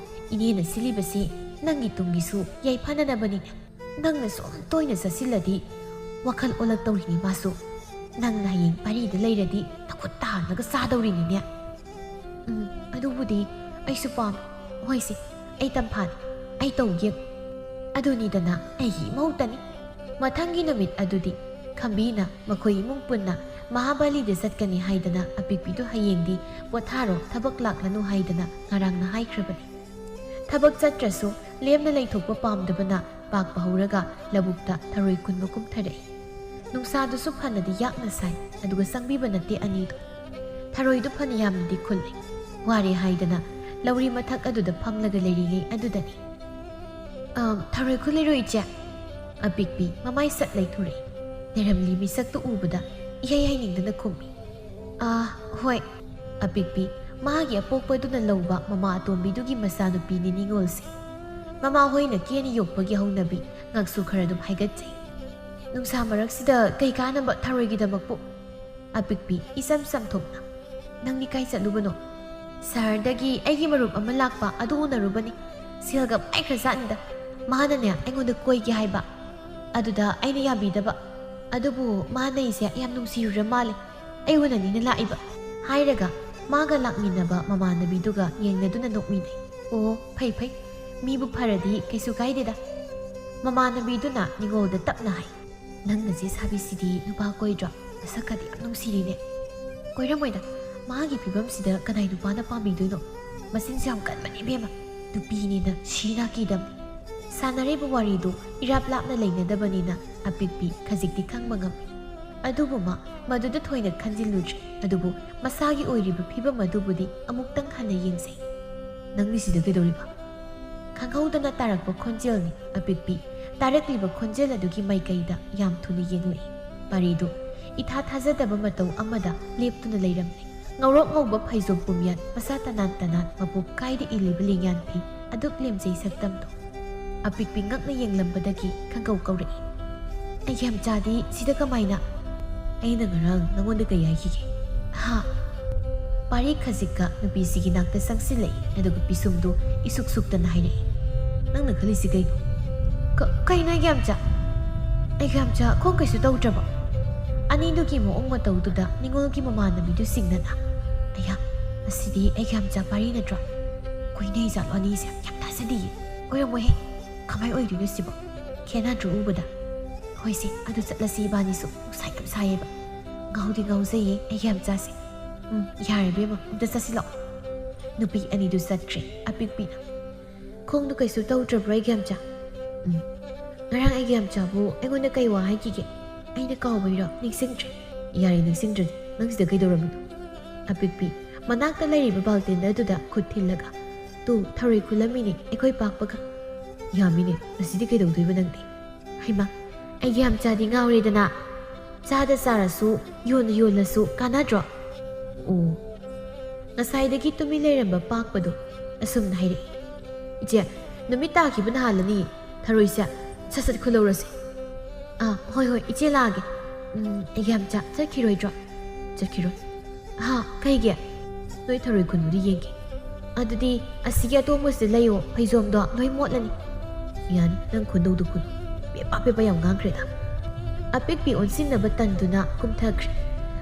ꯏꯅꯦꯅ ꯁꯤꯜꯂꯤꯕꯁꯤ ꯅꯪꯒꯤ ꯇꯨꯡꯒꯤꯁꯨ ꯌꯥꯏꯐꯅꯅꯕꯅꯤꯅꯦ꯫ ꯅꯪꯅ ꯁꯨꯝ ꯇꯣꯏꯅ ꯆꯠꯁꯤꯜꯂꯗꯤ ꯋꯥꯈꯜ ꯑꯣꯜꯂꯛꯇꯧꯔꯤꯅꯤ ꯃꯥꯁꯨ꯫ ꯅꯪꯅ ꯍꯌꯦꯡ ꯄꯥꯔꯤꯗ ꯂꯩꯔꯗꯤ ꯅꯈꯨꯠ ꯇꯥꯍꯜꯂꯒ ꯆꯥꯗꯧꯔꯤꯅꯤꯅꯦ꯫" "ꯎꯝ, ꯑꯗꯨꯕꯨꯗꯤ ꯑꯩꯁꯨ ꯄꯥꯝꯃꯤ꯫ ꯍꯣꯏꯁꯦ, ꯑꯩ ꯇꯝꯐꯥꯅꯤ, ꯑꯩ ꯇꯧꯒꯦ꯫" ꯑꯗꯨꯅꯤꯗꯅ ꯑꯩꯒꯤ ꯏꯃꯧꯇꯅꯤ꯫ ꯃꯊꯪꯒꯤ ꯅꯨꯃꯤꯠ ꯑꯗꯨꯗꯤ ꯈꯝꯕꯤꯅ ꯃꯈꯣꯏ ꯏꯃꯨꯡ ꯄꯨꯟꯅ "ꯃꯍꯥꯕꯂꯤꯗ ꯆꯠꯀꯅꯤ ꯍꯥꯏꯗꯅ ꯑꯄꯤꯛꯄꯤꯗꯨ ꯍꯌꯦꯡꯗꯤ ꯄꯣꯊꯥꯔꯣ, ꯊꯕꯛ ꯂꯥꯛꯂꯅꯨ ꯍꯥꯏꯗꯅ ꯉꯔꯥꯡꯅ ꯍꯥꯏꯈ꯭ꯔꯕꯅꯤ꯫ ꯊꯕꯛ ꯆꯠꯇ꯭ꯔꯁꯨ ꯂꯦꯝꯅ ꯂꯩꯊꯣꯛꯄ ꯄꯥꯝꯗꯕꯅ ꯄꯥꯛꯄ ꯍꯧꯔꯒ ꯂꯧꯕꯨꯛꯇ ꯊꯔꯣꯏ ꯈꯨꯟꯕ ꯀꯨꯝꯊꯔꯛꯏ꯫ ꯅꯨꯡꯁꯥꯗꯨꯁꯨ ꯐꯅꯗꯤ ꯌꯥꯛꯅ ꯁꯥꯏ, ꯑꯗꯨꯒ ꯆꯪꯕꯤꯕ ꯅꯠꯇꯦ ꯑꯅꯤꯗꯨ꯫ ꯊꯔꯣꯏꯗꯨ ꯐꯅ ꯌꯥꯝꯅꯗꯤ ꯈꯨꯜꯂꯤ꯫ ꯋꯥꯔꯦ ꯍꯥꯏꯗꯅ ꯂꯧꯔꯤ ꯃꯊꯛ ꯑꯗꯨꯗ ꯐꯝꯂꯒ ꯂꯩꯔꯤꯉꯩ ꯑꯗꯨꯗꯅꯤ꯫ "ꯑꯝ, ꯊꯔꯣꯏ ꯈꯨꯜꯂꯤꯔꯣ, ꯏꯆꯦ?" ꯑꯄꯤꯛꯄꯤ ꯃꯃꯥꯏ ꯁꯠ ꯂꯩꯊꯣꯔꯛꯏ꯫ ꯅꯦꯔꯝꯂꯤ ꯃꯤꯁꯛꯇꯨ ꯎꯕꯗ ꯏꯍꯩ ꯍꯩꯅꯤꯡꯗꯅ ꯈꯨꯝꯃꯤ꯫ "ꯑꯥ, ꯍꯣꯏ꯫" ꯑꯄꯤꯛꯄꯤ ꯃꯥꯒꯤ ꯑꯄꯣꯛꯄꯗꯨꯅ ꯂꯧꯕ ꯃꯃꯥ ꯑꯇꯣꯝꯕꯤꯗꯨꯒꯤ ꯃꯆꯥꯅꯨꯄꯤꯅꯤ ꯅꯤꯉꯣꯜꯁꯦ꯫ ꯃꯃꯥ ꯍꯣꯏꯅ ꯀꯦꯅ ꯌꯣꯛꯄꯒꯤ ꯍꯧꯅꯕꯤ ꯉꯛꯁꯨ ꯈꯔ ꯑꯗꯨꯝ ꯍꯥꯏꯒꯠꯆꯩ꯫ "ꯅꯨꯡꯁꯥ ꯃꯔꯛꯁꯤꯗ ꯀꯩ ꯀꯥꯟꯅꯕ ꯊꯔꯣꯏꯒꯤꯗꯃꯛꯄꯨ?" ꯑꯄꯤꯛꯄꯤ ꯏꯆꯝ ꯆꯝꯊꯣꯛꯅ, "ꯅꯪꯗꯤ ꯀꯥꯏ ꯆꯠꯂꯨꯕꯅꯣ?" "ꯁꯍꯔꯗꯒꯤ ꯑꯩꯒꯤ ꯃꯔꯨꯞ ꯑꯃ ꯂꯥꯛꯄ ꯑꯗꯨ ꯎꯅꯔꯨꯕꯅꯤ꯫ ꯁꯦꯜꯒ ꯄꯥꯏꯈ꯭ꯔꯖꯥꯠꯅꯤꯗ꯫ ꯃꯥꯅꯅꯦ ꯑꯩꯉꯣꯟꯗ ꯀꯣꯏꯒꯦ ꯍꯥꯏꯕ꯫ ꯑꯗꯨꯗ ꯑꯩꯅ ꯌꯥꯕꯤꯗꯕ꯫ ꯑꯗꯨꯕꯨ ꯃꯥꯅ ꯑꯩꯁꯦ ꯌꯥꯝ ꯅꯨꯡꯁꯤꯔꯨꯔ ꯃꯥꯜꯂꯦ꯫ ꯑꯩ ꯎꯅꯅꯤꯅ ꯂꯥꯛꯏꯕ꯫" ꯍꯥꯏꯔꯒ ꯃꯥꯒ ꯂꯥꯛꯃꯤꯟꯅꯕ ꯃꯃꯥꯟꯅꯕꯤꯗꯨꯒ ꯌꯦꯡꯅꯗꯨꯅ ꯅꯣꯛꯃꯤꯟꯅꯩ꯫ "ꯑꯣ, ꯐꯩ ꯐꯩ꯫ ꯃꯤꯕꯨ ꯐꯔꯗꯤ ꯀꯩꯁꯨ ꯀꯥꯏꯗꯦꯗ꯫" ꯃꯃꯥꯟꯅꯕꯤꯗꯨꯅ ꯅꯤꯉꯣꯜꯗ ꯇꯞꯅ ꯍꯥꯏ, "ꯅꯪ ꯅꯆꯦ ꯁꯥꯕꯤꯁꯤꯗꯤ ꯅꯨꯄꯥ ꯀꯣꯏꯗ꯭ꯔꯣ? ꯃꯁꯛꯀꯗꯤ ꯌꯥꯝ ꯅꯨꯡꯁꯤꯔꯤꯅꯦ꯫" "ꯀꯣꯏꯔꯝꯃꯣꯏꯗ꯫ ꯃꯥꯒꯤ ꯐꯤꯕꯝꯁꯤꯗ ꯀꯅꯥꯏ ꯅꯨꯄꯥꯅ ꯄꯥꯝꯕꯤꯗꯣꯏꯅꯣ? ꯃꯆꯤꯟꯁꯨ ꯌꯥꯝ ꯀꯟꯕꯅꯤ ꯏꯕꯦꯝꯃ꯫ ꯅꯨꯄꯤꯅꯤꯅ ꯁꯤꯅ ꯀꯤꯗꯕꯅꯤ꯫" ꯁꯥꯟꯅꯔꯤꯕ ꯋꯥꯔꯤꯗꯨ ꯏꯔꯥꯞ ꯂꯥꯞꯅ ꯂꯩꯅꯗꯕꯅꯤꯅ ꯑꯄꯤꯛꯄꯤ ꯈꯖꯤꯛꯇꯤ ꯈꯪꯕ ꯉꯝꯃꯤ꯫ ꯑꯗꯨꯕꯨ ꯃꯥ ꯃꯗꯨꯗ ꯊꯣꯏꯅ ꯈꯟꯖꯤꯜꯂꯨꯗ꯭ꯔꯦ꯫ ꯑꯗꯨꯕꯨ ꯃꯁꯥꯒꯤ ꯑꯣꯏꯔꯤꯕ ꯐꯤꯕꯝ ꯑꯗꯨꯕꯨꯗꯤ ꯑꯃꯨꯛꯇꯪ ꯍꯟꯅ ꯌꯦꯡꯖꯩ꯫ "ꯅꯪꯗꯤ ꯁꯤꯗ ꯀꯩꯗꯧꯔꯤꯕ?" ꯈꯪꯍꯧꯗꯅ ꯇꯥꯔꯛꯄ ꯈꯣꯟꯖꯦꯜꯅꯤ꯫ ꯑꯄꯤꯛꯄꯤ ꯇꯥꯔꯛꯂꯤꯕ ꯈꯣꯟꯖꯦꯜ ꯑꯗꯨꯒꯤ ꯃꯥꯏꯀꯩꯗ ꯌꯥꯝ ꯊꯨꯅ ꯌꯦꯡꯂꯛꯏ꯫ ꯄꯥꯔꯤꯗꯨ ꯏꯊꯥ ꯊꯥꯖꯗꯕ ꯃꯇꯧ ꯑꯃꯗ ꯂꯦꯞꯇꯨꯅ ꯂꯩꯔꯝꯂꯦ꯫ ꯉꯧꯔꯣꯛ ꯉꯧꯕ ꯐꯩꯖꯣꯝ ꯄꯨꯝꯌꯥꯠ, ꯃꯁꯥ ꯇꯅꯥꯟ ꯇꯅꯥꯟ ꯃꯄꯣꯞ ꯀꯥꯏꯗ ꯏꯜꯂꯤꯕ ꯂꯦꯡꯌꯥꯟ ꯐꯤ, ꯑꯗꯨꯛ ꯂꯦꯝꯖꯩ ꯁꯛꯇꯝꯗꯣ꯫ ꯑꯄꯤꯛꯄꯤ ꯉꯛꯅ ꯌꯦꯡꯂꯝꯕꯗꯒꯤ ꯈꯪꯀꯧ ꯀꯧꯔꯛꯏ, "ꯑꯩꯒꯤ ꯌꯥꯝꯆꯥꯗꯤ ꯁꯤꯗ ꯀꯃꯥꯏꯅ?" "ꯑꯩꯅ ꯉꯔꯥꯡ ꯅꯉꯣꯟꯗ ꯀꯩ ꯍꯥꯏꯈꯤꯒꯦ?" "ꯍꯥ?" ꯄꯥꯔꯤ ꯈꯖꯤꯛꯀ ꯅꯨꯄꯤꯁꯤꯒꯤ ꯅꯥꯛꯇ ꯆꯪꯁꯤꯜꯂꯛꯏ, ꯑꯗꯨꯒ ꯄꯤꯁꯨꯝꯗꯨ ꯏꯁꯨꯛ ꯁꯨꯛꯇꯅ ꯍꯥꯏꯔꯛꯏ, "ꯅꯪꯅ ꯈꯜꯂꯤꯁꯤ ꯀꯩꯅꯣ?" "ꯀ-, ꯀꯩꯅꯣ ꯑꯩꯒꯤ ꯌꯥꯝꯆꯥ? ꯑꯩꯒꯤ ꯌꯥꯝꯆꯥ ꯈꯣꯡ ꯀꯩꯁꯨ ꯇꯧꯗ꯭ꯔꯕꯣ?" ꯑꯅꯤꯗꯨꯒꯤ ꯃꯑꯣꯡ ꯃꯇꯧꯗꯨꯗ ꯅꯤꯉꯣꯜꯒꯤ ꯃꯃꯥꯟꯅꯕꯤꯗꯨ ꯁꯤꯡꯅꯅ, "ꯑꯌꯥ, ꯑꯁꯤꯗꯤ ꯑꯩꯒꯤ ꯌꯥꯝꯆꯥ ꯄꯥꯔꯤ ꯅꯠꯇ꯭ꯔꯣ? ꯀꯣꯏꯅꯩ ꯖꯥꯠꯂꯣ ꯑꯅꯤꯁꯦ? ꯌꯥꯝ ꯊꯥꯖꯗꯤꯌꯦ꯫ ꯀꯣꯏꯔꯝꯃꯣꯏꯍꯦ꯫ ꯀꯃꯥꯏ ꯑꯣꯏꯗꯣꯏꯅꯣ ꯁꯤꯕꯣ? ꯈꯦꯠꯅꯗ꯭ꯔꯣ ꯎꯕꯗ? ꯍꯣꯏꯁꯦ, ꯑꯗꯨ ꯆꯠꯂꯁꯤ ꯏꯕꯥꯅꯤꯁꯨ꯫ ꯅꯨꯡꯁꯥ ꯌꯥꯝ ꯁꯥꯏꯌꯦꯕ꯫ ꯉꯥꯎꯗꯤ ꯉꯥꯎꯖꯩꯌꯦ ꯑꯩꯒꯤ ꯌꯥꯝꯆꯥꯁꯦ꯫ ꯎꯝ, ꯌꯥꯔꯦ ꯏꯕꯦꯝꯃ, ꯑꯝꯇ ꯆꯠꯁꯤꯜꯂꯛꯑꯣ꯫ ꯅꯨꯄꯤ ꯑꯅꯤꯗꯨ ꯆꯠꯈ꯭ꯔꯦ꯫ ꯑꯄꯤꯛꯄꯤꯅ, "ꯈꯣꯡꯗꯣ ꯀꯩꯁꯨ ꯇꯧꯗ꯭ꯔꯕ꯭ꯔꯣ ꯑꯩꯒꯤ ꯌꯥꯝꯆꯥ?" "ꯎꯝ, ꯉꯔꯥꯡ ꯑꯩꯒꯤ ꯌꯥꯝꯆꯥꯕꯨ ꯑꯩꯉꯣꯟꯗ ꯀꯩ ꯋꯥ ꯍꯥꯏꯈꯤꯒꯦ? ꯑꯩꯅ ꯀꯥꯎꯕꯩꯔꯣ? ꯅꯤꯡꯁꯤꯡꯗ꯭ꯔꯦ?" "ꯌꯥꯔꯦ, ꯅꯤꯡꯁꯤꯡꯗ꯭ꯔꯗꯤ ꯅꯪ ꯁꯤꯗ ꯀꯩꯗꯧꯔꯝꯃꯤꯅꯣ?" ꯑꯄꯤꯛꯄꯤ ꯃꯅꯥꯛꯇ ꯂꯩꯔꯤꯕ ꯕꯥꯜꯇꯤꯟ ꯑꯗꯨꯗ ꯈꯨꯠ ꯊꯤꯜꯂꯒ, "ꯇꯨ, ꯊꯔꯣꯏ ꯈꯨꯜꯂꯝꯃꯤꯅꯦ ꯑꯩꯈꯣꯏ ꯄꯥꯛꯄꯒ꯫" "ꯌꯥꯝꯃꯤꯅꯦ, ꯉꯁꯤꯗꯤ ꯀꯩꯗꯧꯗꯣꯏꯕ ꯅꯪꯗꯤ?" "ꯍꯩꯃꯥ, ꯑꯩꯒꯤ ꯌꯥꯝꯆꯥꯗꯤ ꯉꯥꯎꯔꯦꯗꯅ꯫ ꯆꯥꯗ ꯆꯥꯔꯁꯨ, ꯌꯣꯟꯅ ꯌꯣꯜꯂꯁꯨ ꯀꯥꯟꯅꯗ꯭ꯔꯣ?" ꯑꯣ꯫ ꯉꯁꯥꯏꯗꯒꯤ ꯇꯨꯃꯤꯟ ꯂꯩꯔꯝꯕ ꯄꯥꯛꯄꯗꯣ ꯑꯁꯨꯝꯅ ꯍꯥꯏꯔꯛꯏ, "ꯏꯆꯦ, ꯅꯨꯃꯤꯠ ꯇꯥꯈꯤꯕꯅ ꯍꯥꯜꯂꯅꯤ꯫ ꯊꯔꯣꯏꯁꯦ ꯁꯠ ꯁꯠ ꯈꯨꯜꯍꯧꯔꯁꯦ꯫" "ꯑꯥ, ꯍꯣꯏ ꯍꯣꯏ, ꯏꯆꯦ ꯂꯥꯛꯑꯒꯦ꯫ ꯎꯝ, ꯑꯩꯒꯤ ꯌꯥꯝꯆꯥ ꯆꯠꯈꯤꯔꯣꯏꯗ꯭ꯔꯣ?" "ꯆꯠꯈꯤꯔꯣꯏ꯫" "ꯍꯥ, ꯀꯩꯒꯤ?" "ꯅꯣꯏ ꯊꯔꯣꯏ ꯈꯨꯟꯕꯗꯨ ꯌꯦꯡꯒꯦ꯫" "ꯑꯗꯨꯗꯤ ꯑꯁꯤꯒꯤ ꯑꯇꯣꯡꯕꯁꯤꯗ ꯂꯩꯌꯣ, ꯐꯩꯖꯣꯝꯗꯣ ꯂꯣꯏ ꯃꯣꯠꯂꯅꯤ꯫" "ꯌꯥꯅꯤ, ꯅꯪ ꯈꯨꯟꯗꯧꯗꯨ ꯈꯨꯟ꯫ ꯄꯦꯄꯥ ꯄꯦꯄꯥ ꯌꯥꯝ ꯉꯥꯡꯈ꯭ꯔꯦꯗ꯫" ꯑꯄꯤꯛꯄꯤ ꯑꯣꯟꯁꯤꯟꯅꯕ ꯇꯟꯗꯨꯅ ꯀꯨꯝꯊꯈ꯭ꯔꯦ꯫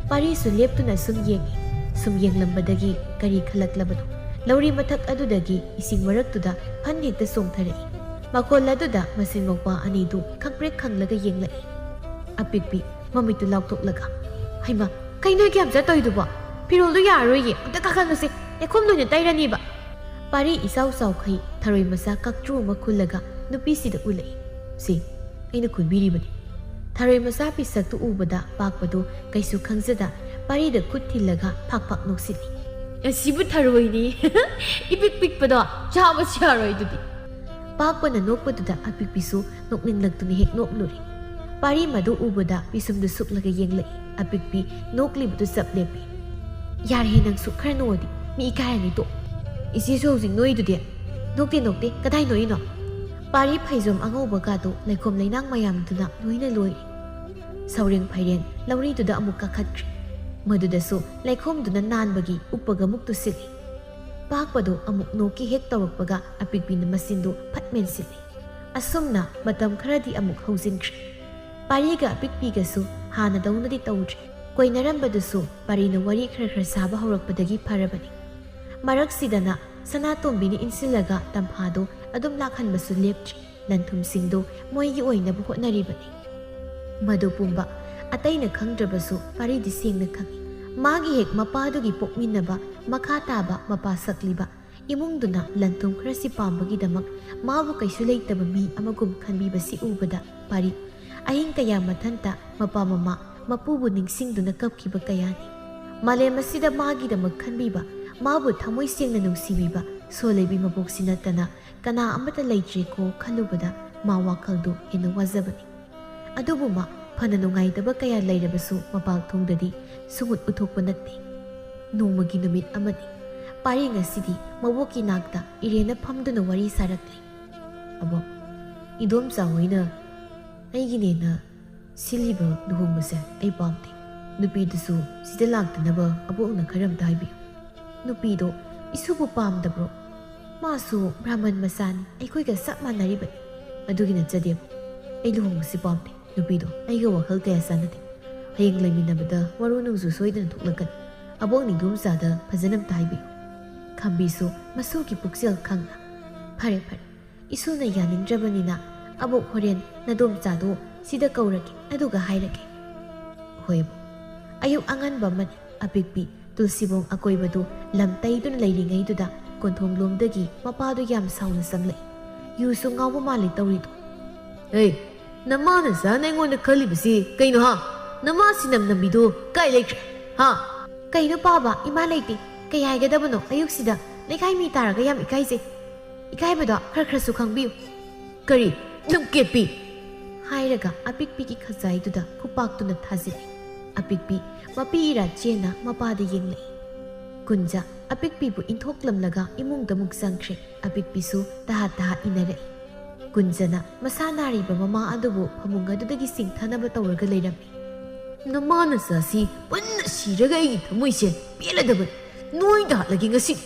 ꯄꯥꯔꯤꯁꯨ ꯂꯦꯞꯇꯨꯅ ꯁꯨꯝ ꯌꯦꯡꯉꯤ꯫ ꯁꯨꯝ ꯌꯦꯡꯂꯝꯕꯗꯒꯤ ꯀꯔꯤ ꯈꯜꯂꯛꯂꯕꯅꯣ? ꯂꯧꯔꯤ ꯃꯊꯛ ꯑꯗꯨꯗꯒꯤ ꯏꯁꯤꯡ ꯃꯔꯛꯇꯨꯗ ꯐꯟ ꯍꯦꯛꯇ ꯆꯣꯡꯊꯔꯛꯏ꯫ ꯃꯈꯣꯜ ꯑꯗꯨꯗ ꯃꯆꯤꯟ ꯃꯧꯄꯥ ꯑꯅꯤꯗꯨ ꯈꯪꯄ꯭ꯔꯦꯛ ꯈꯪꯂꯒ ꯌꯦꯡꯂꯛꯏ꯫ ꯑꯄꯤꯛꯄꯤ ꯃꯃꯤꯠꯇꯨ ꯂꯥꯎꯊꯣꯛꯂꯒ, "ꯍꯩꯃꯥ, ꯀꯩꯅꯣ ꯏꯒꯦꯝꯆꯥ ꯇꯧꯔꯤꯗꯨꯕꯣ? ꯐꯤꯔꯣꯜꯗꯣ ꯌꯥꯔꯔꯣꯏꯌꯦ, ꯑꯝꯇ ꯀꯥꯈꯠꯂꯨꯁꯦ, ꯂꯩꯈꯣꯝ ꯂꯣꯏꯅ ꯇꯩꯔꯅꯤꯕ꯫" ꯄꯥꯔꯤ ꯏꯆꯥꯎ ꯆꯥꯎꯈꯩ ꯊꯔꯣꯏ ꯃꯆꯥ ꯀꯛꯇ꯭ꯔꯨ ꯑꯃ ꯈꯨꯜꯂꯒ ꯅꯨꯄꯤꯁꯤꯗ ꯎꯠꯂꯛꯏ꯫ "ꯁꯤ, ꯑꯩꯅ ꯈꯨꯟꯕꯤꯔꯤꯕꯅꯤ꯫" ꯊꯔꯣꯏ ꯃꯆꯥ ꯄꯤꯁꯛꯇꯨ ꯎꯕꯗ ꯄꯥꯛꯄꯗꯨ ꯀꯩꯁꯨ ꯈꯪꯖꯗ ꯄꯥꯔꯤꯗ ꯈꯨꯠ ꯊꯤꯜꯂꯒ ꯐꯥꯛ ꯐꯥꯛ ꯅꯣꯛꯁꯤꯜꯂꯤ꯫ "ꯑꯁꯤꯕꯨ ꯊꯔꯣꯏꯅꯤ꯫ ꯏꯄꯤꯛ ꯄꯤꯛꯄꯗꯣ ꯆꯥꯕꯁꯨ ꯌꯥꯔꯣꯏ ꯑꯗꯨꯗꯤ꯫" ꯄꯥꯛꯄꯅ ꯅꯣꯛꯄꯗꯨꯗ ꯑꯄꯤꯛꯄꯤꯁꯨ ꯅꯣꯛꯅꯤꯡꯂꯛꯇꯨꯅ ꯍꯦꯛ ꯅꯣꯛꯂꯨꯔꯦ꯫ ꯄꯥꯔꯤ ꯃꯗꯨ ꯎꯕꯗ ꯄꯤꯁꯨꯝꯗꯨ ꯁꯨꯛꯂꯒ ꯌꯦꯡꯂꯛꯏ꯫ ꯑꯄꯤꯛꯄꯤ ꯅꯣꯛꯂꯤꯕꯗꯨ ꯆꯞ ꯂꯦꯞꯄꯤ꯫ "ꯌꯥꯔꯦꯍꯦ ꯅꯪꯁꯨ, ꯈꯔ ꯅꯣꯛꯑꯗꯤ ꯃꯤ ꯏꯀꯥꯏꯔꯅꯤ, ꯇꯣꯛ꯫" "ꯏꯆꯦꯁꯨ ꯍꯧꯖꯤꯛ ꯅꯣꯛꯏꯗꯨꯗꯤ꯫" "ꯅꯣꯛꯇꯦ, ꯅꯣꯛꯇꯦ, ꯀꯗꯥꯏ ꯅꯣꯛꯏꯅꯣ?" ꯄꯥꯔꯤ ꯐꯩꯖꯣꯝ ꯑꯉꯧꯕꯒꯗꯨ ꯂꯩꯈꯣꯝ ꯂꯩꯅꯥꯡ ꯃꯌꯥꯝꯗꯨꯅ ꯂꯣꯏꯅ ꯂꯣꯏꯔꯦ꯫ ꯁꯧꯔꯦꯡ ꯐꯩꯔꯦꯡ ꯂꯧꯔꯤꯗꯨꯗ ꯑꯃꯨꯛ ꯀꯥꯈꯠꯈ꯭ꯔꯦ꯫ ꯃꯗꯨꯗꯁꯨ ꯂꯩꯈꯣꯝꯗꯨꯅ ꯅꯥꯟꯕꯒꯤ ꯎꯞꯄꯒ ꯑꯃꯨꯛ ꯇꯨꯁꯤꯜꯂꯤ꯫ ꯄꯥꯛꯄꯗꯨ ꯑꯃꯨꯛ ꯅꯣꯛꯀꯦ ꯍꯦꯛ ꯇꯧꯔꯛꯄꯒ ꯑꯄꯤꯛꯄꯤꯅ ꯃꯆꯤꯟꯗꯨ ꯐꯠ ꯃꯦꯟꯁꯤꯜꯂꯤ꯫ ꯑꯁꯨꯝꯅ ꯃꯇꯝ ꯈꯔꯗꯤ ꯑꯃꯨꯛ ꯍꯧꯖꯤꯟꯈ꯭ꯔꯦ꯫ ꯄꯥꯔꯤꯒ ꯑꯄꯤꯛꯄꯤꯒꯁꯨ ꯍꯥꯟꯅꯗꯧꯅꯗꯤ ꯇꯧꯗ꯭ꯔꯦ꯫ ꯀꯣꯏꯅꯔꯝꯕꯗꯨꯁꯨ ꯄꯥꯔꯤꯅ ꯋꯥꯔꯤ ꯈꯔ ꯈꯔ ꯁꯥꯕ ꯍꯧꯔꯛꯄꯗꯒꯤ ꯐꯔꯕꯅꯤ꯫ ꯃꯔꯛꯁꯤꯗꯅ ꯁꯅꯥꯇꯣꯝꯕꯤꯅ ꯏꯟꯁꯤꯜꯂꯒ ꯇꯝꯐꯥꯗꯨ ꯑꯗꯨꯝ ꯂꯥꯛꯍꯟꯕꯁꯨ ꯂꯦꯞꯇ꯭ꯔꯤ꯫ ꯂꯟꯊꯨꯝꯁꯤꯡꯗꯨ ꯃꯣꯏꯒꯤ ꯑꯣꯏꯅꯕ ꯍꯣꯠꯅꯔꯤꯕꯅꯤ꯫ ꯃꯗꯨ ꯄꯨꯝꯕ ꯑꯇꯩꯅ ꯈꯪꯗ꯭ꯔꯕꯁꯨ ꯄꯥꯔꯤꯗꯤ ꯁꯦꯡꯅ ꯈꯪꯏ꯫ ꯃꯥꯒꯤ ꯍꯦꯛ ꯃꯄꯥꯗꯨꯒꯤ ꯄꯣꯛꯃꯤꯟꯅꯕ, ꯃꯈꯥ ꯇꯥꯕ ꯃꯄꯥ ꯁꯛꯂꯤꯕ ꯏꯃꯨꯡꯗꯨꯅ ꯂꯟ ꯊꯨꯝ ꯈꯔꯁꯤ ꯄꯥꯝꯕꯒꯤꯗꯃꯛ ꯃꯥꯕꯨ ꯀꯩꯁꯨ ꯂꯩꯇꯕ ꯃꯤ ꯑꯃꯒꯨꯝ ꯈꯟꯕꯤꯕꯁꯤ ꯎꯕꯗ ꯄꯥꯔꯤ ꯑꯍꯤꯡ ꯀꯌꯥ ꯃꯊꯟꯇ ꯃꯄꯥ ꯃꯃꯥ ꯃꯄꯨꯕꯨ ꯅꯤꯡꯁꯤꯡꯗꯨꯅ ꯀꯞꯈꯤꯕ ꯀꯌꯥꯅꯤ꯫ ꯃꯥꯂꯦꯝ ꯑꯁꯤꯗ ꯃꯥꯒꯤꯗꯃꯛ ꯈꯟꯕꯤꯕ, ꯃꯥꯕꯨ ꯊꯃꯣꯏ ꯁꯦꯡꯅ ꯅꯨꯡꯁꯤꯕꯤꯕ ꯁꯣꯂꯩꯕꯤ ꯃꯕꯣꯛꯁꯤ ꯅꯠꯇꯅ ꯀꯅꯥ ꯑꯃꯠꯇ ꯂꯩꯇ꯭ꯔꯦꯀꯣ ꯈꯜꯂꯨꯕꯗ ꯃꯥ ꯋꯥꯈꯜꯗꯨ ꯍꯦꯟꯅ ꯋꯥꯖꯕꯅꯤ꯫ ꯑꯗꯨꯕꯨ ꯃꯥ ꯐꯅ ꯅꯨꯡꯉꯥꯏꯇꯕ ꯀꯌꯥ ꯂꯩꯔꯕꯁꯨ ꯃꯄꯥꯜ ꯊꯣꯡꯗꯗꯤ ꯁꯨꯡꯎꯠ ꯎꯠꯊꯣꯛꯄ ꯅꯠꯇꯦ꯫ ꯅꯣꯡꯃꯒꯤ ꯅꯨꯃꯤꯠ ꯑꯃꯅꯤ꯫ ꯄꯥꯔꯤ ꯉꯁꯤꯗꯤ ꯃꯕꯣꯛꯀꯤ ꯅꯥꯛꯇ ꯏꯔꯦꯟꯅ ꯐꯝꯗꯨꯅ ꯋꯥꯔꯤ ꯁꯥꯔꯛꯂꯤ꯫ "ꯑꯕꯣꯛ, ꯏꯗꯣꯝꯆꯥ ꯍꯣꯏꯅ ꯑꯩꯒꯤꯅꯦꯅ ꯁꯤꯜꯂꯤꯕ ꯂꯨꯍꯣꯡꯕꯁꯦ ꯑꯩ ꯄꯥꯝꯗꯦ꯫ ꯅꯨꯄꯤꯗꯨꯁꯨ ꯁꯤꯗ ꯂꯥꯛꯇꯅꯕ ꯑꯕꯣꯛꯅ ꯈꯔ ꯑꯝꯇ ꯍꯥꯏꯕꯤꯌꯨ꯫" "ꯅꯨꯄꯤꯗꯣ ꯏꯁꯨꯕꯨ ꯄꯥꯝꯗꯕ꯭ꯔꯣ? ꯃꯥꯁꯨ ꯕ꯭ꯔꯥꯍꯃꯟ ꯃꯆꯥꯅꯤ, ꯑꯩꯈꯣꯏꯒ ꯆꯞ ꯃꯥꯟꯅꯔꯤꯕꯅꯤ꯫ ꯑꯗꯨꯒꯤ ꯅꯠꯆꯗꯦꯕ꯫ ꯑꯩ ꯂꯨꯍꯣꯡꯕꯁꯤ ꯄꯥꯝꯗꯦ꯫ ꯅꯨꯄꯤꯗꯣ ꯑꯩꯒ ꯋꯥꯈꯜ ꯀꯌꯥ ꯆꯥꯟꯅꯗꯦ꯫ ꯍꯌꯦꯡ ꯂꯩꯃꯤꯟꯅꯕꯗ ꯋꯥꯔꯨ ꯅꯨꯡꯁꯨ ꯁꯣꯏꯗꯅ ꯊꯣꯛꯂꯛꯀꯅꯤ꯫ ꯑꯕꯣꯛ ꯅꯤꯡꯗꯣꯝꯆꯥꯗ ꯐꯖꯅ ꯑꯝꯇ ꯍꯥꯏꯕꯤꯌꯨ꯫" ꯈꯥꯝꯕꯤꯁꯨ ꯃꯁꯨꯒꯤ ꯄꯨꯛꯆꯦꯜ ꯈꯪꯅ, "ꯐꯔꯦ, ꯐꯔꯦ, ꯏꯁꯨꯅ ꯌꯥꯅꯤꯡꯗ꯭ꯔꯕꯅꯤꯅ ꯑꯕꯣꯛ ꯍꯣꯔꯦꯟ ꯅꯗꯣꯝꯆꯥꯗꯣ ꯁꯤꯗ ꯀꯧꯔꯒꯦ, ꯑꯗꯨꯒ ꯍꯥꯏꯔꯒꯦ꯫" "ꯍꯣꯏ ꯑꯕꯣꯛ꯫" ꯑꯌꯨꯛ ꯑꯉꯟꯕ ꯑꯃꯅꯤ꯫ ꯑꯄꯤꯛꯄꯤ ꯇꯨꯜꯁꯤꯕꯣꯡ ꯑꯀꯣꯏꯕꯗꯨ ꯂꯝ ꯇꯩꯗꯨꯅ ꯂꯩꯔꯤꯉꯩꯗꯨꯗ ꯀꯣꯟꯊꯣꯡꯂꯣꯝꯗꯒꯤ ꯃꯄꯥꯗꯨ ꯌꯥꯝ ꯁꯥꯎꯅ ꯆꯪꯂꯛꯏ꯫ "ꯌꯨꯁꯨ ꯉꯥꯎꯕ ꯃꯥꯜꯂꯤ ꯇꯧꯔꯤꯗꯣ꯫" "ꯍꯦ, ꯅꯃꯥ ꯅꯆꯥꯅ ꯑꯩꯉꯣꯟꯗ ꯈꯜꯂꯤꯕꯁꯤ ꯀꯩꯅꯣ ꯍꯥ? ꯅꯃꯥ ꯁꯤꯅꯝ ꯅꯝꯕꯤꯗꯨ ꯀꯥꯏ ꯂꯩꯈ꯭ꯔꯦ ꯍꯥ?" "ꯀꯩꯅꯣ ꯄꯥꯕ, ꯏꯃꯥ ꯂꯩꯇꯦ꯫ ꯀꯩ ꯍꯥꯏꯒꯗꯕꯅꯣ ꯑꯌꯨꯛꯁꯤꯗ? ꯂꯩꯀꯥꯏ ꯃꯤ ꯇꯥꯔꯒ ꯌꯥꯝ ꯏꯀꯥꯏꯖꯩ꯫ ꯏꯀꯥꯏꯕꯗꯣ ꯈꯔ ꯈꯔꯁꯨ ꯈꯪꯕꯤꯌꯨ꯫" "ꯀꯔꯤ? ꯅꯪ ꯀꯦꯠꯄꯤ!" ꯍꯥꯏꯔꯒ ꯑꯄꯤꯛꯄꯤꯒꯤ ꯈꯖꯥꯏꯗꯨꯗ ꯈꯨꯄꯥꯛꯇꯨꯅ ꯊꯥꯖꯤꯜꯂꯤ꯫ ꯑꯄꯤꯛꯄꯤ ꯃꯄꯤ ꯏꯔꯥ ꯆꯦꯟꯅ ꯃꯄꯥꯗ ꯌꯦꯡꯂꯛꯏ꯫ ꯀꯨꯟꯖ ꯑꯄꯤꯛꯄꯤꯕꯨ ꯏꯟꯊꯣꯛꯂꯝꯂꯒ ꯏꯃꯨꯡꯗ ꯑꯃꯨꯛ ꯆꯪꯈ꯭ꯔꯦ꯫ ꯑꯄꯤꯛꯄꯤꯁꯨ ꯇꯍꯥ ꯇꯍꯥ ꯏꯟꯅꯔꯛꯏ꯫ ꯀꯨꯟꯖꯅ ꯃꯁꯥ ꯅꯥꯔꯤꯕ ꯃꯃꯥ ꯑꯗꯨꯕꯨ ꯐꯃꯨꯡ ꯑꯗꯨꯗꯒꯤ ꯆꯤꯡꯊꯅꯕ ꯇꯧꯔꯒ ꯂꯩꯔꯝꯃꯤ꯫ "ꯅꯃꯥ ꯅꯆꯥꯁꯤ ꯄꯨꯟꯅ ꯁꯤꯔꯒ ꯑꯩꯒꯤ ꯊꯃꯣꯏꯁꯦ ꯄꯦꯜꯂꯗꯕꯅꯤ꯫ ꯅꯣꯏꯗ ꯍꯥꯠꯂꯒꯦ ꯉꯁꯤꯗꯤ꯫"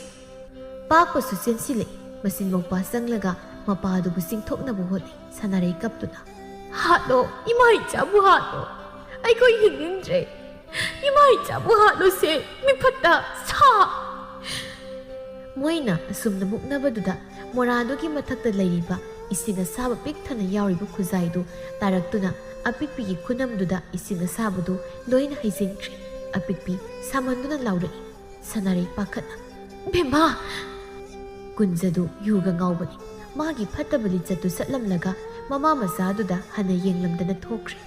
ꯄꯥꯛꯄꯁꯨ ꯆꯦꯟꯁꯤꯜꯂꯛꯏ꯫ ꯃꯆꯤꯟ ꯃꯧꯄꯥ ꯆꯪꯂꯒ ꯃꯄꯥ ꯑꯗꯨꯕꯨ ꯆꯤꯡꯊꯣꯛꯅꯕ ꯍꯣꯠꯅꯩ꯫ ꯁꯅꯥꯔꯩ ꯀꯞꯇꯨꯅ, "ꯍꯥꯠꯂꯣ, ꯏꯃꯥ ꯏꯆꯥꯕꯨ ꯍꯥꯠꯂꯣ꯫ ꯑꯩꯈꯣꯏ ꯍꯤꯡꯅꯤꯡꯗ꯭ꯔꯦ꯫ ꯏꯃꯥ ꯏꯆꯥꯕꯨ ꯍꯥꯠꯂꯣꯁꯦ, ꯃꯤꯐꯠꯇ ꯁꯥ!" ꯃꯣꯏꯅ ꯑꯁꯨꯝꯅ ꯃꯨꯛꯅꯕꯗꯨꯗ ꯃꯣꯔꯥꯗꯨꯒꯤ ꯃꯊꯛꯇ ꯂꯩꯔꯤꯕ ꯏꯁꯤꯡ ꯑꯁꯥꯕ ꯄꯤꯛ ꯊꯟꯅ ꯌꯥꯎꯔꯤꯕ ꯈꯨꯖꯥꯏꯗꯨ ꯇꯥꯔꯛꯇꯨꯅ ꯑꯄꯤꯛꯄꯤꯒꯤ ꯈꯨꯅꯝꯗꯨꯗ ꯏꯁꯤꯡ ꯑꯁꯥꯕꯗꯨ ꯂꯣꯏꯅ ꯍꯩꯖꯤꯟꯈ꯭ꯔꯦ꯫ ꯑꯄꯤꯛꯄꯤ ꯁꯥꯃꯟꯗꯨꯅ ꯂꯥꯎꯔꯛꯏ꯫ ꯁꯅꯥꯔꯩ ꯄꯥꯈꯠꯅ, "ꯕꯦꯝꯃ!" ꯀꯨꯟꯖꯗꯨ ꯌꯨꯒ ꯉꯥꯎꯕꯅꯤ꯫ ꯃꯥꯒꯤ ꯐꯠꯇꯕ ꯂꯤꯆꯠꯇꯨ ꯆꯠꯂꯝꯂꯒ ꯃꯃꯥ ꯃꯆꯥꯗꯨꯗ ꯍꯟꯅ ꯌꯦꯡꯂꯝꯗꯅ ꯊꯣꯛꯈ꯭ꯔꯦ꯫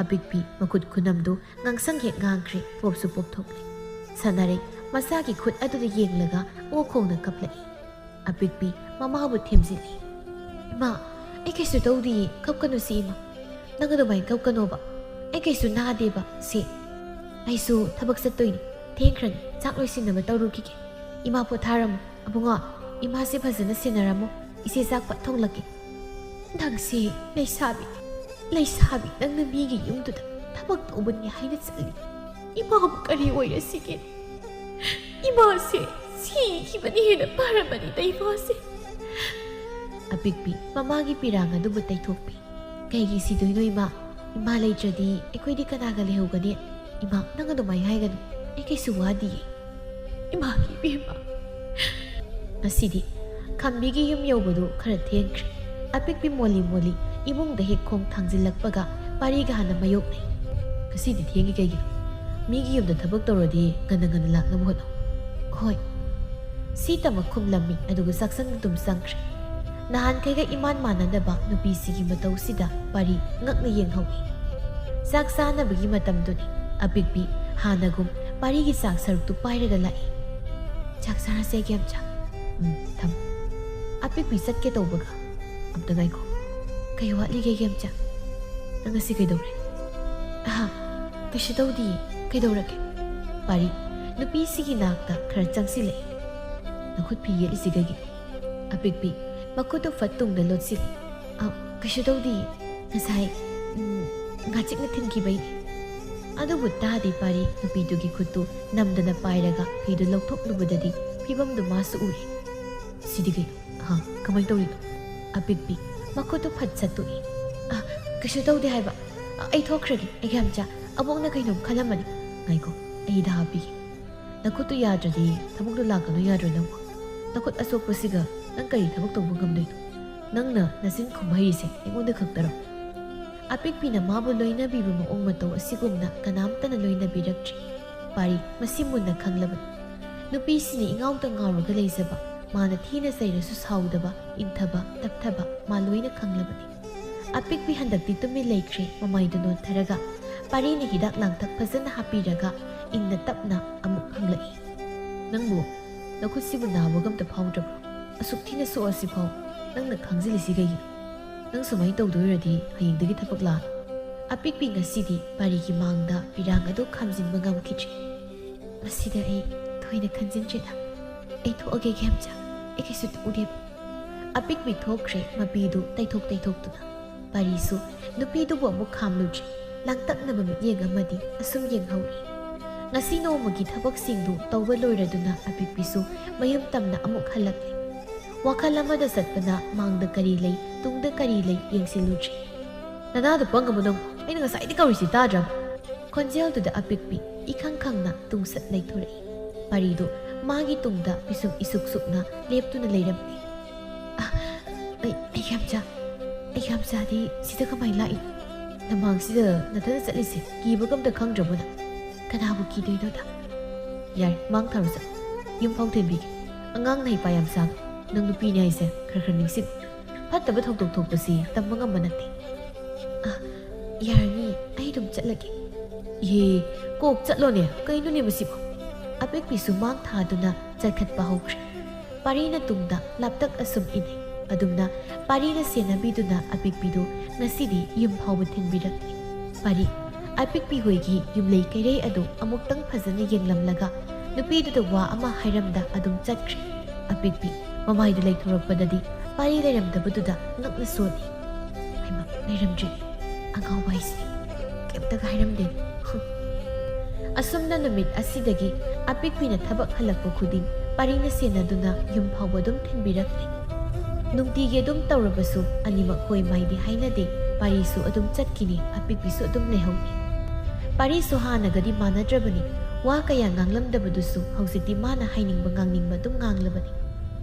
ꯑꯄꯤꯛꯄꯤ ꯃꯈꯨꯠ ꯈꯨꯅꯝꯗꯨ ꯉꯥꯡꯁꯪ ꯍꯦꯛ ꯉꯥꯡꯈ꯭ꯔꯦ, ꯄꯣꯞꯁꯨ ꯄꯣꯞꯊꯣꯛꯂꯦ꯫ ꯁꯅꯥꯔꯩ ꯃꯆꯥꯒꯤ ꯈꯨꯠ ꯑꯗꯨꯗ ꯌꯦꯡꯂꯒ ꯑꯣꯛ ꯈꯣꯡꯅ ꯀꯞꯂꯛꯏ꯫ ꯑꯄꯤꯛꯄꯤ ꯃꯃꯥꯕꯨ ꯊꯦꯝꯖꯤꯜꯂꯤ꯫ "ꯏꯃꯥ, ꯑꯩ ꯀꯩꯁꯨ ꯇꯧꯗꯤꯌꯦ, ꯀꯞꯀꯅꯨꯁꯤ ꯏꯃꯥ꯫ ꯅꯪ ꯑꯗꯨꯃꯥꯏꯅ ꯀꯞꯀꯅꯣꯕ꯫ ꯑꯩ ꯀꯩꯁꯨ ꯅꯥꯗꯦꯕ ꯁꯦ꯫ ꯑꯩꯁꯨ ꯊꯕꯛ ꯆꯠꯇꯣꯏꯅꯤ, ꯊꯦꯡꯈ꯭ꯔꯅꯤ, ꯆꯥꯛ ꯂꯣꯏꯁꯤꯟꯅꯕ ꯇꯧꯔꯨꯈꯤꯒꯦ꯫ ꯏꯃꯥ ꯄꯣꯊꯥꯔꯝꯃꯣ꯫ ꯑꯕꯨꯡꯉꯣ, ꯏꯃꯥꯁꯦ ꯐꯖꯅ ꯁꯦꯟꯅꯔꯝꯃꯣ꯫ ꯏꯆꯦ ꯆꯥꯛ ꯐꯠ ꯊꯣꯡꯂꯛꯀꯦ꯫" "ꯅꯪꯁꯦ ꯂꯩꯁꯥꯕꯤ, ꯂꯩꯁꯥꯕꯤ ꯅꯪꯅ ꯃꯤꯒꯤ ꯌꯨꯝꯗꯨꯗ ꯊꯕꯛ ꯇꯧꯕꯅꯤ ꯍꯥꯏꯅ ꯆꯠꯂꯤ꯫ ꯏꯃꯥꯕꯨ ꯀꯔꯤ ꯑꯣꯏꯔꯁꯤꯒꯦ? ꯏꯃꯥꯁꯦ ꯁꯤꯈꯤꯕꯅ ꯍꯦꯟꯅ ꯐꯔꯕꯅꯤꯗ ꯏꯃꯥꯁꯦ꯫" ꯑꯄꯤꯛꯄꯤ ꯃꯃꯥꯒꯤ ꯄꯤꯔꯥꯡ ꯑꯗꯨꯕꯨ ꯇꯩꯊꯣꯛꯄꯤ꯫ "ꯀꯩꯒꯤ ꯁꯤꯗꯣꯏꯅꯣ ꯏꯃꯥ? ꯏꯃꯥ ꯂꯩꯇ꯭ꯔꯗꯤ ꯑꯩꯈꯣꯏꯗꯤ ꯀꯅꯥꯒ ꯂꯩꯍꯧꯒꯅꯤ? ꯏꯃꯥ, ꯅꯪ ꯑꯗꯨꯃꯥꯏ ꯍꯥꯏꯒꯅꯨ꯫ ꯑꯩ ꯀꯩꯁꯨ ꯋꯥꯗꯤꯌꯦ꯫" ꯏꯃꯥꯒꯤ ꯏꯕꯦꯝꯃ꯫ ꯉꯁꯤꯗꯤ ꯈꯝꯕꯤꯒꯤ ꯌꯨꯝ ꯌꯧꯕꯗꯨ ꯈꯔ ꯊꯦꯡꯈ꯭ꯔꯦ꯫ ꯑꯄꯤꯛꯄꯤ ꯃꯣꯂꯤ ꯃꯣꯂꯤ ꯏꯃꯨꯡꯗ ꯍꯦꯛ ꯈꯣꯡ ꯊꯥꯡꯖꯤꯜꯂꯛꯄꯒ ꯄꯥꯔꯤꯒ ꯍꯥꯟꯅ ꯃꯥꯌꯣꯛꯅꯩ꯫ "ꯉꯁꯤꯗꯤ ꯊꯦꯡꯉꯤ ꯀꯩꯒꯤꯅꯣ? ꯃꯤꯒꯤ ꯌꯨꯝꯗ ꯊꯕꯛ ꯇꯧꯔꯗꯤ ꯉꯟꯅ ꯉꯟꯅ ꯂꯥꯛꯅꯕ ꯍꯣꯠꯅꯧ꯫" "ꯍꯣꯏ꯫" ꯁꯤꯇꯃꯛ ꯈꯨꯝꯂꯝꯃꯤ, ꯑꯗꯨꯒ ꯆꯥꯛꯁꯪꯗ ꯑꯗꯨꯝ ꯆꯪꯈ꯭ꯔꯦ꯫ ꯅꯍꯥꯟꯈꯩꯒ ꯏꯃꯥꯟ ꯃꯥꯟꯅꯗꯕ ꯅꯨꯄꯤꯁꯤꯒꯤ ꯃꯇꯧꯁꯤꯗ ꯄꯥꯔꯤ ꯉꯛꯅ ꯌꯦꯡꯍꯧꯏ꯫ ꯆꯥꯛ ꯆꯥꯅꯕꯒꯤ ꯃꯇꯝꯗꯨꯅꯤ꯫ ꯑꯄꯤꯛꯄꯤ ꯍꯥꯟꯅꯒꯨꯝ ꯄꯥꯔꯤꯒꯤ ꯆꯥꯛ ꯁꯔꯨꯛꯇꯨ ꯄꯥꯏꯔꯒ ꯂꯥꯛꯏ꯫ "ꯆꯥꯛ ꯆꯥꯔꯁꯦ, ꯏꯒꯦꯝꯆꯥ꯫" "ꯎꯝ, ꯊꯝꯃꯨ꯫" ꯑꯄꯤꯛꯄꯤ ꯆꯠꯀꯦ ꯇꯧꯕꯒ, "ꯑꯝꯇ ꯉꯥꯏꯈꯣ꯫ ꯀꯩ ꯋꯥꯠꯂꯤꯒꯦ, ꯏꯒꯦꯝꯆꯥ? ꯅꯪ ꯉꯁꯤ ꯀꯩꯗꯧꯔꯦ?" "ꯑꯍꯥ, ꯀꯩꯁꯨ ꯇꯧꯗꯤꯌꯦ꯫ ꯀꯩꯗꯧꯔꯒꯦ?" ꯄꯥꯔꯤ ꯅꯨꯄꯤꯁꯤꯒꯤ ꯅꯥꯛꯇ ꯈꯔ ꯆꯪꯁꯤꯜꯂꯛꯏ꯫ "ꯅꯈꯨꯠ ꯐꯤ ꯌꯦꯠꯂꯤꯁꯤ ꯀꯩꯒꯤꯅꯣ?" ꯑꯄꯤꯛꯄꯤ ꯃꯈꯨꯠꯇꯨ ꯐꯠ ꯇꯨꯡꯗ ꯂꯣꯠꯁꯤꯜꯂꯤ꯫ "ꯑ, ꯀꯩꯁꯨ ꯇꯧꯗꯤꯌꯦ꯫ ꯉꯁꯥꯏ, ꯎꯝ, ꯉꯥꯆꯤꯛꯅ ꯊꯤꯟꯈꯤꯕꯩꯅꯦ꯫" ꯑꯗꯨꯕꯨ ꯇꯥꯗꯦ ꯄꯥꯔꯤ ꯅꯨꯄꯤꯗꯨꯒꯤ ꯈꯨꯠꯇꯨ ꯅꯝꯗꯅ ꯄꯥꯏꯔꯒ ꯐꯤꯗꯨ ꯂꯧꯊꯣꯛꯂꯨꯕꯗꯗꯤ ꯐꯤꯕꯝꯗꯨ ꯃꯥꯁꯨ ꯎꯔꯦ꯫ "ꯁꯤꯗꯤ ꯀꯩꯅꯣ? ꯑꯍ, ꯀꯃꯥꯏ ꯇꯧꯔꯤꯅꯣ?" ꯑꯄꯤꯛꯄꯤ ꯃꯈꯨꯠꯇꯨ ꯐꯠ ꯁꯠꯇꯣꯛꯏ꯫ "ꯑ, ꯀꯩꯁꯨ ꯇꯧꯗꯦ ꯍꯥꯏꯕ꯫ ꯑ, ꯑꯩ ꯊꯣꯛꯈ꯭ꯔꯒꯦ, ꯏꯒꯦꯝꯆꯥ꯫ ꯑꯕꯣꯛꯅ ꯀꯩꯅꯣꯝ ꯈꯜꯂꯝꯃꯅꯤ꯫ ꯉꯥꯏꯈꯣ, ꯑꯩ ꯍꯤꯗꯥꯛ ꯍꯥꯞꯄꯤꯒꯦ꯫ ꯅꯈꯨꯠꯇꯨ ꯌꯥꯗ꯭ꯔꯗꯤ ꯊꯕꯛꯇꯨ ꯂꯥꯛꯀꯅꯨ ꯌꯥꯗ꯭ꯔꯣ ꯅꯪꯕꯣ? ꯅꯈꯨꯠ ꯑꯁꯣꯛꯄꯁꯤꯒ ꯅꯪ ꯀꯔꯤ ꯊꯕꯛ ꯇꯧꯕ ꯉꯝꯗꯣꯏꯅꯣ? ꯅꯪꯅ ꯅꯆꯤꯟ ꯈꯨꯝ ꯍꯩꯔꯤꯁꯦ ꯑꯩꯉꯣꯟꯗ ꯈꯛꯇꯔꯣ?" ꯑꯄꯤꯛꯄꯤꯅ ꯃꯥꯕꯨ ꯂꯣꯏꯅꯕꯤꯕ ꯃꯑꯣꯡ ꯃꯇꯧ ꯑꯁꯤꯒꯨꯝꯅ ꯀꯅꯥꯝꯇꯅ ꯂꯣꯏꯅꯕꯤꯔꯛꯇ꯭ꯔꯤ꯫ ꯄꯥꯔꯤ ꯃꯁꯤ ꯃꯨꯟꯅ ꯈꯪꯂꯕꯅꯤ꯫ ꯅꯨꯄꯤꯁꯤꯅ ꯏꯉꯥꯎꯇ ꯉꯥꯎꯔꯒ ꯂꯩꯖꯕ, ꯃꯥꯅ ꯊꯤꯅ ꯆꯩꯔꯁꯨ ꯁꯥꯎꯗꯕ, ꯏꯟꯊꯕ, ꯇꯞꯊꯕ ꯃꯥ ꯂꯣꯏꯅ ꯈꯪꯂꯕꯅꯤ꯫ ꯑꯄꯤꯛꯄꯤ ꯍꯟꯗꯛꯇꯤ ꯇꯨꯃꯤꯟ ꯂꯩꯈ꯭ꯔꯦ, ꯃꯃꯥꯏꯗꯨ ꯅꯣꯟꯊꯔꯒ꯫ ꯄꯥꯔꯤꯅ ꯍꯤꯗꯥꯛ ꯂꯥꯡꯊꯛ ꯐꯖꯅ ꯍꯥꯞꯄꯤꯔꯒ ꯏꯪꯅ ꯇꯞꯅ ꯑꯃꯨꯛ ꯍꯪꯂꯛꯏ, "ꯅꯪꯕꯨ ꯅꯈꯨꯠꯁꯤꯕꯨ ꯅꯥꯕꯒ ꯑꯝꯇ ꯐꯥꯎꯗ꯭ꯔꯕ꯭ꯔꯣ? ꯑꯁꯨꯛ ꯊꯤꯅ ꯁꯣꯛꯑꯁꯤꯐꯥꯎ ꯅꯪꯅ ꯈꯥꯡꯖꯤꯜꯂꯤꯁꯤ ꯀꯩꯒꯤꯅꯣ? ꯅꯪ ꯁꯨꯃꯥꯏꯅ ꯇꯧꯗꯣꯏꯔꯗꯤ ꯍꯌꯦꯡꯗꯒꯤ ꯊꯕꯛ ꯂꯥꯛꯑꯅꯨ꯫" ꯑꯄꯤꯛꯄꯤ ꯉꯁꯤꯗꯤ ꯄꯥꯔꯤꯒꯤ ꯃꯥꯡꯗ ꯄꯤꯔꯥꯡ ꯑꯗꯨ ꯈꯥꯝꯖꯤꯟꯕ ꯉꯝꯈꯤꯗ꯭ꯔꯦ꯫ "ꯃꯁꯤꯗ ꯑꯩ ꯊꯣꯏꯅ ꯈꯟꯖꯤꯟꯗ꯭ꯔꯦꯗ꯫ ꯑꯩ ꯊꯣꯛꯑꯒꯦ, ꯈꯦꯝꯆꯥ꯫ ꯑꯩ ꯀꯩꯁꯨ ꯇꯧꯗꯦꯕ꯫" ꯑꯄꯤꯛꯄꯤ ꯊꯣꯛꯈ꯭ꯔꯦ, ꯃꯄꯤꯗꯨ ꯇꯩꯊꯣꯛ ꯇꯩꯊꯣꯛꯇꯨꯅ꯫ ꯄꯥꯔꯤꯁꯨ ꯅꯨꯄꯤꯗꯨꯕꯨ ꯑꯃꯨꯛ ꯈꯥꯝꯂꯨꯗ꯭ꯔꯦ꯫ ꯂꯥꯡꯇꯛꯅꯕ ꯃꯤꯠꯌꯦꯡ ꯑꯃꯗꯤ ꯑꯁꯨꯝ ꯌꯦꯡꯍꯧꯔꯤ꯫ ꯉꯁꯤ ꯅꯣꯡꯃꯒꯤ ꯊꯕꯛꯁꯤꯡꯗꯨ ꯇꯧꯕ ꯂꯣꯏꯔꯗꯨꯅ ꯑꯄꯤꯛꯄꯤꯁꯨ ꯃꯌꯨꯝ ꯇꯝꯅ ꯑꯃꯨꯛ ꯍꯜꯂꯛꯂꯦ꯫ ꯋꯥꯈꯜ ꯑꯃꯗ ꯆꯠꯄꯅ ꯃꯥꯡꯗ ꯀꯔꯤ ꯂꯩ, ꯇꯨꯡꯗ ꯀꯔꯤ ꯂꯩ ꯌꯦꯡꯁꯤꯜꯂꯨꯗ꯭ꯔꯦ꯫ "ꯅꯅꯥꯗꯣ ꯄꯪꯉꯕꯣ ꯅꯪ? ꯑꯩꯅ ꯉꯁꯥꯏꯗꯤ ꯀꯧꯔꯤꯁꯤ ꯇꯥꯗ꯭ꯔꯕ?" ꯈꯣꯟꯖꯦꯜꯗꯨꯗ ꯑꯄꯤꯛꯄꯤ ꯏꯈꯪ ꯈꯪꯅ ꯇꯨꯡꯁꯠ ꯂꯩꯊꯣꯔꯛꯏ꯫ ꯄꯥꯔꯤꯗꯨ ꯃꯥꯒꯤ ꯇꯨꯡꯗ ꯄꯤꯁꯨꯝ ꯏꯁꯨꯛ ꯁꯨꯛꯅ ꯂꯦꯞꯇꯨꯅ ꯂꯩꯔꯝꯃꯤ꯫ "ꯑ, ꯑꯩ, ꯑꯩ ꯌꯥꯝꯆꯥ, ꯑꯩ ꯌꯥꯝꯆꯥꯗꯤ ꯁꯤꯗ ꯀꯃꯥꯏꯅ ꯂꯥꯛꯏ? ꯅꯃꯥꯡꯁꯤꯗ ꯅꯊꯟꯗ ꯆꯠꯂꯤꯁꯦ ꯀꯤꯕꯒ ꯑꯝꯇ ꯈꯪꯗ꯭ꯔꯕꯣ ꯅꯪ? ꯀꯅꯥꯕꯨ ꯀꯤꯗꯣꯏꯅꯣꯗ?" "ꯌꯥꯔꯦ, ꯃꯥꯡ ꯊꯥꯔꯨ ꯆꯠꯂꯣ꯫ ꯌꯨꯝ ꯐꯥꯎ ꯊꯤꯟꯕꯤꯒꯦ꯫ ꯑꯉꯥꯡꯅ ꯍꯩꯄꯥ ꯌꯥꯝ ꯁꯥꯒꯅꯨ꯫ ꯅꯪ ꯅꯨꯄꯤꯅꯦ ꯍꯥꯏꯁꯦ ꯈꯔ ꯈꯔ ꯅꯤꯡꯁꯤꯡꯉꯨ꯫ ꯐꯠꯇꯕ ꯊꯧꯗꯣꯛ ꯊꯣꯛꯄꯁꯤ ꯇꯝꯕ ꯉꯝꯕ ꯅꯠꯇꯦ꯫" "ꯑ, ꯌꯥꯔꯅꯤ, ꯑꯩ ꯑꯗꯨꯝ ꯆꯠꯂꯒꯦ꯫" "ꯏꯍꯦ, ꯀꯣꯛ ꯆꯠꯂꯣꯅꯦ, ꯀꯩꯅꯣꯅꯦ ꯃꯁꯤꯕꯣ?" ꯑꯄꯤꯛꯄꯤꯁꯨ ꯃꯥꯡ ꯊꯥꯗꯨꯅ ꯆꯠꯈꯠꯄ ꯍꯧꯈ꯭ꯔꯦ꯫ ꯄꯥꯔꯤꯅ ꯇꯨꯡꯗ ꯂꯥꯞꯇꯛ ꯑꯁꯨꯝ ꯏꯟꯅꯩ꯫ ꯑꯗꯨꯝꯅ ꯄꯥꯔꯤꯅ ꯁꯦꯟꯅꯕꯤꯗꯨꯅ ꯑꯄꯤꯛꯄꯤꯗꯨ ꯉꯁꯤꯗꯤ ꯌꯨꯝ ꯐꯥꯎꯕ ꯊꯤꯟꯕꯤꯔꯛꯂꯤ꯫ ꯄꯥꯔꯤ, ꯑꯄꯤꯛꯄꯤ ꯍꯣꯏꯒꯤ ꯌꯨꯝꯂꯩ ꯀꯩꯔꯩ ꯑꯗꯨ ꯑꯃꯨꯛꯇꯪ ꯐꯖꯅ ꯌꯦꯡꯂꯝꯂꯒ ꯅꯨꯄꯤꯗꯨꯗ ꯋꯥ ꯑꯃ ꯍꯥꯏꯔꯝꯗ ꯑꯗꯨꯝ ꯆꯠꯈ꯭ꯔꯦ꯫ ꯑꯄꯤꯛꯄꯤ ꯃꯃꯥꯏꯗꯨ ꯂꯩꯊꯣꯔꯛꯄꯗꯗꯤ ꯄꯥꯔꯤ ꯂꯩꯔꯝꯗꯕꯗꯨꯗ ꯉꯛꯅ ꯁꯣꯜꯂꯤ꯫ ꯍꯩꯃꯥ, ꯂꯩꯔꯝꯗ꯭ꯔꯦ꯫ ꯑꯉꯥꯎꯕ ꯍꯥꯏꯁꯤꯗꯤ ꯀꯩꯝꯇꯒ ꯍꯥꯏꯔꯝꯗꯦ꯫ ꯍꯨꯝ꯫ ꯑꯁꯨꯝꯅ ꯅꯨꯃꯤꯠ ꯑꯁꯤꯗꯒꯤ ꯑꯄꯤꯛꯄꯤꯅ ꯊꯕꯛ ꯍꯜꯂꯛꯄ ꯈꯨꯗꯤꯡ ꯄꯥꯔꯤꯅ ꯁꯦꯟꯅꯗꯨꯅ ꯌꯨꯝ ꯐꯥꯎꯕ ꯑꯗꯨꯝ ꯊꯤꯟꯕꯤꯔꯛꯂꯤ꯫ ꯅꯨꯡꯇꯤꯒꯤ ꯑꯗꯨꯝ ꯇꯧꯔꯕꯁꯨ ꯑꯅꯤꯃꯛ ꯍꯣꯏ ꯃꯥꯏꯗꯤ ꯍꯥꯏꯅꯗꯦ꯫ ꯄꯥꯔꯤꯁꯨ ꯑꯗꯨꯝ ꯆꯠꯈꯤꯅꯤ, ꯑꯄꯤꯛꯄꯤꯁꯨ ꯑꯗꯨꯝ ꯂꯩꯍꯧꯅꯤ꯫ ꯄꯥꯔꯤꯁꯨ ꯍꯥꯟꯅꯒꯗꯤ ꯃꯥꯟꯅꯗ꯭ꯔꯕꯅꯤ꯫ ꯋꯥ ꯀꯌꯥ ꯉꯥꯡꯂꯝꯗꯕꯗꯨꯁꯨ ꯍꯧꯖꯤꯛꯇꯤ ꯃꯥꯅ ꯍꯥꯏꯅꯤꯡꯕ ꯉꯥꯡꯅꯤꯡꯕ ꯑꯗꯨꯝ ꯉꯥꯡꯂꯕꯅꯤ꯫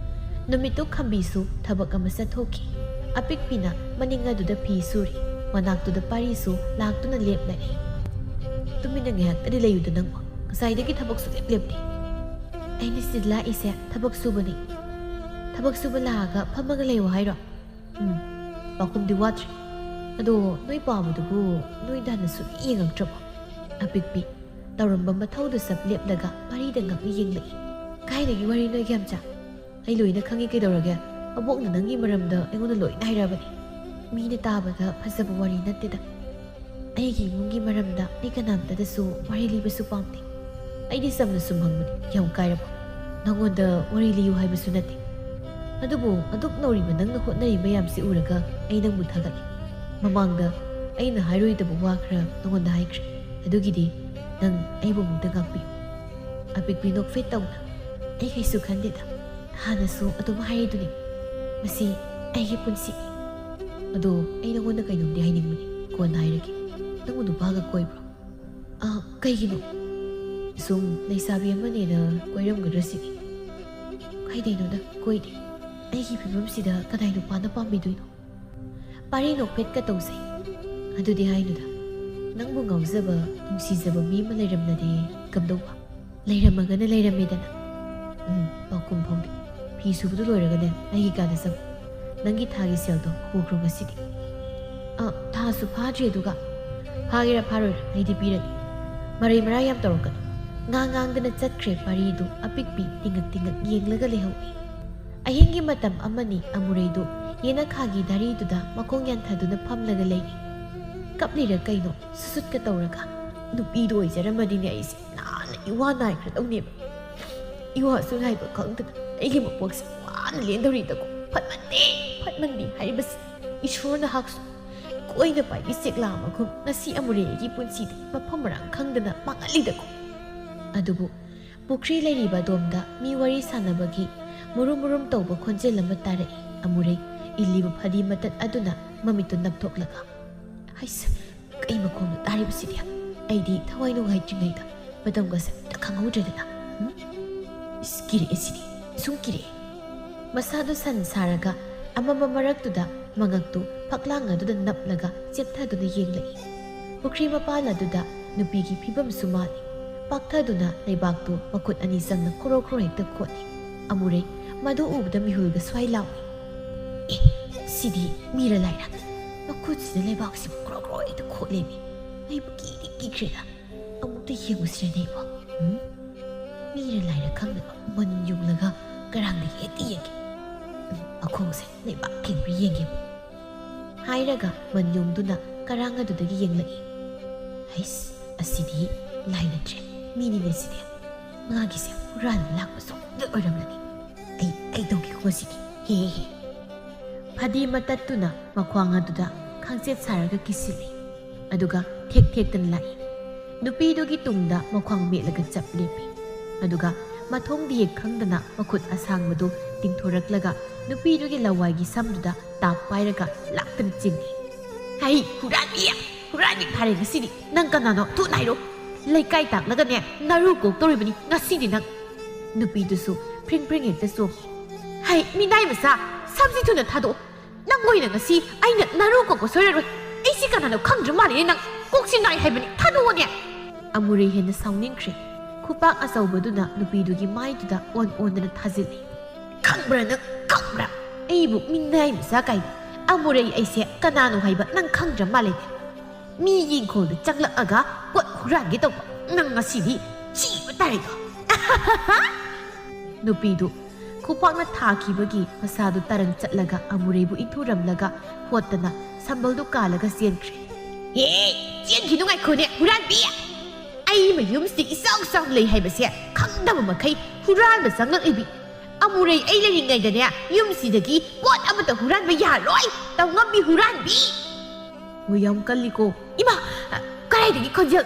ꯅꯨꯃꯤꯠꯇꯨ ꯈꯝꯕꯤꯁꯨ ꯊꯕꯛ ꯑꯃ ꯆꯠꯊꯣꯛꯈꯤ꯫ ꯑꯄꯤꯛꯄꯤꯅ ꯃꯅꯤꯡ ꯑꯗꯨꯗ ꯐꯤ ꯁꯨꯔꯤ꯫ ꯃꯅꯥꯛꯇꯨꯗ ꯄꯥꯔꯤꯁꯨ ꯂꯥꯛꯇꯨꯅ ꯂꯦꯞꯂꯛꯏ꯫ "ꯇꯨꯃꯤꯟꯅ ꯉꯥꯏꯍꯥꯛꯇꯗꯤ ꯂꯩꯌꯨꯗ ꯅꯪꯕꯣ꯫ ꯉꯁꯥꯏꯗꯒꯤ ꯊꯕꯛ ꯁꯨꯛꯂꯦꯞ ꯂꯦꯞꯇꯦ꯫" "ꯑꯩꯅ ꯁꯤꯗ ꯂꯥꯛꯏꯁꯦ ꯊꯕꯛ ꯁꯨꯕꯅꯤ꯫ ꯊꯕꯛ ꯁꯨꯕ ꯂꯥꯛꯑꯒ ꯐꯝꯃꯒ ꯂꯩꯌꯣ ꯍꯥꯏꯔꯣ? ꯎꯝ, ꯄꯥꯎꯈꯨꯝꯗꯤ ꯋꯥꯠꯇ꯭ꯔꯤ꯫ ꯑꯗꯣ ꯅꯣꯏ ꯄꯥꯕꯗꯨꯕꯨ ꯅꯣꯏꯗ ꯍꯥꯟꯅ ꯁꯨꯛꯌꯦꯡ ꯌꯦꯡꯉꯛꯇ꯭ꯔꯕꯣ?" ꯑꯄꯤꯛꯄꯤ, ꯇꯧꯔꯝꯕ ꯃꯊꯧꯗꯨ ꯆꯞ ꯂꯦꯞꯂꯒ ꯄꯥꯔꯤꯗ ꯉꯛꯅ ꯌꯦꯡꯂꯛꯏ꯫ "ꯀꯥꯏꯗꯒꯤ ꯋꯥꯔꯤꯅꯣ ꯏꯒꯦꯝꯆꯥ? ꯑꯩ ꯂꯣꯏꯅ ꯈꯪꯉꯤ ꯀꯩꯗꯧꯔꯒꯦ? ꯑꯕꯣꯛꯅ ꯅꯪꯒꯤ ꯃꯔꯝꯗ ꯑꯩꯉꯣꯟꯗ ꯂꯣꯏꯅ ꯍꯥꯏꯔꯛꯑꯕꯅꯤ꯫ ꯃꯤꯅ ꯇꯥꯕꯗ ꯐꯖꯕ ꯋꯥꯔꯤ ꯅꯠꯇꯦꯗ꯫ ꯑꯩꯒꯤ ꯏꯃꯨꯡꯒꯤ ꯃꯔꯝꯗ ꯑꯩ ꯀꯅꯥꯝꯇꯗꯁꯨ ꯋꯥꯔꯤ ꯂꯤꯕꯁꯨ ꯄꯥꯝꯗꯦ꯫ ꯑꯩꯗꯤ ꯆꯝꯅ ꯁꯨꯝ ꯍꯪꯕꯅꯤ, ꯌꯥꯝ ꯀꯥꯏꯔꯕꯣ? ꯅꯉꯣꯟꯗ ꯋꯥꯔꯤ ꯂꯤꯌꯨ ꯍꯥꯏꯕꯁꯨ ꯅꯠꯇꯦ꯫ ꯑꯗꯨꯕꯨ ꯑꯗꯨꯛ ꯅꯧꯔꯤꯕ ꯅꯪꯅ ꯍꯣꯠꯅꯔꯤ ꯃꯌꯥꯝꯁꯤ ꯎꯔꯒ ꯑꯩ ꯅꯪꯕꯨ ꯊꯥꯒꯠꯂꯤ꯫ ꯃꯃꯥꯡꯗ ꯑꯩꯅ ꯍꯥꯏꯔꯣꯏꯗꯕ ꯋꯥ ꯈꯔ ꯅꯉꯣꯟꯗ ꯍꯥꯏꯈ꯭ꯔꯦ꯫ ꯑꯗꯨꯒꯤꯗꯤ ꯅꯪ ꯑꯩꯕꯨ ꯑꯃꯨꯛꯇ ꯉꯥꯛꯄꯤꯌꯨ꯫" ꯑꯄꯤꯛꯄꯤ ꯅꯣꯛꯐꯦꯠ ꯇꯧꯅ, "ꯑꯩ ꯀꯩꯁꯨ ꯈꯟꯗꯦꯗ꯫ ꯍꯥꯟꯅꯁꯨ ꯑꯗꯨꯝ ꯍꯥꯏꯔꯤꯗꯨꯅꯤ꯫ ꯃꯁꯤ ꯑꯩꯒꯤ ꯄꯨꯟꯁꯤꯅꯤ꯫ ꯑꯗꯣ ꯑꯩ ꯅꯉꯣꯟꯗ ꯀꯩꯅꯣꯝꯗꯤ ꯍꯥꯏꯅꯤꯡꯕꯅꯤ꯫ ꯀꯣꯟꯅ ꯍꯥꯏꯔꯒꯦ꯫ ꯅꯪꯕꯨ ꯅꯨꯄꯥꯒ ꯀꯣꯏꯕ꯭ꯔꯣ?" "ꯑꯥ, ꯀꯩꯒꯤꯅꯣ?" "ꯁꯨꯝ ꯂꯩꯁꯥꯕꯤ ꯑꯃꯅꯦꯅ ꯀꯣꯏꯔꯝꯒꯗ꯭ꯔꯥ ꯁꯤꯅꯤ꯫" "ꯀꯥꯏꯗꯩꯅꯣꯗ, ꯀꯣꯏꯗꯦ꯫ ꯑꯩꯒꯤ ꯐꯤꯕꯝꯁꯤꯗ ꯀꯅꯥꯏ ꯅꯨꯄꯥꯅ ꯄꯥꯝꯕꯤꯗꯣꯏꯅꯣ?" ꯄꯥꯔꯤ ꯅꯣꯛꯐꯦꯠꯀ ꯇꯧꯖꯩ꯫ "ꯑꯗꯨꯗꯤ ꯍꯥꯏꯅꯨꯗ꯫ ꯅꯪꯕꯨ ꯉꯥꯎꯖꯕ, ꯅꯨꯡꯁꯤꯖꯕ ꯃꯤ ꯑꯃ ꯂꯩꯔꯝꯂꯗꯤ ꯀꯝꯗꯧꯕ?" "ꯂꯩꯔꯝꯃꯒꯅ ꯂꯩꯔꯝꯃꯦꯗꯅ꯫" "ꯎꯝ, ꯄꯥꯎꯈꯨꯝ ꯐꯥꯎꯗꯦ꯫ ꯐꯤ ꯁꯨꯕꯗꯨ ꯂꯣꯏꯔꯒꯅꯦ ꯑꯩꯒꯤ ꯀꯥꯗ ꯆꯪꯉꯨ꯫ ꯅꯪꯒꯤ ꯊꯥꯒꯤ ꯁꯦꯜꯗꯣ ꯄꯨꯈ꯭ꯔꯣ ꯉꯁꯤꯗꯤ꯫" "ꯑ, ꯊꯥꯁꯨ ꯐꯥꯗ꯭ꯔꯤ ꯑꯗꯨꯒ꯫" "ꯐꯥꯒꯦꯔꯥ ꯐꯥꯔꯣꯏꯔꯥ ꯑꯩꯗꯤ ꯄꯤꯔꯅꯤ꯫ ꯃꯔꯩ ꯃꯔꯥ ꯌꯥꯝ ꯇꯧꯔꯛꯀꯅꯨ꯫" ꯉꯥꯡ ꯉꯥꯡꯗꯅ ꯆꯠꯈ꯭ꯔꯦ ꯄꯥꯔꯤꯗꯨ꯫ ꯑꯄꯤꯛꯄꯤ ꯇꯤꯡꯉꯛ ꯇꯤꯡꯉꯛ ꯌꯦꯡꯂꯒ ꯂꯩꯍꯧꯏ꯫ ꯑꯍꯤꯡꯒꯤ ꯃꯇꯝ ꯑꯃꯅꯤ꯫ ꯑꯃꯨꯔꯩꯗꯨ ꯌꯦꯅꯈꯥꯒꯤ ꯗꯥꯔꯤꯗꯨꯗ ꯃꯈꯣꯡ ꯌꯥꯟꯊꯗꯨꯅ ꯐꯝꯂꯒ ꯂꯩꯔꯤ꯫ ꯀꯞꯂꯤꯔ ꯀꯩꯅꯣ ꯁꯨꯁꯨꯠꯀ ꯇꯧꯔꯒ꯫ "ꯅꯨꯄꯤꯗꯣ ꯑꯣꯏꯖꯔꯝꯃꯗꯤꯅꯦ ꯑꯩꯁꯦ ꯅꯍꯥꯟꯅ ꯏꯋꯥ ꯅꯥꯏꯈ꯭ꯔꯗꯧꯅꯦꯕ꯫ ꯏꯋꯥꯁꯨ ꯅꯥꯏꯕ ꯈꯪꯗꯅ ꯑꯩꯒꯤ ꯃꯄꯣꯛꯁꯦ ꯋꯥꯅ ꯂꯦꯟꯗꯧꯔꯤꯗꯀꯣ꯫ ꯐꯠꯃꯟꯗꯦ, ꯐꯠꯃꯟꯗꯦ ꯍꯥꯏꯔꯤꯕꯁꯦ ꯏꯁꯣꯔꯅ ꯍꯥꯛꯁꯨ ꯀꯣꯏꯅ ꯄꯥꯏꯕꯤ ꯆꯦꯛꯂꯥ ꯑꯃꯒꯨꯝ ꯉꯁꯤ ꯑꯃꯨꯔꯩ ꯑꯩꯒꯤ ꯄꯨꯟꯁꯤꯗ ꯃꯐꯝ ꯃꯔꯥꯡ ꯈꯪꯗꯅ ꯃꯥꯡꯍꯜꯂꯤꯗꯀꯣ꯫" ꯑꯗꯨꯕꯨ ꯄꯨꯈ꯭ꯔꯤ ꯂꯩꯔꯤꯕ ꯑꯗꯣꯝꯗ ꯃꯤ ꯋꯥꯔꯤ ꯁꯥꯟꯅꯕꯒꯤ ꯃꯨꯔꯨꯝ ꯃꯨꯔꯨꯝ ꯇꯧꯕ ꯈꯣꯟꯖꯦꯜ ꯑꯃ ꯇꯥꯔꯛꯏ꯫ ꯑꯃꯨꯔꯩ ꯏꯜꯂꯤꯕ ꯐꯗꯤ ꯃꯇꯠ ꯑꯗꯨꯅ ꯃꯃꯤꯠꯇꯨ ꯅꯞꯊꯣꯛꯂꯒ, "ꯍꯩꯁ, ꯀꯩ ꯃꯈꯣꯟꯅꯣ ꯇꯥꯔꯤꯕꯁꯤꯗꯤ? ꯑꯩꯗꯤ ꯊꯋꯥꯏ ꯅꯨꯡꯉꯥꯏꯇ꯭ꯔꯤꯉꯩꯗ ꯃꯇꯝꯒꯁꯦ ꯑꯝꯇ ꯈꯪꯍꯧꯗ꯭ꯔꯦꯗꯅ꯫ ꯎꯝ? ꯏꯁ, ꯀꯤꯔꯛꯑꯦ ꯁꯤꯗꯤ, ꯁꯨꯝ ꯀꯤꯔꯛꯑꯦ꯫" ꯃꯁꯥꯗꯨ ꯁꯟ ꯁꯥꯔꯒ ꯑꯃꯝꯕ ꯃꯔꯛꯇꯨꯗ ꯃꯉꯛꯇꯨ ꯐꯛꯂꯥꯡ ꯑꯗꯨꯗ ꯅꯞꯂꯒ ꯆꯦꯞꯊꯗꯨꯅ ꯌꯦꯡꯂꯛꯏ꯫ ꯄꯨꯈ꯭ꯔꯤ ꯃꯄꯥꯟ ꯑꯗꯨꯗ ꯅꯨꯄꯤꯒꯤ ꯐꯤꯕꯝꯁꯨ ꯃꯥꯜꯂꯤ꯫ ꯄꯥꯛꯊꯗꯨꯅ ꯂꯩꯕꯥꯛꯇꯨ ꯃꯈꯨꯠ ꯑꯅꯤ ꯆꯪꯅ ꯈꯣꯔꯣ ꯈꯣꯔꯣ ꯍꯦꯛꯇ ꯈꯣꯠꯂꯤ꯫ ꯑꯃꯨꯔꯩ ꯃꯗꯨ ꯎꯕꯗ ꯃꯤꯍꯨꯜꯒ ꯁ꯭ꯋꯥꯏ ꯂꯥꯎꯏ꯫ "ꯑꯦ, ꯁꯤꯗꯤ ꯃꯤꯔ ꯂꯥꯏꯔ? ꯃꯈꯨꯠꯁꯤꯗ ꯂꯩꯕꯥꯛꯁꯤꯕꯨ ꯈꯣꯔꯣ ꯈꯣꯔꯣ ꯍꯦꯛꯇ ꯈꯣꯠꯂꯦꯃꯤ꯫ ꯑꯩꯕꯨ ꯀꯤꯗꯤ ꯀꯤꯈ꯭ꯔꯦꯗ꯫ ꯑꯃꯨꯛꯇ ꯌꯦꯡꯉꯨꯁꯤꯔꯅꯦ ꯏꯕꯣ? ꯎꯝ? ꯃꯤꯔ ꯂꯥꯏꯔ ꯈꯪꯗꯕ ꯃꯟ ꯌꯨꯡꯂꯒ ꯀꯔꯥꯡꯗ ꯍꯦꯛꯇ ꯌꯦꯡꯒꯦ꯫ ꯎꯝ, ꯃꯈꯣꯡꯁꯦ ꯂꯩꯕꯥꯛ ꯊꯦꯡꯕ꯭ꯔꯥ ꯌꯦꯡꯒꯦ꯫" ꯍꯥꯏꯔꯒ ꯃꯟ ꯌꯨꯡꯗꯨꯅ ꯀꯔꯥꯡ ꯑꯗꯨꯗꯒꯤ ꯌꯦꯡꯂꯛꯏ꯫ "ꯍꯩꯁ, ꯑꯁꯤꯗꯤ ꯂꯥꯏ ꯅꯠꯇ꯭ꯔꯦ, ꯃꯤꯅꯤꯅꯦ ꯁꯤꯗꯤ꯫ ꯃꯥꯒꯤꯁꯦ ꯍꯨꯔꯥꯟꯕ ꯂꯥꯛꯄ ꯁꯣꯏꯗ ꯑꯣꯏꯔꯝꯂꯅꯤ꯫ ꯑꯩ, ꯑꯩ ꯇꯧꯒꯦꯀꯣ ꯁꯤꯗꯤ꯫ ꯍꯦ, ꯍꯦ꯫" ꯐꯗꯤ ꯃꯇꯠꯇꯨꯅ ꯃꯈ꯭ꯋꯥꯡ ꯑꯗꯨꯗ ꯈꯥꯡꯆꯦꯠ ꯁꯥꯔꯒ ꯀꯤꯁꯤꯜꯂꯤ꯫ ꯑꯗꯨꯒ ꯊꯦꯛ ꯊꯦꯛꯇꯅ ꯂꯥꯛꯏ꯫ ꯅꯨꯄꯤꯗꯨꯒꯤ ꯇꯨꯡꯗ ꯃꯈ꯭ꯋꯥꯡ ꯃꯦꯠꯂꯒ ꯆꯞ ꯂꯦꯞꯄꯤ꯫ ꯑꯗꯨꯒ ꯃꯊꯣꯡ ꯗꯤꯌꯦꯛ ꯈꯪꯗꯅ ꯃꯈꯨꯠ ꯑꯁꯥꯡꯕꯗꯨ ꯇꯤꯡꯊꯣꯔꯛꯂꯒ ꯅꯨꯄꯤꯗꯨꯒꯤ ꯂꯋꯥꯏꯒꯤ ꯁꯝꯗꯨꯗ ꯇꯥꯞ ꯄꯥꯏꯔꯒ ꯂꯥꯛꯇꯅ ꯆꯤꯡꯏ꯫ "ꯍꯩ, ꯍꯨꯔꯥꯟꯕꯤ! ꯍꯨꯔꯥꯟꯕꯤ ꯐꯥꯔꯦ ꯉꯁꯤꯗꯤ! ꯅꯪ ꯀꯅꯥꯅꯣ? ꯊꯨꯅ ꯍꯥꯏꯔꯣ! ꯂꯩꯀꯥꯏ ꯇꯥꯛꯂꯒꯅꯦ, ꯅꯔꯨ ꯀꯣꯛꯇꯧꯔꯤꯕꯅꯤ ꯉꯁꯤꯗꯤ ꯅꯪ!" ꯅꯨꯄꯤꯗꯨꯁꯨ ꯐ꯭ꯔꯤꯡ ꯐ꯭ꯔꯤꯡ ꯍꯦꯛꯇ ꯆꯣꯡꯏ꯫ "ꯍꯩ, ꯃꯤꯅꯥꯏ ꯃꯆꯥ! ꯁꯝꯁꯤ ꯊꯨꯅ ꯊꯥꯗꯣꯛꯑꯣ! ꯅꯪ ꯑꯣꯏꯅ ꯉꯁꯤ ꯑꯩꯅ ꯅꯔꯨ ꯀꯣꯛꯄ ꯁꯣꯏꯔꯔꯣꯏ꯫ ꯑꯩꯁꯤ ꯀꯅꯥꯅꯣ ꯈꯪꯗ꯭ꯔ ꯃꯥꯜꯂꯦꯅꯦ ꯅꯪ꯫ ꯀꯣꯛꯁꯤ ꯅꯥꯏ ꯍꯥꯏꯕꯅꯤ, ꯊꯥꯗꯣꯛꯑꯣꯅꯦ꯫" ꯑꯃꯨꯔꯩ ꯍꯦꯟꯅ ꯁꯥꯎꯅꯤꯡꯈ꯭ꯔꯦ꯫ ꯈꯨꯄꯥꯛ ꯑꯆꯧꯕꯗꯨꯅ ꯅꯨꯄꯤꯗꯨꯒꯤ ꯃꯥꯏꯗꯨꯗ ꯑꯣꯟ ꯑꯣꯟꯗꯅ ꯊꯥꯖꯤꯜꯂꯤ꯫ "ꯈꯪꯕ꯭ꯔꯥ ꯅꯪ, ꯈꯪꯕ꯭ꯔꯥ? ꯑꯩꯕꯨ ꯃꯤꯅꯥꯏ ꯃꯆꯥ ꯀꯥꯏꯅ꯫ ꯑꯃꯨꯔꯩ ꯑꯩꯁꯦ ꯀꯅꯥꯅꯣ ꯍꯥꯏꯕ ꯅꯪ ꯈꯪꯗ꯭ꯔ ꯃꯥꯜꯂꯦꯅꯦ꯫ ꯃꯤꯒꯤ ꯏꯪꯈꯣꯜꯗ ꯆꯪꯂꯛꯑꯒ ꯄꯣꯠ ꯍꯨꯔꯥꯟꯒꯦ ꯇꯧꯕ ꯅꯪ ꯉꯁꯤꯗꯤ ꯁꯤꯕ ꯇꯥꯔꯦꯗꯣ꯫" ꯅꯨꯄꯤꯗꯨ ꯈꯨꯄꯥꯛꯅ ꯊꯥꯈꯤꯕꯒꯤ ꯃꯁꯥꯗꯨ ꯇꯔꯪ ꯆꯠꯂꯒ ꯑꯃꯨꯔꯩꯕꯨ ꯏꯟꯊꯨꯔꯝꯂꯒ ꯍꯣꯠꯇꯅ ꯁꯝꯕꯜꯗꯨ ꯀꯥꯜꯂꯒ ꯆꯦꯟꯈ꯭ꯔꯦ꯫ "ꯍꯦ, ꯆꯦꯟꯈꯤꯅꯨ ꯉꯥꯏꯈꯣꯅꯦ, ꯍꯨꯔꯥꯟꯕꯤ! ꯑꯩ ꯃꯌꯨꯝꯁꯤꯗ ꯏꯆꯥꯎ ꯆꯥꯎꯅ ꯂꯩ ꯍꯥꯏꯕꯁꯦ ꯈꯪꯗꯕ ꯃꯈꯩ ꯍꯨꯔꯥꯟꯕ ꯆꯪꯂꯛꯂꯤꯕꯤ꯫ ꯑꯃꯨꯔꯩ ꯑꯩ ꯂꯩꯔꯤꯉꯩꯗꯅꯦ ꯌꯨꯝꯁꯤꯗꯒꯤ ꯄꯣꯠ ꯑꯃꯠꯇ ꯍꯨꯔꯥꯟꯕ ꯌꯥꯔꯣꯏ, ꯇꯧꯉꯝꯕꯤ ꯍꯨꯔꯥꯟꯕꯤ!" "ꯍꯣꯏ, ꯌꯥꯝ ꯀꯜꯂꯤꯀꯣ꯫" "ꯏꯃꯥ, ꯀꯗꯥꯏꯗꯒꯤ ꯈꯣꯟꯖꯦꯜ?"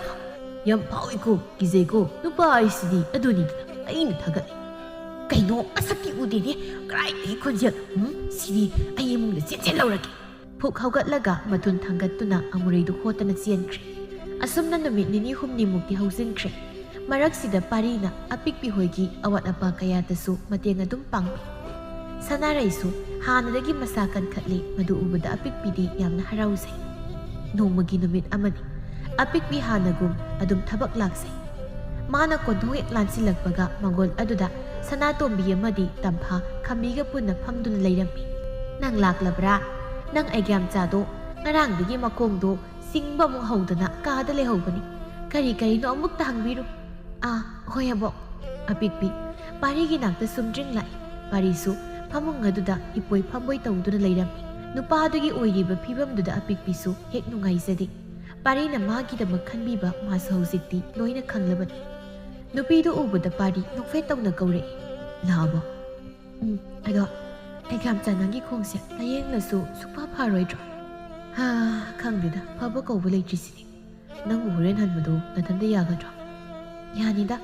"ꯌꯥꯝ ꯐꯥꯎꯏꯀꯣ, ꯀꯤꯖꯩꯀꯣ, ꯅꯨꯄꯥ ꯍꯥꯏꯁꯤꯗꯤ ꯑꯗꯨꯅꯤꯗꯅ ꯑꯩꯅ ꯊꯥꯒꯠꯂꯤ꯫" "ꯀꯩꯅꯣ, ꯃꯁꯛꯇꯤ ꯎꯗꯦꯅꯦ, ꯀꯗꯥꯏꯗꯒꯤ ꯈꯣꯟꯖꯦꯜ? ꯎꯝ, ꯁꯤꯗꯤ ꯑꯩ ꯏꯃꯨꯡꯗ ꯆꯦꯟ ꯆꯦꯟ ꯂꯧꯔꯒꯦ꯫" ꯐꯨꯛ ꯍꯧꯒꯠꯂꯒ ꯃꯊꯨꯟ ꯊꯥꯡꯒꯠꯇꯨꯅ ꯑꯃꯨꯔꯩꯗꯨ ꯍꯣꯠꯇꯅ ꯆꯦꯟꯈ꯭ꯔꯦ꯫ ꯑꯁꯨꯝꯅ ꯅꯨꯃꯤꯠ ꯅꯤꯅꯤ ꯍꯨꯝꯅꯤꯃꯨꯛꯇꯤ ꯍꯧꯖꯤꯟꯈ꯭ꯔꯦ꯫ ꯃꯔꯛꯁꯤꯗ ꯄꯥꯔꯤꯅ ꯑꯄꯤꯛꯄꯤ ꯍꯣꯏꯒꯤ ꯑꯋꯥꯠ ꯑꯄꯥ ꯀꯌꯥꯗꯁꯨ ꯃꯇꯦꯡ ꯑꯗꯨꯝ ꯄꯥꯡꯕꯤ꯫ ꯁꯅꯥꯔꯩꯁꯨ ꯍꯥꯟꯅꯗꯒꯤ ꯃꯁꯥ ꯀꯟꯈꯠꯂꯤ꯫ ꯃꯗꯨ ꯎꯕꯗ ꯑꯄꯤꯛꯄꯤꯗꯤ ꯌꯥꯝꯅ ꯍꯔꯥꯎꯖꯩ꯫ ꯅꯣꯡꯃꯒꯤ ꯅꯨꯃꯤꯠ ꯑꯃꯅꯤ꯫ ꯑꯄꯤꯛꯄꯤ ꯍꯥꯟꯅꯒꯨꯝ ꯑꯗꯨꯝ ꯊꯕꯛ ꯂꯥꯛꯆꯩ꯫ ꯃꯥꯅ ꯀꯣꯟꯊꯣꯡ ꯍꯦꯛ ꯂꯥꯟꯁꯤꯜꯂꯛꯄꯒ ꯃꯪꯒꯣꯜ ꯑꯗꯨꯗ ꯁꯅꯥꯇꯣꯝꯕꯤ ꯑꯃꯗꯤ ꯇꯝꯐꯥ ꯈꯝꯕꯤꯒ ꯄꯨꯟꯅ ꯐꯝꯗꯨꯅ ꯂꯩꯔꯝꯃꯤ꯫ "ꯅꯪ ꯂꯥꯛꯂꯕ꯭ꯔꯥ? ꯅꯪ ꯑꯩꯒ꯭ꯌꯥꯝꯆꯥꯗꯣ ꯉꯔꯥꯡꯗꯒꯤ ꯃꯈꯣꯡꯗꯣ ꯁꯤꯡꯕ ꯑꯃꯨꯛ ꯍꯧꯗꯅ ꯀꯥꯗ ꯂꯩꯍꯧꯕꯅꯤ꯫ ꯀꯔꯤ ꯀꯔꯤꯅꯣ ꯑꯃꯨꯛꯇ ꯍꯪꯕꯤꯔꯨ꯫" "ꯑꯥ, ꯍꯣꯏ ꯑꯕꯣꯛ꯫" ꯑꯄꯤꯛꯄꯤ ꯄꯥꯔꯤꯒꯤ ꯅꯥꯛꯇ ꯁꯨꯝꯗ꯭ꯔꯤꯡ ꯂꯥꯛꯏ꯫ ꯄꯥꯔꯤꯁꯨ ꯐꯃꯨꯡ ꯑꯗꯨꯗ ꯍꯤꯞꯄꯣꯏ ꯐꯝꯕꯣꯏ ꯇꯧꯗꯨꯅ ꯂꯩꯔꯝꯃꯤ꯫ ꯅꯨꯄꯥ ꯑꯗꯨꯒꯤ ꯑꯣꯏꯔꯤꯕ ꯐꯤꯕꯝꯗꯨꯗ ꯑꯄꯤꯛꯄꯤꯁꯨ ꯍꯦꯛ ꯅꯨꯡꯉꯥꯏꯖꯗꯦ꯫ ꯄꯥꯔꯤꯅ ꯃꯥꯒꯤꯗꯃꯛ ꯈꯟꯕꯤꯕ ꯃꯥꯁꯨ ꯍꯧꯖꯤꯛꯇꯤ ꯂꯣꯏꯅ ꯈꯪꯂꯕꯅꯤ꯫ ꯅꯨꯄꯤꯗꯨ ꯎꯕꯗ ꯄꯥꯔꯤ ꯅꯣꯛꯐꯦꯠ ꯇꯧꯅ ꯀꯧꯔꯛꯏ, "ꯂꯥꯛꯑꯕꯣ?" "ꯎꯝ, ꯑꯗꯣ ꯑꯩꯒ꯭ꯌꯥꯝꯆꯥ ꯅꯪꯒꯤ ꯈꯣꯡꯁꯦ ꯂꯥꯌꯦꯡꯂꯁꯨ ꯁꯨꯛꯐ ꯐꯔꯣꯏꯗ꯭ꯔꯣ?" "ꯍꯥ, ꯈꯪꯗꯦꯗ, ꯐꯕ ꯀꯧꯕ ꯂꯩꯇ꯭ꯔꯤꯁꯤꯗꯤ꯫ ꯅꯪꯕꯨ ꯍꯣꯔꯦꯟ ꯍꯟꯕꯗꯣ ꯅꯊꯟꯗ ꯌꯥꯒꯗ꯭ꯔꯣ?" "ꯌꯥꯅꯤꯗ꯫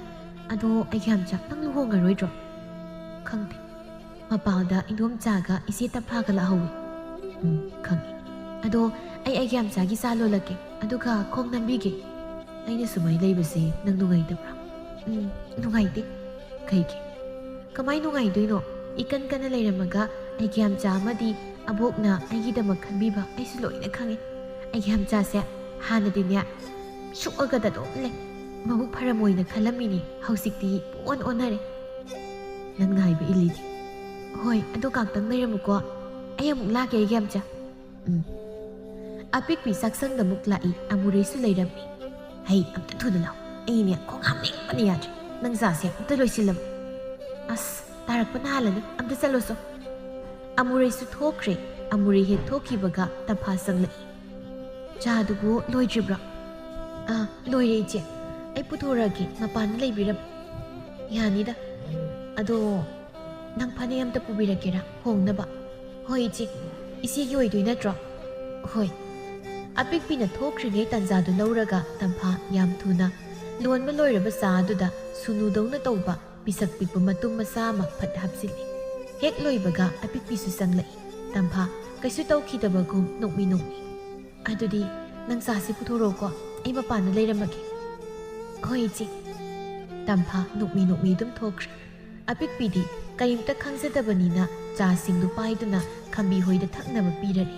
ꯑꯗꯣ ꯑꯩꯒ꯭ꯌꯥꯝꯆꯥ, ꯅꯪ ꯂꯨꯍꯣꯡꯉꯔꯣꯏꯗ꯭ꯔꯣ?" "ꯈꯪꯗꯦ꯫" ꯃꯄꯥꯟꯗ ꯏꯟꯗꯣꯝꯆꯥꯒ ꯏꯆꯦ ꯇꯝꯐꯥꯒ ꯂꯥꯛꯍꯧꯏ꯫ "ꯎꯝ, ꯈꯪꯉꯤ꯫ ꯑꯗꯣ ꯑꯩ ꯑꯩꯒ꯭ꯌꯥꯝꯆꯥꯒꯤ ꯆꯥ ꯂꯣꯜꯂꯛꯀꯦ, ꯑꯗꯨꯒ ꯈꯣꯡ ꯅꯝꯕꯤꯒꯦ꯫ ꯑꯩꯅ ꯁꯨꯃꯥꯏꯅ ꯂꯩꯕꯁꯦ ꯅꯪ ꯅꯨꯡꯉꯥꯏꯇꯕ꯭ꯔꯥ?" "ꯎꯝ, ꯅꯨꯡꯉꯥꯏꯇꯦ꯫" "ꯀꯩꯒꯤ?" "ꯀꯃꯥꯏ ꯅꯨꯡꯉꯥꯏꯗꯣꯏꯅꯣ? ꯏꯀꯟ ꯀꯟꯅ ꯂꯩꯔꯝꯃꯒ ꯑꯩꯒ꯭ꯌꯥꯝꯆꯥ ꯑꯃꯗꯤ ꯑꯕꯣꯛꯅ ꯑꯩꯒꯤꯗꯃꯛ ꯈꯟꯕꯤꯕ ꯑꯩꯁꯨ ꯂꯣꯏꯅ ꯈꯪꯉꯦ꯫ ꯑꯩꯒ꯭ꯌꯥꯝꯆꯥꯁꯦ ꯍꯥꯟꯅꯗꯤꯅꯦ ꯁꯣꯛꯑꯒꯗ ꯑꯗꯨꯝ ꯂꯩ꯫ ꯃꯕꯨꯛ ꯐꯔꯝꯃꯣꯏꯅ ꯈꯜꯂꯝꯃꯤꯅꯦ, ꯍꯧꯖꯤꯛꯇꯤ ꯄꯨꯡꯑꯣꯟ ꯑꯣꯟꯅꯔꯦ꯫" "ꯅꯪꯅ ꯍꯥꯏꯕ ꯏꯜꯂꯤꯗꯤ꯫" "ꯍꯣꯏ, ꯑꯗꯨ ꯉꯥꯛꯇꯪ ꯂꯩꯔꯝꯃꯨꯀꯣ꯫ ꯑꯩ ꯑꯃꯨꯛ ꯂꯥꯛꯀꯦ, ꯑꯩꯒ꯭ꯌꯥꯝꯆꯥ꯫" "ꯎꯝ꯫" ꯑꯄꯤꯛꯄꯤ ꯆꯥꯛꯁꯪꯗ ꯑꯃꯨꯛ ꯂꯥꯛꯏ꯫ ꯑꯃꯨꯔꯩꯁꯨ ꯂꯩꯔꯝꯃꯤ꯫ "ꯍꯩ, ꯑꯝꯇ ꯊꯨꯅ ꯂꯥꯎ꯫ ꯑꯩꯅꯦ ꯈꯣꯡ ꯍꯥꯝꯅꯤꯡꯕꯅ ꯌꯥꯗ꯭ꯔꯦ꯫ ꯅꯪ ꯆꯥꯁꯦ ꯑꯝꯇ ꯂꯣꯏꯁꯤꯜꯂꯝꯃꯨ꯫" "ꯑꯁ, ꯇꯥꯔꯛꯄꯅ ꯍꯥꯜꯂꯅꯤ꯫ ꯑꯝꯇ ꯆꯠꯂꯣꯁꯣ꯫" ꯑꯃꯨꯔꯩꯁꯨ ꯊꯣꯛꯈ꯭ꯔꯦ꯫ ꯑꯃꯨꯔꯩ ꯍꯦꯛ ꯊꯣꯛꯈꯤꯕꯒ ꯇꯝꯐꯥ ꯆꯪꯂꯛꯏ꯫ "ꯆꯥꯗꯨꯕꯨ ꯂꯣꯏꯗ꯭ꯔꯤꯕ꯭ꯔꯣ?" "ꯑꯥ, ꯂꯣꯏꯔꯦ ꯏꯆꯦ꯫ ꯑꯩ ꯄꯨꯊꯣꯔꯛꯑꯒꯦ, ꯃꯄꯥꯟꯗ ꯂꯩꯕꯤꯔꯝꯃꯨ꯫" "ꯌꯥꯅꯤꯗ꯫ ꯑꯗꯣ ꯅꯪ ꯐꯅꯦꯛ ꯑꯝꯇ ꯄꯨꯕꯤꯔꯛꯀꯦꯔꯥ, ꯍꯣꯡꯅꯕ?" "ꯍꯣꯏ ꯏꯆꯦ꯫ ꯏꯆꯦꯒꯤ ꯑꯣꯏꯗꯣꯏ ꯅꯠꯇ꯭ꯔꯣ?" "ꯍꯣꯏ꯫" ꯑꯄꯤꯛꯄꯤꯅ ꯊꯣꯛꯈ꯭ꯔꯤꯉꯩ ꯇꯥꯟꯖꯥꯗꯨ ꯂꯧꯔꯒ ꯇꯝꯐꯥ ꯌꯥꯝ ꯊꯨꯅ ꯂꯣꯟꯕ ꯂꯣꯏꯔꯕ ꯆꯥ ꯑꯗꯨꯗ ꯁꯨꯅꯨꯗꯧꯅ ꯇꯧꯕ ꯄꯤꯁꯛ ꯄꯤꯛꯄ ꯃꯇꯨꯝ ꯃꯆꯥ ꯑꯃ ꯐꯠ ꯍꯥꯞꯆꯤꯜꯂꯤ꯫ ꯍꯦꯛ ꯂꯣꯏꯕꯒ ꯑꯄꯤꯛꯄꯤꯁꯨ ꯆꯪꯂꯛꯏ꯫ ꯇꯝꯐꯥ ꯀꯩꯁꯨ ꯇꯧꯈꯤꯗꯕꯒꯨꯝ ꯅꯣꯛꯃꯤ ꯅꯣꯛꯃꯤ꯫ "ꯑꯗꯨꯗꯤ ꯅꯪ ꯆꯥꯁꯤ ꯄꯨꯊꯣꯔꯛꯑꯣꯀꯣ, ꯑꯩ ꯃꯄꯥꯟꯗ ꯂꯩꯔꯝꯃꯒꯦ꯫" "ꯍꯣꯏ ꯏꯆꯦ꯫" ꯇꯝꯐꯥ ꯅꯣꯛꯃꯤ ꯅꯣꯛꯃꯤ ꯑꯗꯨꯝ ꯊꯣꯛꯈ꯭ꯔꯦ꯫ ꯑꯄꯤꯛꯄꯤꯗꯤ ꯀꯔꯤꯝꯇ ꯈꯪꯖꯗꯕꯅꯤꯅ ꯆꯥꯁꯤꯡꯗꯨ ꯄꯥꯏꯗꯨꯅ ꯈꯝꯕꯤ ꯍꯣꯏꯗ ꯊꯛꯅꯕ ꯄꯤꯔꯔꯦ꯫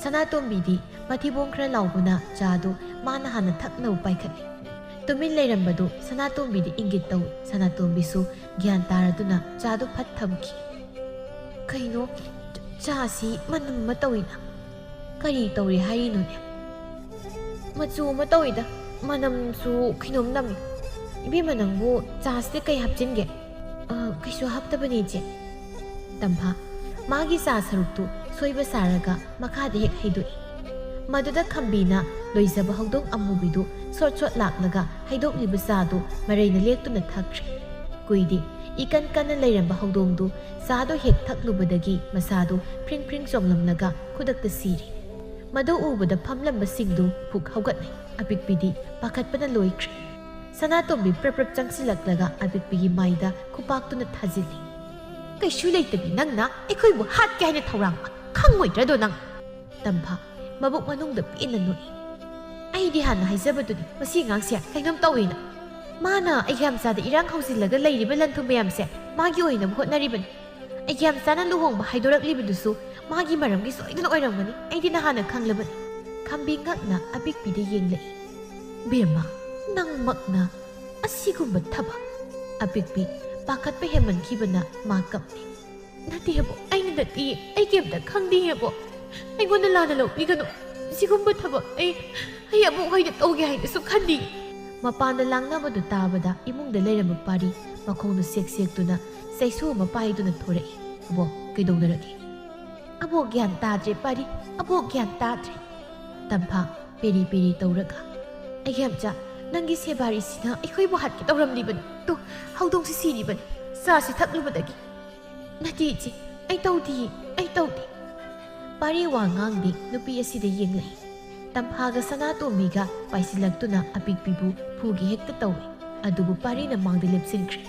ꯁꯅꯥꯇꯣꯝꯕꯤꯗꯤ ꯃꯊꯤꯕꯣꯡ ꯈꯔ ꯂꯥꯎꯕꯅ ꯆꯥꯗꯨ ꯃꯥꯅ ꯍꯥꯟꯅ ꯊꯛꯅꯕ ꯄꯥꯏꯈꯠꯂꯤ꯫ ꯇꯨꯃꯤꯟ ꯂꯩꯔꯝꯕꯗꯨ ꯁꯅꯥꯇꯣꯝꯕꯤꯗ ꯏꯪꯒꯤꯠ ꯇꯧꯏ꯫ ꯁꯅꯥꯇꯣꯝꯕꯤꯁꯨ ꯒ꯭ꯌꯥꯟ ꯇꯥꯔꯗꯨꯅ ꯆꯥꯗꯨ ꯐꯠ ꯊꯝꯈꯤ꯫ "ꯀꯩꯅꯣ, ꯆ-, ꯆꯥꯁꯤ ꯃꯅꯝ ꯑꯃ ꯇꯧꯏꯅ?" "ꯀꯔꯤ ꯇꯧꯔꯤ ꯍꯥꯏꯔꯤꯅꯣꯅꯦ?" "ꯃꯆꯨ ꯑꯃ ꯇꯧꯏꯗ, ꯃꯅꯝꯁꯨ ꯀꯩꯅꯣꯝ ꯅꯝꯃꯤ꯫ ꯏꯕꯦꯝꯃ, ꯅꯪꯕꯨ ꯆꯥꯁꯤꯗ ꯀꯩ ꯍꯥꯞꯆꯤꯟꯒꯦ?" "ꯑ, ꯀꯩꯁꯨ ꯍꯥꯞꯇꯕꯅꯤ, ꯏꯆꯦ꯫" ꯇꯝꯐꯥ ꯃꯥꯒꯤ ꯆꯥ ꯁꯔꯨꯛꯇꯨ ꯁꯣꯏꯕ ꯁꯥꯔꯒ ꯃꯈꯥꯗ ꯍꯦꯛ ꯍꯩꯗꯣꯛꯏ꯫ ꯃꯗꯨꯗ ꯈꯝꯕꯤꯅ ꯂꯣꯏꯖꯕ ꯍꯧꯗꯣꯡ ꯑꯃꯨꯕꯤꯗꯨ ꯁꯣꯠ ꯁꯣꯠ ꯂꯥꯛꯂꯒ ꯍꯩꯗꯣꯛꯂꯤꯕ ꯆꯥꯗꯨ ꯃꯔꯩꯅ ꯂꯦꯛꯇꯨꯅ ꯊꯛꯈ꯭ꯔꯦ꯫ ꯀꯨꯏꯗꯦ, ꯏꯀꯟ ꯀꯟꯅ ꯂꯩꯔꯝꯕ ꯍꯧꯗꯣꯡꯗꯨ ꯆꯥꯗꯨ ꯍꯦꯛ ꯊꯛꯂꯨꯕꯗꯒꯤ ꯃꯁꯥꯗꯨ ꯐ꯭ꯔꯤꯡ ꯐ꯭ꯔꯤꯡ ꯆꯣꯡꯂꯝꯂꯒ ꯈꯨꯗꯛꯇ ꯁꯤꯔꯦ꯫ ꯃꯗꯨ ꯎꯕꯗ ꯐꯝꯂꯝꯕꯁꯤꯡꯗꯨ ꯐꯨꯛ ꯍꯧꯒꯠꯅꯩ꯫ ꯑꯄꯤꯛꯄꯤꯗꯤ ꯄꯥꯈꯠꯄꯅ ꯂꯣꯏꯈ꯭ꯔꯦ꯫ ꯁꯅꯥꯇꯣꯝꯕꯤ ꯄ꯭ꯔꯞ ꯄ꯭ꯔꯞ ꯆꯪꯁꯤꯜꯂꯛꯂꯒ ꯑꯄꯤꯛꯄꯤꯒꯤ ꯃꯥꯏꯗ ꯈꯨꯄꯥꯛꯇꯨꯅ ꯊꯥꯖꯤꯜꯂꯤ꯫ "ꯀꯩꯁꯨ ꯂꯩꯇꯕꯤ ꯅꯪꯅ ꯑꯩꯈꯣꯏꯕꯨ ꯍꯥꯠꯀꯦ ꯍꯥꯏꯅ ꯊꯧꯔꯥꯡꯕ, ꯈꯪꯉꯣꯏꯗ꯭ꯔꯗꯣ ꯅꯪ?" ꯇꯝꯐꯥ ꯃꯕꯨꯛ ꯃꯅꯨꯡꯗ ꯄꯦꯟꯅ ꯅꯣꯛꯏ꯫ "ꯑꯩꯗꯤ ꯍꯥꯟꯅ ꯍꯥꯏꯖꯕꯗꯨꯅꯤ ꯃꯁꯤ ꯑꯉꯥꯡꯁꯦ ꯀꯩꯅꯣꯝ ꯇꯧꯏꯅ꯫ ꯃꯥꯅ ꯑꯩꯒꯤ ꯌꯥꯝꯆꯥꯗ ꯏꯔꯥꯡ ꯍꯧꯖꯤꯜꯂꯒ ꯂꯩꯔꯤꯕ ꯂꯟ ꯊꯨꯝ ꯃꯌꯥꯝꯁꯦ ꯃꯥꯒꯤ ꯑꯣꯏꯅꯕ ꯍꯣꯠꯅꯔꯤꯕꯅꯤ꯫ ꯑꯩꯒꯤ ꯌꯥꯝꯆꯥꯅ ꯂꯨꯍꯣꯡꯕ ꯍꯥꯏꯗꯣꯔꯛꯂꯤꯕꯗꯨꯁꯨ ꯃꯥꯒꯤ ꯃꯔꯝꯒꯤ ꯁꯣꯏꯗꯅ ꯑꯣꯏꯔꯝꯒꯅꯤ꯫ ꯑꯩꯗꯤ ꯅꯍꯥꯟꯅ ꯈꯪꯂꯕꯅꯤ꯫" ꯈꯝꯕꯤ ꯉꯛꯅ ꯑꯄꯤꯛꯄꯤꯗ ꯌꯦꯡꯂꯛꯏ꯫ "ꯕꯦꯝꯃ, ꯅꯪꯃꯛꯅ ꯑꯁꯤꯒꯨꯝꯕ ꯊꯕꯛ?" ꯑꯄꯤꯛꯄꯤ ꯄꯥꯈꯠꯄ ꯍꯦꯟꯃꯟꯈꯤꯕꯅ ꯃꯥ ꯀꯞꯂꯤ꯫ "ꯅꯠꯇꯦ ꯑꯕꯣꯛ, ꯑꯩꯅ ꯅꯠꯇꯤꯌꯦ, ꯑꯩ ꯀꯩꯝꯇ ꯈꯪꯗꯤꯌꯦ ꯑꯕꯣꯛ꯫ ꯑꯩꯉꯣꯟꯗ ꯂꯥꯟꯅ ꯂꯧꯕꯤꯒꯅꯨ꯫ ꯁꯤꯒꯨꯝꯕ ꯊꯕꯛ ꯑꯩ, ꯑꯩ ꯑꯕꯣꯛ ꯍꯣꯏꯗ ꯇꯧꯒꯦ ꯍꯥꯏꯅꯁꯨ ꯈꯟꯗꯤꯌꯦ꯫" ꯃꯄꯥꯟꯗ ꯂꯥꯡꯅꯕꯗꯨ ꯇꯥꯕꯗ ꯏꯃꯨꯡꯗ ꯂꯩꯔꯝꯕ ꯄꯥꯔꯤ ꯃꯈꯣꯡꯗꯨ ꯁꯦꯛ ꯁꯦꯛꯇꯨꯅ ꯆꯩꯁꯨ ꯑꯃ ꯄꯥꯏꯗꯨꯅ ꯊꯣꯔꯛꯏ꯫ "ꯑꯕꯣꯛ, ꯀꯩꯗꯧꯅꯔꯒꯦ?" "ꯑꯕꯣꯛ ꯒ꯭ꯌꯥꯟ ꯇꯥꯗ꯭ꯔꯦ ꯄꯥꯔꯤ, ꯑꯕꯣꯛ ꯒ꯭ꯌꯥꯟ ꯇꯥꯗ꯭ꯔꯦ꯫" ꯇꯝꯐꯥ ꯄꯦꯔꯤ ꯄꯦꯔꯤ ꯇꯧꯔꯒ, "ꯑꯩꯒꯤ ꯌꯥꯝꯆꯥ, ꯅꯪꯒꯤ ꯁꯦꯕꯥꯔꯤꯁꯤꯅ ꯑꯩꯈꯣꯏꯕꯨ ꯍꯥꯠꯀꯦ ꯇꯧꯔꯝꯂꯤꯕꯅꯤ꯫ ꯇꯨ, ꯍꯧꯗꯣꯡꯁꯤ ꯁꯤꯔꯤꯕꯅꯤ, ꯆꯥꯁꯤ ꯊꯛꯂꯨꯕꯗꯒꯤ꯫" "ꯅꯠꯇꯦ ꯏꯆꯦ, ꯑꯩ ꯇꯧꯗꯤꯌꯦ, ꯑꯩ ꯇꯧꯗꯦ꯫" ꯄꯥꯔꯤ ꯋꯥ ꯉꯥꯡꯗꯦ, ꯅꯨꯄꯤ ꯑꯁꯤꯗ ꯌꯦꯡꯂꯛꯏ꯫ ꯇꯝꯐꯥꯒ ꯁꯅꯥꯇꯣꯝꯕꯤꯒ ꯄꯥꯏꯁꯤꯜꯂꯛꯇꯨꯅ ꯑꯄꯤꯛꯄꯤꯕꯨ ꯐꯨꯒꯦ ꯍꯦꯛꯇ ꯇꯧꯏ꯫ ꯑꯗꯨꯕꯨ ꯄꯥꯔꯤꯅ ꯃꯥꯡꯗ ꯂꯦꯞꯁꯤꯟꯈ꯭ꯔꯦ꯫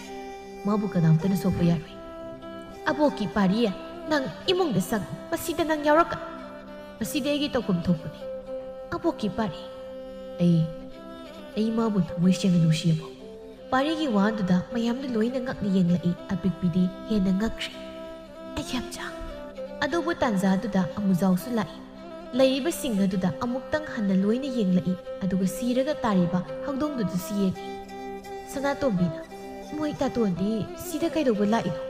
"ꯃꯥꯕꯨ ꯀꯅꯥꯝꯇꯅ ꯁꯣꯛꯄ ꯌꯥꯔꯣꯏ꯫" "ꯑꯕꯣꯛꯀꯤ ꯄꯥꯔꯤ, ꯅꯪ ꯏꯃꯨꯡꯗ ꯆꯪꯉꯨ, ꯃꯁꯤꯗ ꯅꯪ ꯌꯥꯎꯔꯛꯀꯅꯨ꯫ ꯃꯁꯤꯗꯤ ꯑꯩꯒꯤ ꯇꯧꯐꯝ ꯊꯣꯛꯄꯅꯤ꯫" "ꯑꯕꯣꯛꯀꯤ ꯄꯥꯔꯤ꯫" "ꯑꯩ, ꯑꯩ ꯃꯥꯕꯨ ꯊꯃꯣꯏ ꯁꯦꯡꯅ ꯅꯨꯡꯁꯤꯌꯦꯕꯣ꯫" ꯄꯥꯔꯤꯒꯤ ꯋꯥꯗꯨꯗ ꯃꯌꯥꯝꯗꯨ ꯂꯣꯏꯅ ꯉꯛꯅ ꯌꯦꯡꯂꯛꯏ꯫ ꯑꯄꯤꯛꯄꯤꯗꯤ ꯍꯦꯟꯅ ꯉꯛꯈ꯭ꯔꯦ꯫ "ꯑꯩ ꯌꯥꯝ ꯆꯥ-" ꯑꯗꯨꯕꯨ ꯇꯥꯟꯖꯥꯗꯨꯗ ꯑꯃꯨꯖꯥꯎꯁꯨ ꯂꯥꯛꯏ꯫ ꯂꯩꯔꯤꯕꯁꯤꯡ ꯑꯗꯨꯗ ꯑꯃꯨꯛꯇꯪ ꯍꯟꯅ ꯂꯣꯏꯅ ꯌꯦꯡꯂꯛꯏ, ꯑꯗꯨꯒ ꯁꯤꯔꯒ ꯇꯥꯔꯤꯕ ꯍꯧꯗꯣꯡꯗꯨꯗꯁꯨ ꯌꯦꯡꯏ꯫ ꯁꯅꯥꯇꯣꯝꯕꯤꯅ, "ꯃꯣꯏ ꯇꯥꯇꯣꯟꯗꯤ ꯁꯤꯗ ꯀꯩꯗꯧꯕ ꯂꯥꯛꯏꯅꯣ?"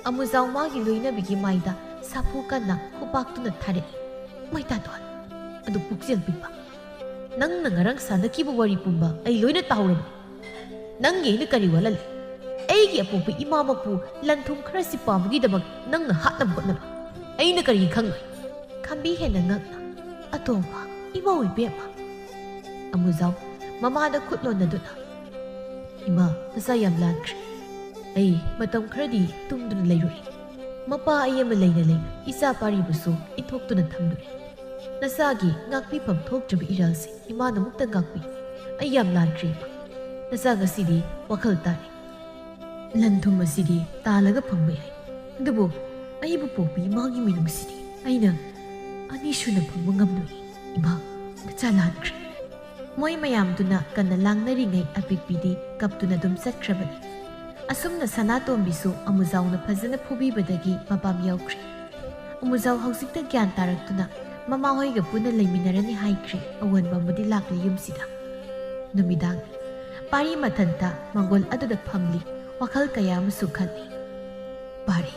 ꯑꯃꯨꯖꯥꯎ ꯃꯥꯒꯤ ꯂꯣꯏꯅꯕꯤꯒꯤ ꯃꯥꯏꯗ ꯁꯥꯐꯨ ꯀꯟꯅ ꯈꯨꯄꯥꯛꯇꯨꯅ ꯊꯥꯔꯛꯏ꯫ "ꯃꯣꯏ ꯇꯥꯇꯣꯟ, ꯑꯗꯨ ꯄꯨꯛꯆꯦꯜ ꯄꯤꯛꯄ, ꯅꯪꯅ ꯉꯔꯥꯡ ꯁꯥꯟꯅꯈꯤꯕ ꯋꯥꯔꯤ ꯄꯨꯝꯕ ꯑꯩ ꯂꯣꯏꯅ ꯇꯥꯍꯧꯔꯕꯅꯤ꯫ ꯅꯪꯒꯤ ꯑꯩꯅ ꯀꯔꯤ ꯋꯥꯠꯍꯜꯂꯤ? ꯑꯩꯒꯤ ꯑꯄꯣꯛꯄ ꯏꯃꯥꯃꯛꯄꯨ ꯂꯟ ꯊꯨꯝ ꯈꯔꯁꯤ ꯄꯥꯝꯕꯒꯤꯗꯃꯛ ꯅꯪꯅ ꯍꯥꯠꯅꯕ ꯍꯣꯠꯅꯕ ꯑꯩꯅ ꯀꯔꯤ ꯈꯪꯂꯣꯏ?" ꯈꯝꯕꯤ ꯍꯦꯟꯅ ꯉꯛꯅ, "ꯑꯇꯣꯝꯕ, ꯏꯃꯧ ꯏꯕꯦꯝꯃ!" ꯑꯃꯨꯖꯥꯎ ꯃꯃꯥꯗ ꯈꯨꯠ ꯂꯣꯟꯅꯗꯨꯅ, "ꯏꯃꯥ, ꯅꯆꯥ ꯌꯥꯝ ꯂꯥꯟꯈ꯭ꯔꯦ꯫ ꯑꯩ ꯃꯇꯝ ꯈꯔꯗꯤ ꯇꯨꯝꯗꯨꯅ ꯂꯩꯔꯨꯏ꯫ ꯃꯄꯥ ꯑꯩ ꯑꯃ ꯂꯩꯅ ꯂꯩꯅ ꯏꯆꯥ ꯄꯥꯔꯤꯕꯨꯁꯨ ꯏꯟꯊꯣꯛꯇꯨꯅ ꯊꯝꯂꯨꯏ꯫ ꯅꯆꯥꯒꯤ ꯉꯥꯛꯄꯤꯐꯝ ꯊꯣꯛꯇ꯭ꯔꯕ ꯏꯔꯥꯜꯁꯦ ꯏꯃꯥꯅ ꯑꯃꯨꯛꯇ ꯉꯥꯛꯄꯤ꯫ ꯑꯩ ꯌꯥꯝ ꯂꯥꯟꯈ꯭ꯔꯦ, ꯏꯃꯥ꯫ ꯅꯆꯥ ꯉꯁꯤꯗꯤ ꯋꯥꯈꯜ ꯇꯥꯔꯦ꯫ ꯂꯟ ꯊꯨꯝ ꯑꯁꯤꯗꯤ ꯇꯥꯜꯂꯒ ꯐꯪꯕ ꯌꯥꯏ, ꯑꯗꯨꯕꯨ ꯑꯩꯕꯨ ꯄꯣꯛꯄꯤ ꯏꯃꯥꯒꯤ ꯃꯤꯅꯨꯡꯁꯤꯗꯤ ꯑꯩꯅ ꯑꯅꯤꯁꯨꯅ ꯐꯪꯕ ꯉꯝꯂꯣꯏ, ꯏꯃꯥ꯫ ꯅꯆꯥ ꯂꯥꯟꯈ꯭ꯔꯦ꯫" ꯃꯣꯏ ꯃꯌꯥꯝꯗꯨꯅ ꯀꯟꯅ ꯂꯥꯡꯅꯔꯤꯉꯩ ꯑꯄꯤꯛꯄꯤꯗꯤ ꯀꯞꯇꯨꯅ ꯑꯗꯨꯝ ꯆꯠꯈ꯭ꯔꯕꯅꯤ꯫ ꯑꯁꯨꯝꯅ ꯁꯅꯥꯇꯣꯝꯕꯤꯁꯨ ꯑꯃꯨꯖꯥꯎꯅ ꯐꯖꯅ ꯐꯨꯕꯤꯕꯗꯒꯤ ꯃꯄꯥꯝ ꯌꯧꯈ꯭ꯔꯦ꯫ ꯑꯃꯨꯖꯥꯎ ꯍꯧꯖꯤꯛꯇ ꯒ꯭ꯌꯥꯟ ꯇꯥꯔꯛꯇꯨꯅ ꯃꯃꯥꯍꯣꯏꯒ ꯄꯨꯟꯅ ꯂꯩꯃꯤꯟꯅꯔꯅꯤ ꯍꯥꯏꯈ꯭ꯔꯦ꯫ ꯑꯑꯣꯟꯕ ꯑꯃꯗꯤ ꯂꯥꯛꯂꯦ ꯌꯨꯝꯁꯤꯗ꯫ ꯅꯨꯃꯤꯗꯥꯡ ꯄꯥꯔꯤ ꯃꯊꯟꯇ ꯃꯪꯒꯣꯜ ꯑꯗꯨꯗ ꯐꯝꯂꯤ, ꯋꯥꯈꯜ ꯀꯌꯥ ꯑꯃꯁꯨ ꯈꯜꯂꯤ꯫ ꯄꯥꯔꯤ꯫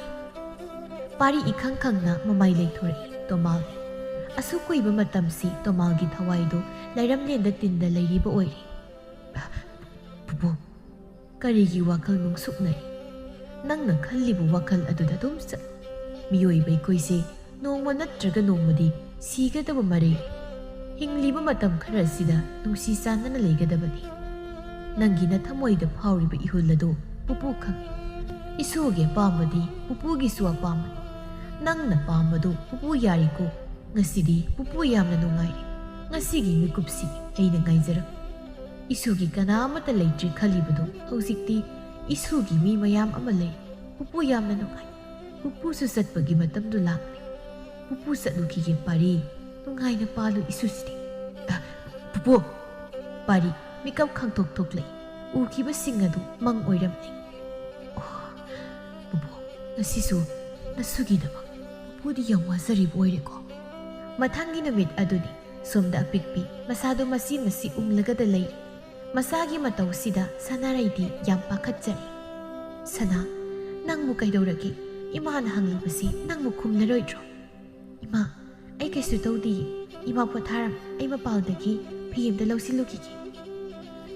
ꯄꯥꯔꯤ ꯏꯈꯪ ꯈꯪꯅ ꯃꯃꯥꯏ ꯂꯩꯊꯣꯔꯛꯏ꯫ ꯇꯣꯃꯥꯜ꯫ ꯑꯁꯨꯛ ꯀꯨꯏꯕ ꯃꯇꯝꯁꯤ ꯇꯣꯃꯥꯜꯒꯤ ꯊꯋꯥꯏꯗꯨ ꯂꯩꯔꯝꯂꯦꯟꯗ ꯇꯤꯟꯗ ꯂꯩꯔꯤꯕ ꯑꯣꯏꯔꯦ꯫ "ꯄꯨꯄꯨ, ꯀꯔꯤꯒꯤ ꯋꯥꯈꯜ ꯅꯨꯡꯁꯨꯛꯅꯔꯤ? ꯅꯪꯅ ꯈꯜꯂꯤꯕ ꯋꯥꯈꯜ ꯑꯗꯨꯗ ꯑꯗꯨꯝ ꯆꯠꯂꯨ꯫ ꯃꯤꯑꯣꯏꯕ ꯑꯩꯈꯣꯏꯁꯦ ꯅꯣꯡꯃ ꯅꯠꯇ꯭ꯔꯒ ꯅꯣꯡꯃꯗꯤ ꯁꯤꯒꯗꯕ ꯃꯔꯩ꯫ ꯍꯤꯡꯂꯤꯕ ꯃꯇꯝ ꯈꯔ ꯑꯁꯤꯗ ꯅꯨꯡꯁꯤ ꯆꯥꯟꯅꯅ ꯂꯩꯒꯗꯕꯅꯤ꯫ ꯅꯪꯒꯤ ꯅꯊꯃꯣꯏꯗ ꯐꯥꯎꯔꯤꯕ ꯏꯍꯨꯜ ꯑꯗꯨ ꯄꯨꯄꯨ ꯈꯪꯏ꯫ ꯏꯁꯣꯔꯒꯤ ꯑꯄꯥꯝꯕꯗꯤ ꯄꯨꯄꯨꯒꯤꯁꯨ ꯑꯄꯥꯝꯕꯅꯤ꯫ ꯅꯪꯅ ꯄꯥꯝꯕꯗꯨ ꯄꯨꯄꯨ ꯌꯥꯔꯤꯀꯣ꯫ ꯉꯁꯤꯗꯤ ꯄꯨꯄꯨ ꯌꯥꯝꯅ ꯅꯨꯡꯉꯥꯏꯔꯦ꯫ ꯉꯁꯤꯒꯤ ꯃꯤꯀꯨꯞꯁꯤ ꯑꯩꯅ ꯉꯥꯏꯖꯔꯝꯃꯤ꯫ ꯏꯁꯨꯒꯤ ꯀꯅꯥ ꯑꯃꯠꯇ ꯂꯩꯇ꯭ꯔꯦ ꯈꯜꯂꯤꯕꯗꯨ ꯍꯧꯖꯤꯛꯇꯤ ꯏꯁꯨꯒꯤ ꯃꯤ ꯃꯌꯥꯝ ꯑꯃ ꯂꯩ꯫ ꯄꯨꯄꯨ ꯌꯥꯝꯅ ꯅꯨꯡꯉꯥꯏ꯫ ꯄꯨꯄꯨꯁꯨ ꯆꯠꯄꯒꯤ ꯃꯇꯝꯗꯨ ꯂꯥꯛꯂꯦ꯫ ꯄꯨꯄꯨ ꯆꯠꯂꯨꯈꯤꯒꯦ ꯄꯥꯔꯤ꯫ ꯅꯨꯡꯉꯥꯏꯅ ꯄꯥꯜꯂꯨ ꯏꯁꯨꯁꯤꯗꯤ꯫" "ꯑ, ꯄꯨꯄꯨ!" ꯄꯥꯔꯤ ꯃꯤꯀꯞ ꯈꯪꯊꯣꯛ ꯊꯣꯛꯂꯛꯏ꯫ ꯎꯈꯤꯕꯁꯤꯡ ꯑꯗꯨ ꯃꯪ ꯑꯣꯏꯔꯝꯂꯦ꯫ ꯑꯣ, ꯄꯨꯄꯨ, ꯉꯁꯤꯁꯨ ꯅꯁꯨꯒꯤꯗꯃꯛ ꯄꯨꯄꯨꯗꯤ ꯌꯥꯝ ꯋꯥꯖꯔꯤꯕ ꯑꯣꯏꯔꯦꯀꯣ꯫ ꯃꯊꯪꯒꯤ ꯅꯨꯃꯤꯠ ꯑꯗꯨꯅꯤ꯫ ꯁꯣꯝꯗ ꯑꯄꯤꯛꯄꯤ ꯃꯁꯥꯗꯨ ꯃꯁꯤ ꯃꯁꯤ ꯎꯪꯂꯒꯗ ꯂꯩ꯫ ꯃꯁꯥꯒꯤ ꯃꯇꯧꯁꯤꯗ ꯁꯅꯥꯔꯩꯗꯤ ꯌꯥꯝ ꯄꯥꯈꯠꯆꯔꯦ꯫ "ꯁꯅꯥ, ꯅꯪꯕꯨ ꯀꯩꯗꯧꯔꯒꯦ? ꯏꯃꯥꯅ ꯍꯪꯂꯤꯕꯁꯤ ꯅꯪꯕꯨ ꯈꯨꯝꯂꯔꯣꯏꯗ꯭ꯔꯣ?" "ꯏꯃꯥ, ꯑꯩ ꯀꯩꯁꯨ ꯇꯧꯗꯤꯌꯦ꯫ ꯏꯃꯥ ꯄꯣꯊꯥꯔꯝ, ꯑꯩ ꯃꯄꯥꯜꯗꯒꯤ ꯐꯤ ꯑꯃꯗ ꯂꯧꯁꯤꯜꯂꯨꯈꯤꯒꯦ꯫"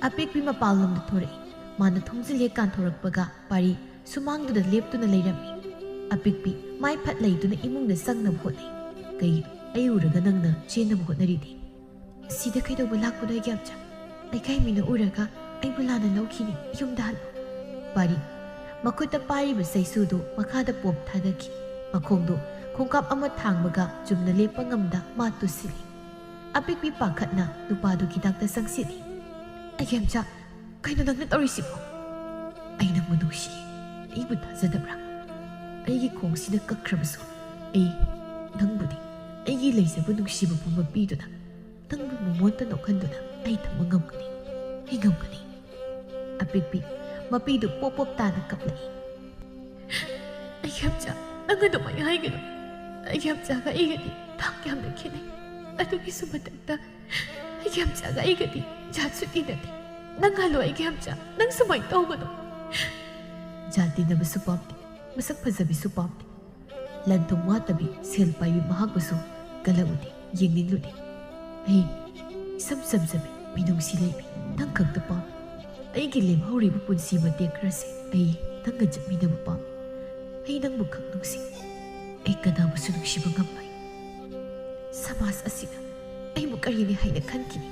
ꯑꯄꯤꯛꯄꯤ ꯃꯄꯥꯜꯂꯣꯝꯗ ꯊꯣꯔꯛꯏ꯫ ꯃꯥꯅ ꯊꯣꯡꯖꯤꯜ ꯍꯦꯛ ꯀꯥꯟꯊꯣꯔꯛꯄꯒ ꯄꯥꯔꯤ ꯁꯨꯃꯥꯡꯗꯨꯗ ꯂꯦꯞꯇꯨꯅ ꯂꯩꯔꯝꯃꯤ꯫ ꯑꯄꯤꯛꯄꯤ ꯃꯥꯏ ꯐꯠ ꯂꯩꯗꯨꯅ ꯏꯃꯨꯡꯗ ꯆꯪꯅꯕ ꯍꯣꯠꯅꯩ꯫ "ꯀꯩꯒꯤꯅꯣ ꯑꯩ ꯎꯔꯒ ꯅꯪꯅ ꯆꯦꯟꯅꯕ ꯍꯣꯠꯅꯔꯤꯗꯤ?" "ꯁꯤꯗ ꯀꯩꯗꯧꯕ ꯂꯥꯛꯄꯅꯣ, ꯏꯒꯦꯝꯆꯥ? ꯂꯩꯀꯥꯏ ꯃꯤꯅ ꯎꯔꯒ ꯑꯩꯕꯨ ꯂꯥꯟꯅ ꯂꯧꯈꯤꯅꯤ꯫ ꯌꯨꯝꯗ ꯍꯜꯂꯣ꯫" ꯄꯥꯔꯤ ꯃꯈꯨꯠꯇ ꯄꯥꯏꯔꯤꯕ ꯆꯩꯁꯨꯗꯨ ꯃꯈꯥꯗ ꯄꯣꯞ ꯊꯥꯗꯈꯤ꯫ ꯃꯈꯣꯡꯗꯨ ꯈꯣꯡꯀꯥꯞ ꯑꯃ ꯊꯥꯡꯕꯒ ꯆꯨꯝꯅ ꯂꯦꯞꯄ ꯉꯝꯗ ꯃꯥ ꯇꯨꯁꯤꯜꯂꯤ꯫ ꯑꯄꯤꯛꯄꯤ ꯄꯥꯈꯠꯅ ꯅꯨꯄꯥꯗꯨꯒꯤ ꯅꯥꯛꯇ ꯆꯪꯁꯤꯜꯂꯤ꯫ "ꯏꯒꯦꯝꯆꯥ, ꯀꯩꯅꯣ ꯅꯪꯅ ꯇꯧꯔꯤꯁꯤꯕꯣ?" "ꯑꯩ ꯅꯪꯕꯨ ꯅꯨꯡꯁꯤ꯫ ꯑꯩꯕꯨ ꯊꯥꯖꯗꯕ꯭ꯔꯥ? ꯑꯩꯒꯤ ꯈꯣꯡꯁꯤꯅ ꯀꯛꯈ꯭ꯔꯕꯁꯨ ꯑꯩ ꯅꯪꯕꯨꯗꯤ, ꯑꯩꯒꯤ ꯂꯩꯖꯕ ꯅꯨꯡꯁꯤꯕ ꯄꯨꯝꯕ ꯄꯤꯗꯨꯅ, ꯅꯪꯕꯨ ꯃꯃꯣꯟꯇ ꯅꯣꯛꯍꯟꯗꯨꯅ ꯑꯩ ꯊꯝꯕ ꯉꯝꯒꯅꯤ꯫ ꯑꯩ ꯉꯝꯒꯅꯤ꯫" ꯑꯄꯤꯛꯄꯤ ꯃꯄꯤꯗꯨ ꯄꯣꯞ ꯄꯣꯞ ꯇꯥꯅ ꯀꯞꯂꯛꯏ꯫ "ꯏꯒꯦꯝꯆꯥ, ꯅꯪ ꯑꯗꯨꯃꯥꯏꯅ ꯍꯥꯏꯒꯅꯨ꯫ ꯏꯒꯦꯝꯆꯥꯒ ꯑꯩꯒꯗꯤ ꯊꯥꯛ ꯌꯥꯝꯅ ꯈꯦꯠꯅꯩ꯫ ꯑꯗꯨꯒꯤꯁꯨ ꯃꯊꯛꯇ ꯏꯒꯦꯝꯆꯥꯒ ꯑꯩꯒꯗꯤ ꯖꯥꯠꯁꯨ ꯇꯤꯟꯅꯗꯦ꯫ ꯅꯪ ꯍꯜꯂꯣ ꯏꯒꯦꯝꯆꯥ, ꯅꯪ ꯁꯨꯃꯥꯏꯅ ꯇꯧꯒꯅꯨ꯫" ꯖꯥꯠ ꯇꯤꯟꯅꯕꯁꯨ ꯄꯥꯝꯗꯦ, ꯃꯁꯛ ꯐꯖꯕꯤꯁꯨ ꯄꯥꯝꯗꯦ꯫ ꯂꯟ ꯊꯨꯝ ꯋꯥꯠꯇꯕꯤ ꯁꯦꯜ ꯄꯥꯏꯕꯤ ꯃꯍꯥꯛꯄꯨꯁꯨ ꯀꯜꯂꯛꯎꯗꯦ, ꯌꯦꯡꯅꯤꯡꯂꯨꯗꯦ꯫ ꯑꯩ ꯏꯁꯝ ꯁꯝꯖꯕꯤ, ꯃꯤꯅꯨꯡꯁꯤ ꯂꯩꯕꯤ, ꯅꯪ ꯈꯛꯇ ꯄꯥꯝꯃꯤ꯫ ꯑꯩꯒꯤ ꯂꯦꯝꯍꯧꯔꯤꯕ ꯄꯨꯟꯁꯤ ꯃꯇꯦꯛ ꯈꯔꯁꯦ ꯑꯩ ꯅꯪꯒ ꯆꯠꯃꯤꯟꯅꯕ ꯄꯥꯝꯃꯤ꯫ ꯑꯩ ꯅꯪꯕꯨ ꯈꯛ ꯅꯨꯡꯁꯤ꯫ ꯑꯩ ꯀꯅꯥꯕꯨꯁꯨ ꯅꯨꯡꯁꯤꯕ ꯉꯝꯂꯣꯏ꯫ ꯁꯃꯥꯖ ꯑꯁꯤꯅ ꯑꯩꯕꯨ ꯀꯔꯤꯅꯤ ꯍꯥꯏꯅ ꯈꯟꯈꯤꯅꯤ?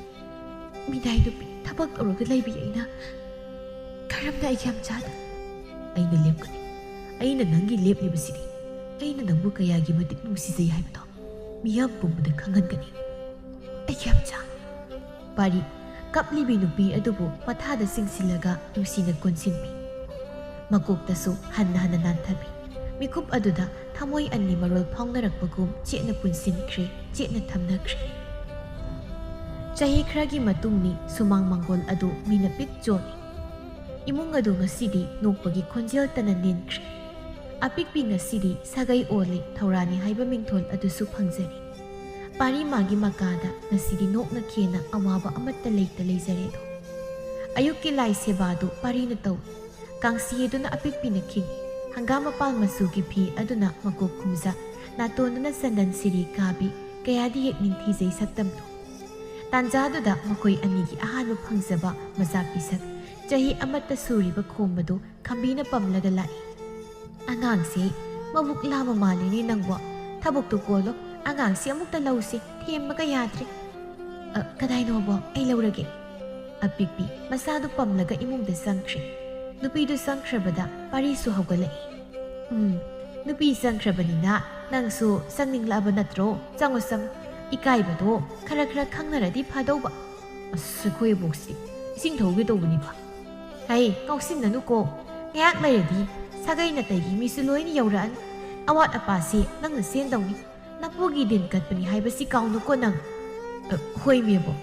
ꯃꯤꯅꯥꯏ ꯅꯨꯄꯤ ꯊꯕꯛ ꯇꯧꯔꯒ ꯂꯩꯕꯤ ꯑꯩꯅ ꯀꯔꯝꯅ ꯏꯒꯦꯝꯆꯥꯗ? ꯑꯩꯅ ꯂꯦꯞꯀꯅꯤ꯫ ꯑꯩꯅ ꯅꯪꯒꯤ ꯂꯦꯞꯂꯤꯕꯁꯤꯗꯤ ꯑꯩꯅ ꯅꯪꯕꯨ ꯀꯌꯥꯒꯤ ꯃꯇꯤꯛ ꯅꯨꯡꯁꯤꯖꯩ ꯍꯥꯏꯕꯗꯣ ꯃꯤꯌꯥꯝ ꯄꯨꯝꯕꯗ ꯈꯪꯍꯟꯒꯅꯤ꯫ ꯏꯒꯦꯝꯆꯥ꯫ ꯄꯥꯔꯤ ꯀꯞꯂꯤꯕꯤ ꯅꯨꯄꯤ ꯑꯗꯨꯕꯨ ꯃꯊꯥꯗ ꯆꯤꯡꯁꯤꯜꯂꯒ ꯅꯨꯡꯁꯤꯅ ꯀꯣꯟꯁꯤꯟꯕꯤ꯫ ꯃꯀꯣꯛꯇꯁꯨ ꯍꯟꯅ ꯍꯟꯅ ꯅꯥꯟꯊꯕꯤ꯫ ꯃꯤꯀꯨꯞ ꯑꯗꯨꯗ ꯊꯃꯣꯏ ꯑꯅꯤ ꯃꯔꯣꯜ ꯐꯥꯎꯅꯔꯛꯄꯒꯨꯝ ꯆꯦꯠꯅ ꯄꯨꯟꯁꯤꯟꯈ꯭ꯔꯦ, ꯆꯦꯠꯅ ꯊꯝꯅꯈ꯭ꯔꯦ꯫ ꯆꯍꯤ ꯈꯔꯒꯤ ꯃꯇꯨꯡꯅꯤ꯫ ꯁꯨꯃꯥꯡ ꯃꯥꯡꯒꯣꯜ ꯑꯗꯨ ꯃꯤꯅ ꯄꯤꯛ ꯆꯣꯜꯂꯤ꯫ ꯏꯃꯨꯡ ꯑꯗꯨ ꯉꯁꯤꯗꯤ ꯅꯣꯛꯄꯒꯤ ꯈꯣꯟꯖꯦꯜꯇꯅ ꯅꯤꯟꯈ꯭ꯔꯦ꯫ ꯑꯄꯤꯛꯄꯤ ꯉꯁꯤꯗꯤ ꯁꯥꯒꯩ ꯑꯣꯜꯂꯦ, ꯊꯧꯔꯥꯅꯤ ꯍꯥꯏꯕ ꯃꯤꯡꯊꯣꯜ ꯑꯗꯨꯁꯨ ꯐꯪꯖꯔꯦ꯫ ꯄꯥꯔꯤ ꯃꯥꯒꯤ ꯃꯀꯥꯗ ꯉꯁꯤꯗꯤ ꯅꯣꯛꯅ ꯈꯦꯅ ꯑꯋꯥꯕ ꯑꯃꯠꯇ ꯂꯩꯇ ꯂꯩꯖꯔꯦꯗꯣ꯫ ꯑꯌꯨꯛꯀꯤ ꯂꯥꯏ ꯁꯦꯕꯥꯗꯨ ꯄꯥꯔꯤꯅ ꯇꯧꯏ꯫ ꯀꯥꯡꯁꯤ ꯑꯗꯨꯅ ꯑꯄꯤꯛꯄꯤꯅ ꯈꯤꯡꯏ꯫ ꯍꯪꯒꯥꯝ ꯃꯄꯥꯜ ꯃꯆꯨꯒꯤ ꯐꯤ ꯑꯗꯨꯅ ꯃꯀꯣꯛ ꯈꯨꯝꯖ, ꯅꯥꯇꯣꯟꯗꯨꯅ ꯆꯟꯗꯟ ꯁꯤꯔꯤ ꯀꯥꯕꯤ, ꯀꯌꯥꯗꯤ ꯌꯦꯛꯅꯤꯡ ꯊꯤꯖꯩ ꯁꯛꯇꯝꯗꯨ꯫ ꯇꯥꯟꯖꯥꯗꯨꯗ ꯃꯈꯣꯏ ꯑꯅꯤꯒꯤ ꯑꯍꯥꯟꯕ ꯐꯪꯖꯕ ꯃꯆꯥ ꯄꯤꯁꯛ, ꯆꯍꯤ ꯑꯃꯠꯇ ꯁꯨꯔꯤꯕ ꯈꯣꯝꯕꯗꯨ ꯈꯝꯕꯤꯅ ꯄꯝꯂꯒ ꯂꯥꯛꯏ꯫ "ꯑꯉꯥꯡꯁꯦ ꯃꯕꯨꯛ ꯂꯥꯝꯕ ꯃꯥꯜꯂꯤꯅꯦ ꯅꯪꯕꯣ꯫ ꯊꯕꯛꯇꯨ ꯀꯣꯜꯂꯣ, ꯑꯉꯥꯡꯁꯦ ꯑꯃꯨꯛꯇ ꯂꯧꯁꯤ, ꯊꯦꯝꯕꯒ ꯌꯥꯗ꯭ꯔꯦ꯫" "ꯑ, ꯀꯗꯥꯏꯅꯣꯕꯣ? ꯑꯩ ꯂꯧꯔꯒꯦ꯫" ꯑꯄꯤꯛꯄꯤ ꯃꯆꯥꯗꯨ ꯄꯝꯂꯒ ꯏꯃꯨꯡꯗ ꯆꯪꯈ꯭ꯔꯦ꯫ ꯅꯨꯄꯤꯗꯨ ꯆꯪꯈ꯭ꯔꯕꯗ ꯄꯥꯔꯤꯁꯨ ꯍꯧꯒꯠꯂꯛꯏ꯫ "ꯎꯝ, ꯅꯨꯄꯤ ꯆꯪꯈ꯭ꯔꯕꯅꯤꯅ ꯅꯪꯁꯨ ꯆꯪꯅꯤꯡꯂꯛꯑꯕ ꯅꯠꯇ꯭ꯔꯣ? ꯆꯪꯉꯣ, ꯆꯪꯉꯣ꯫ ꯏꯀꯥꯏꯕꯗꯣ ꯈꯔ ꯈꯔ ꯈꯪꯅꯔꯗꯤ ꯐꯗꯧꯕ꯫ ꯑꯁ, ꯑꯩꯈꯣꯏ ꯑꯕꯣꯛꯁꯤ ꯏꯁꯤꯡ ꯊꯧꯒꯦ ꯇꯧꯕꯅꯤꯕ꯫ ꯍꯩ, ꯉꯥꯎꯁꯤꯟꯅꯅꯨꯀꯣ꯫ ꯉꯥꯏꯍꯥꯛ ꯂꯩꯔꯗꯤ ꯁꯥꯒꯩ ꯅꯥꯇꯩꯒꯤ ꯃꯤꯁꯨ ꯂꯣꯏꯅ ꯌꯧꯔꯛꯑꯅꯤ꯫ ꯑꯋꯥꯠ ꯑꯄꯥꯁꯤ ꯅꯪꯅ ꯁꯦꯟꯗꯧꯅꯤ꯫ ꯅꯄꯨꯒꯤ ꯗꯤꯟ ꯀꯠꯄꯅꯤ ꯍꯥꯏꯕꯁꯤ ꯀꯥꯎꯅꯨꯀꯣ ꯅꯪ꯫" "ꯑ, ꯍꯣꯏ, ꯃꯦꯕꯣ꯫"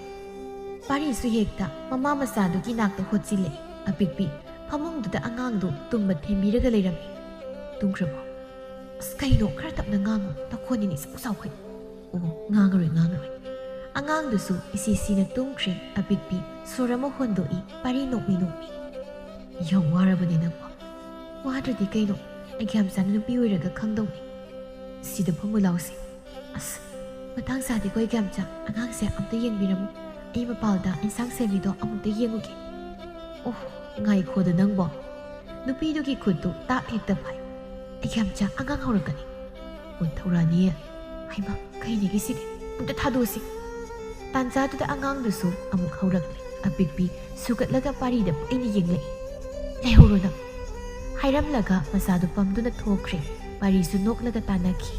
ꯄꯥꯔꯤꯁꯨ ꯍꯦꯛꯇ ꯃꯃꯥ ꯃꯆꯥꯗꯨꯒꯤ ꯅꯥꯛꯇ ꯍꯣꯠꯆꯤꯜꯂꯛꯏ꯫ ꯑꯄꯤꯛꯄꯤ ꯐꯃꯨꯡꯗꯨꯗ ꯑꯉꯥꯡꯗꯨ ꯇꯨꯝꯕ ꯊꯦꯝꯕꯤꯔꯒ ꯂꯩꯔꯝꯃꯤ꯫ "ꯇꯨꯝꯈ꯭ꯔꯕꯣ?" "ꯑꯁ, ꯀꯩꯅꯣ, ꯈꯔ ꯇꯞꯅ ꯉꯥꯡꯉꯨ, ꯅꯈꯣꯟꯅꯤꯅꯦ ꯏꯆꯥꯎ ꯆꯥꯎꯈꯩ꯫" "ꯑꯣ, ꯉꯥꯡꯉꯔꯣꯏ, ꯉꯥꯡꯉꯔꯣꯏ꯫" ꯑꯉꯥꯡꯗꯨꯁꯨ ꯏꯁꯤ ꯁꯤꯅ ꯇꯨꯝꯈ꯭ꯔꯦ꯫ ꯑꯄꯤꯛꯄꯤ ꯁꯣꯔ ꯑꯃ ꯍꯣꯟꯗꯣꯛꯏ, ꯄꯥꯔꯤ ꯅꯣꯛꯃꯤ ꯅꯣꯛꯃꯤ꯫ "ꯌꯥꯝ ꯋꯥꯔꯕꯅꯦ ꯅꯪꯕꯣ?" "ꯋꯥꯗ꯭ꯔꯗꯤ ꯀꯩꯅꯣ, ꯑꯩꯒ꯭ꯌꯥꯝꯆꯥꯅ ꯅꯨꯄꯤ ꯑꯣꯏꯔꯒ ꯈꯪꯗꯧꯅꯤ꯫" "ꯁꯤꯗ ꯐꯝꯃꯨ ꯂꯥꯎꯁꯦ꯫" "ꯑꯁ, ꯃꯇꯥꯡ ꯆꯥꯗꯦꯀꯣ ꯏꯒ꯭ꯌꯥꯝꯆꯥ, ꯑꯉꯥꯡꯁꯦ ꯑꯝꯇ ꯌꯦꯡꯕꯤꯔꯝꯃꯨ꯫ ꯑꯩ ꯃꯄꯥꯜꯗ ꯏꯟꯁꯥꯡ ꯁꯦꯝꯃꯤꯗꯣ ꯑꯃꯨꯛꯇ ꯌꯦꯡꯉꯨꯒꯦ꯫" "ꯑꯣ, ꯉꯥꯏꯈꯣꯗ ꯅꯪꯕꯣ꯫" ꯅꯨꯄꯤꯗꯨꯒꯤ ꯈꯨꯠꯇꯨ ꯇꯥꯞ ꯍꯦꯛꯇ ꯐꯥꯏ꯫ "ꯏꯒ꯭ꯌꯥꯝꯆꯥ, ꯑꯉꯥꯡ ꯍꯧꯔꯛꯀꯅꯤ꯫" "ꯑꯣ, ꯊꯧꯔꯥꯅꯤ꯫ ꯍꯩꯃꯥ, ꯀꯩꯅꯦꯒꯦ ꯁꯤꯗꯤ? ꯑꯝꯇ ꯊꯥꯗꯣꯛꯑꯁꯤ꯫" ꯇꯥꯟꯖꯥꯗꯨꯗ ꯑꯉꯥꯡꯗꯨꯁꯨ ꯑꯃꯨꯛ ꯍꯧꯔꯛꯂꯦ꯫ ꯑꯄꯤꯛꯄꯤ ꯁꯨꯒꯠꯂꯒ ꯄꯥꯔꯤꯗ ꯄꯩꯅ ꯌꯦꯡꯂꯛꯏ꯫ "ꯂꯩꯍꯧꯔꯣ ꯅꯪ꯫" ꯍꯥꯏꯔꯝꯂꯒ ꯃꯆꯥꯗꯨ ꯄꯝꯗꯨꯅ ꯊꯣꯛꯈ꯭ꯔꯦ꯫ ꯄꯥꯔꯤꯁꯨ ꯅꯣꯛꯂꯒ ꯇꯥꯟꯅꯈꯤ꯫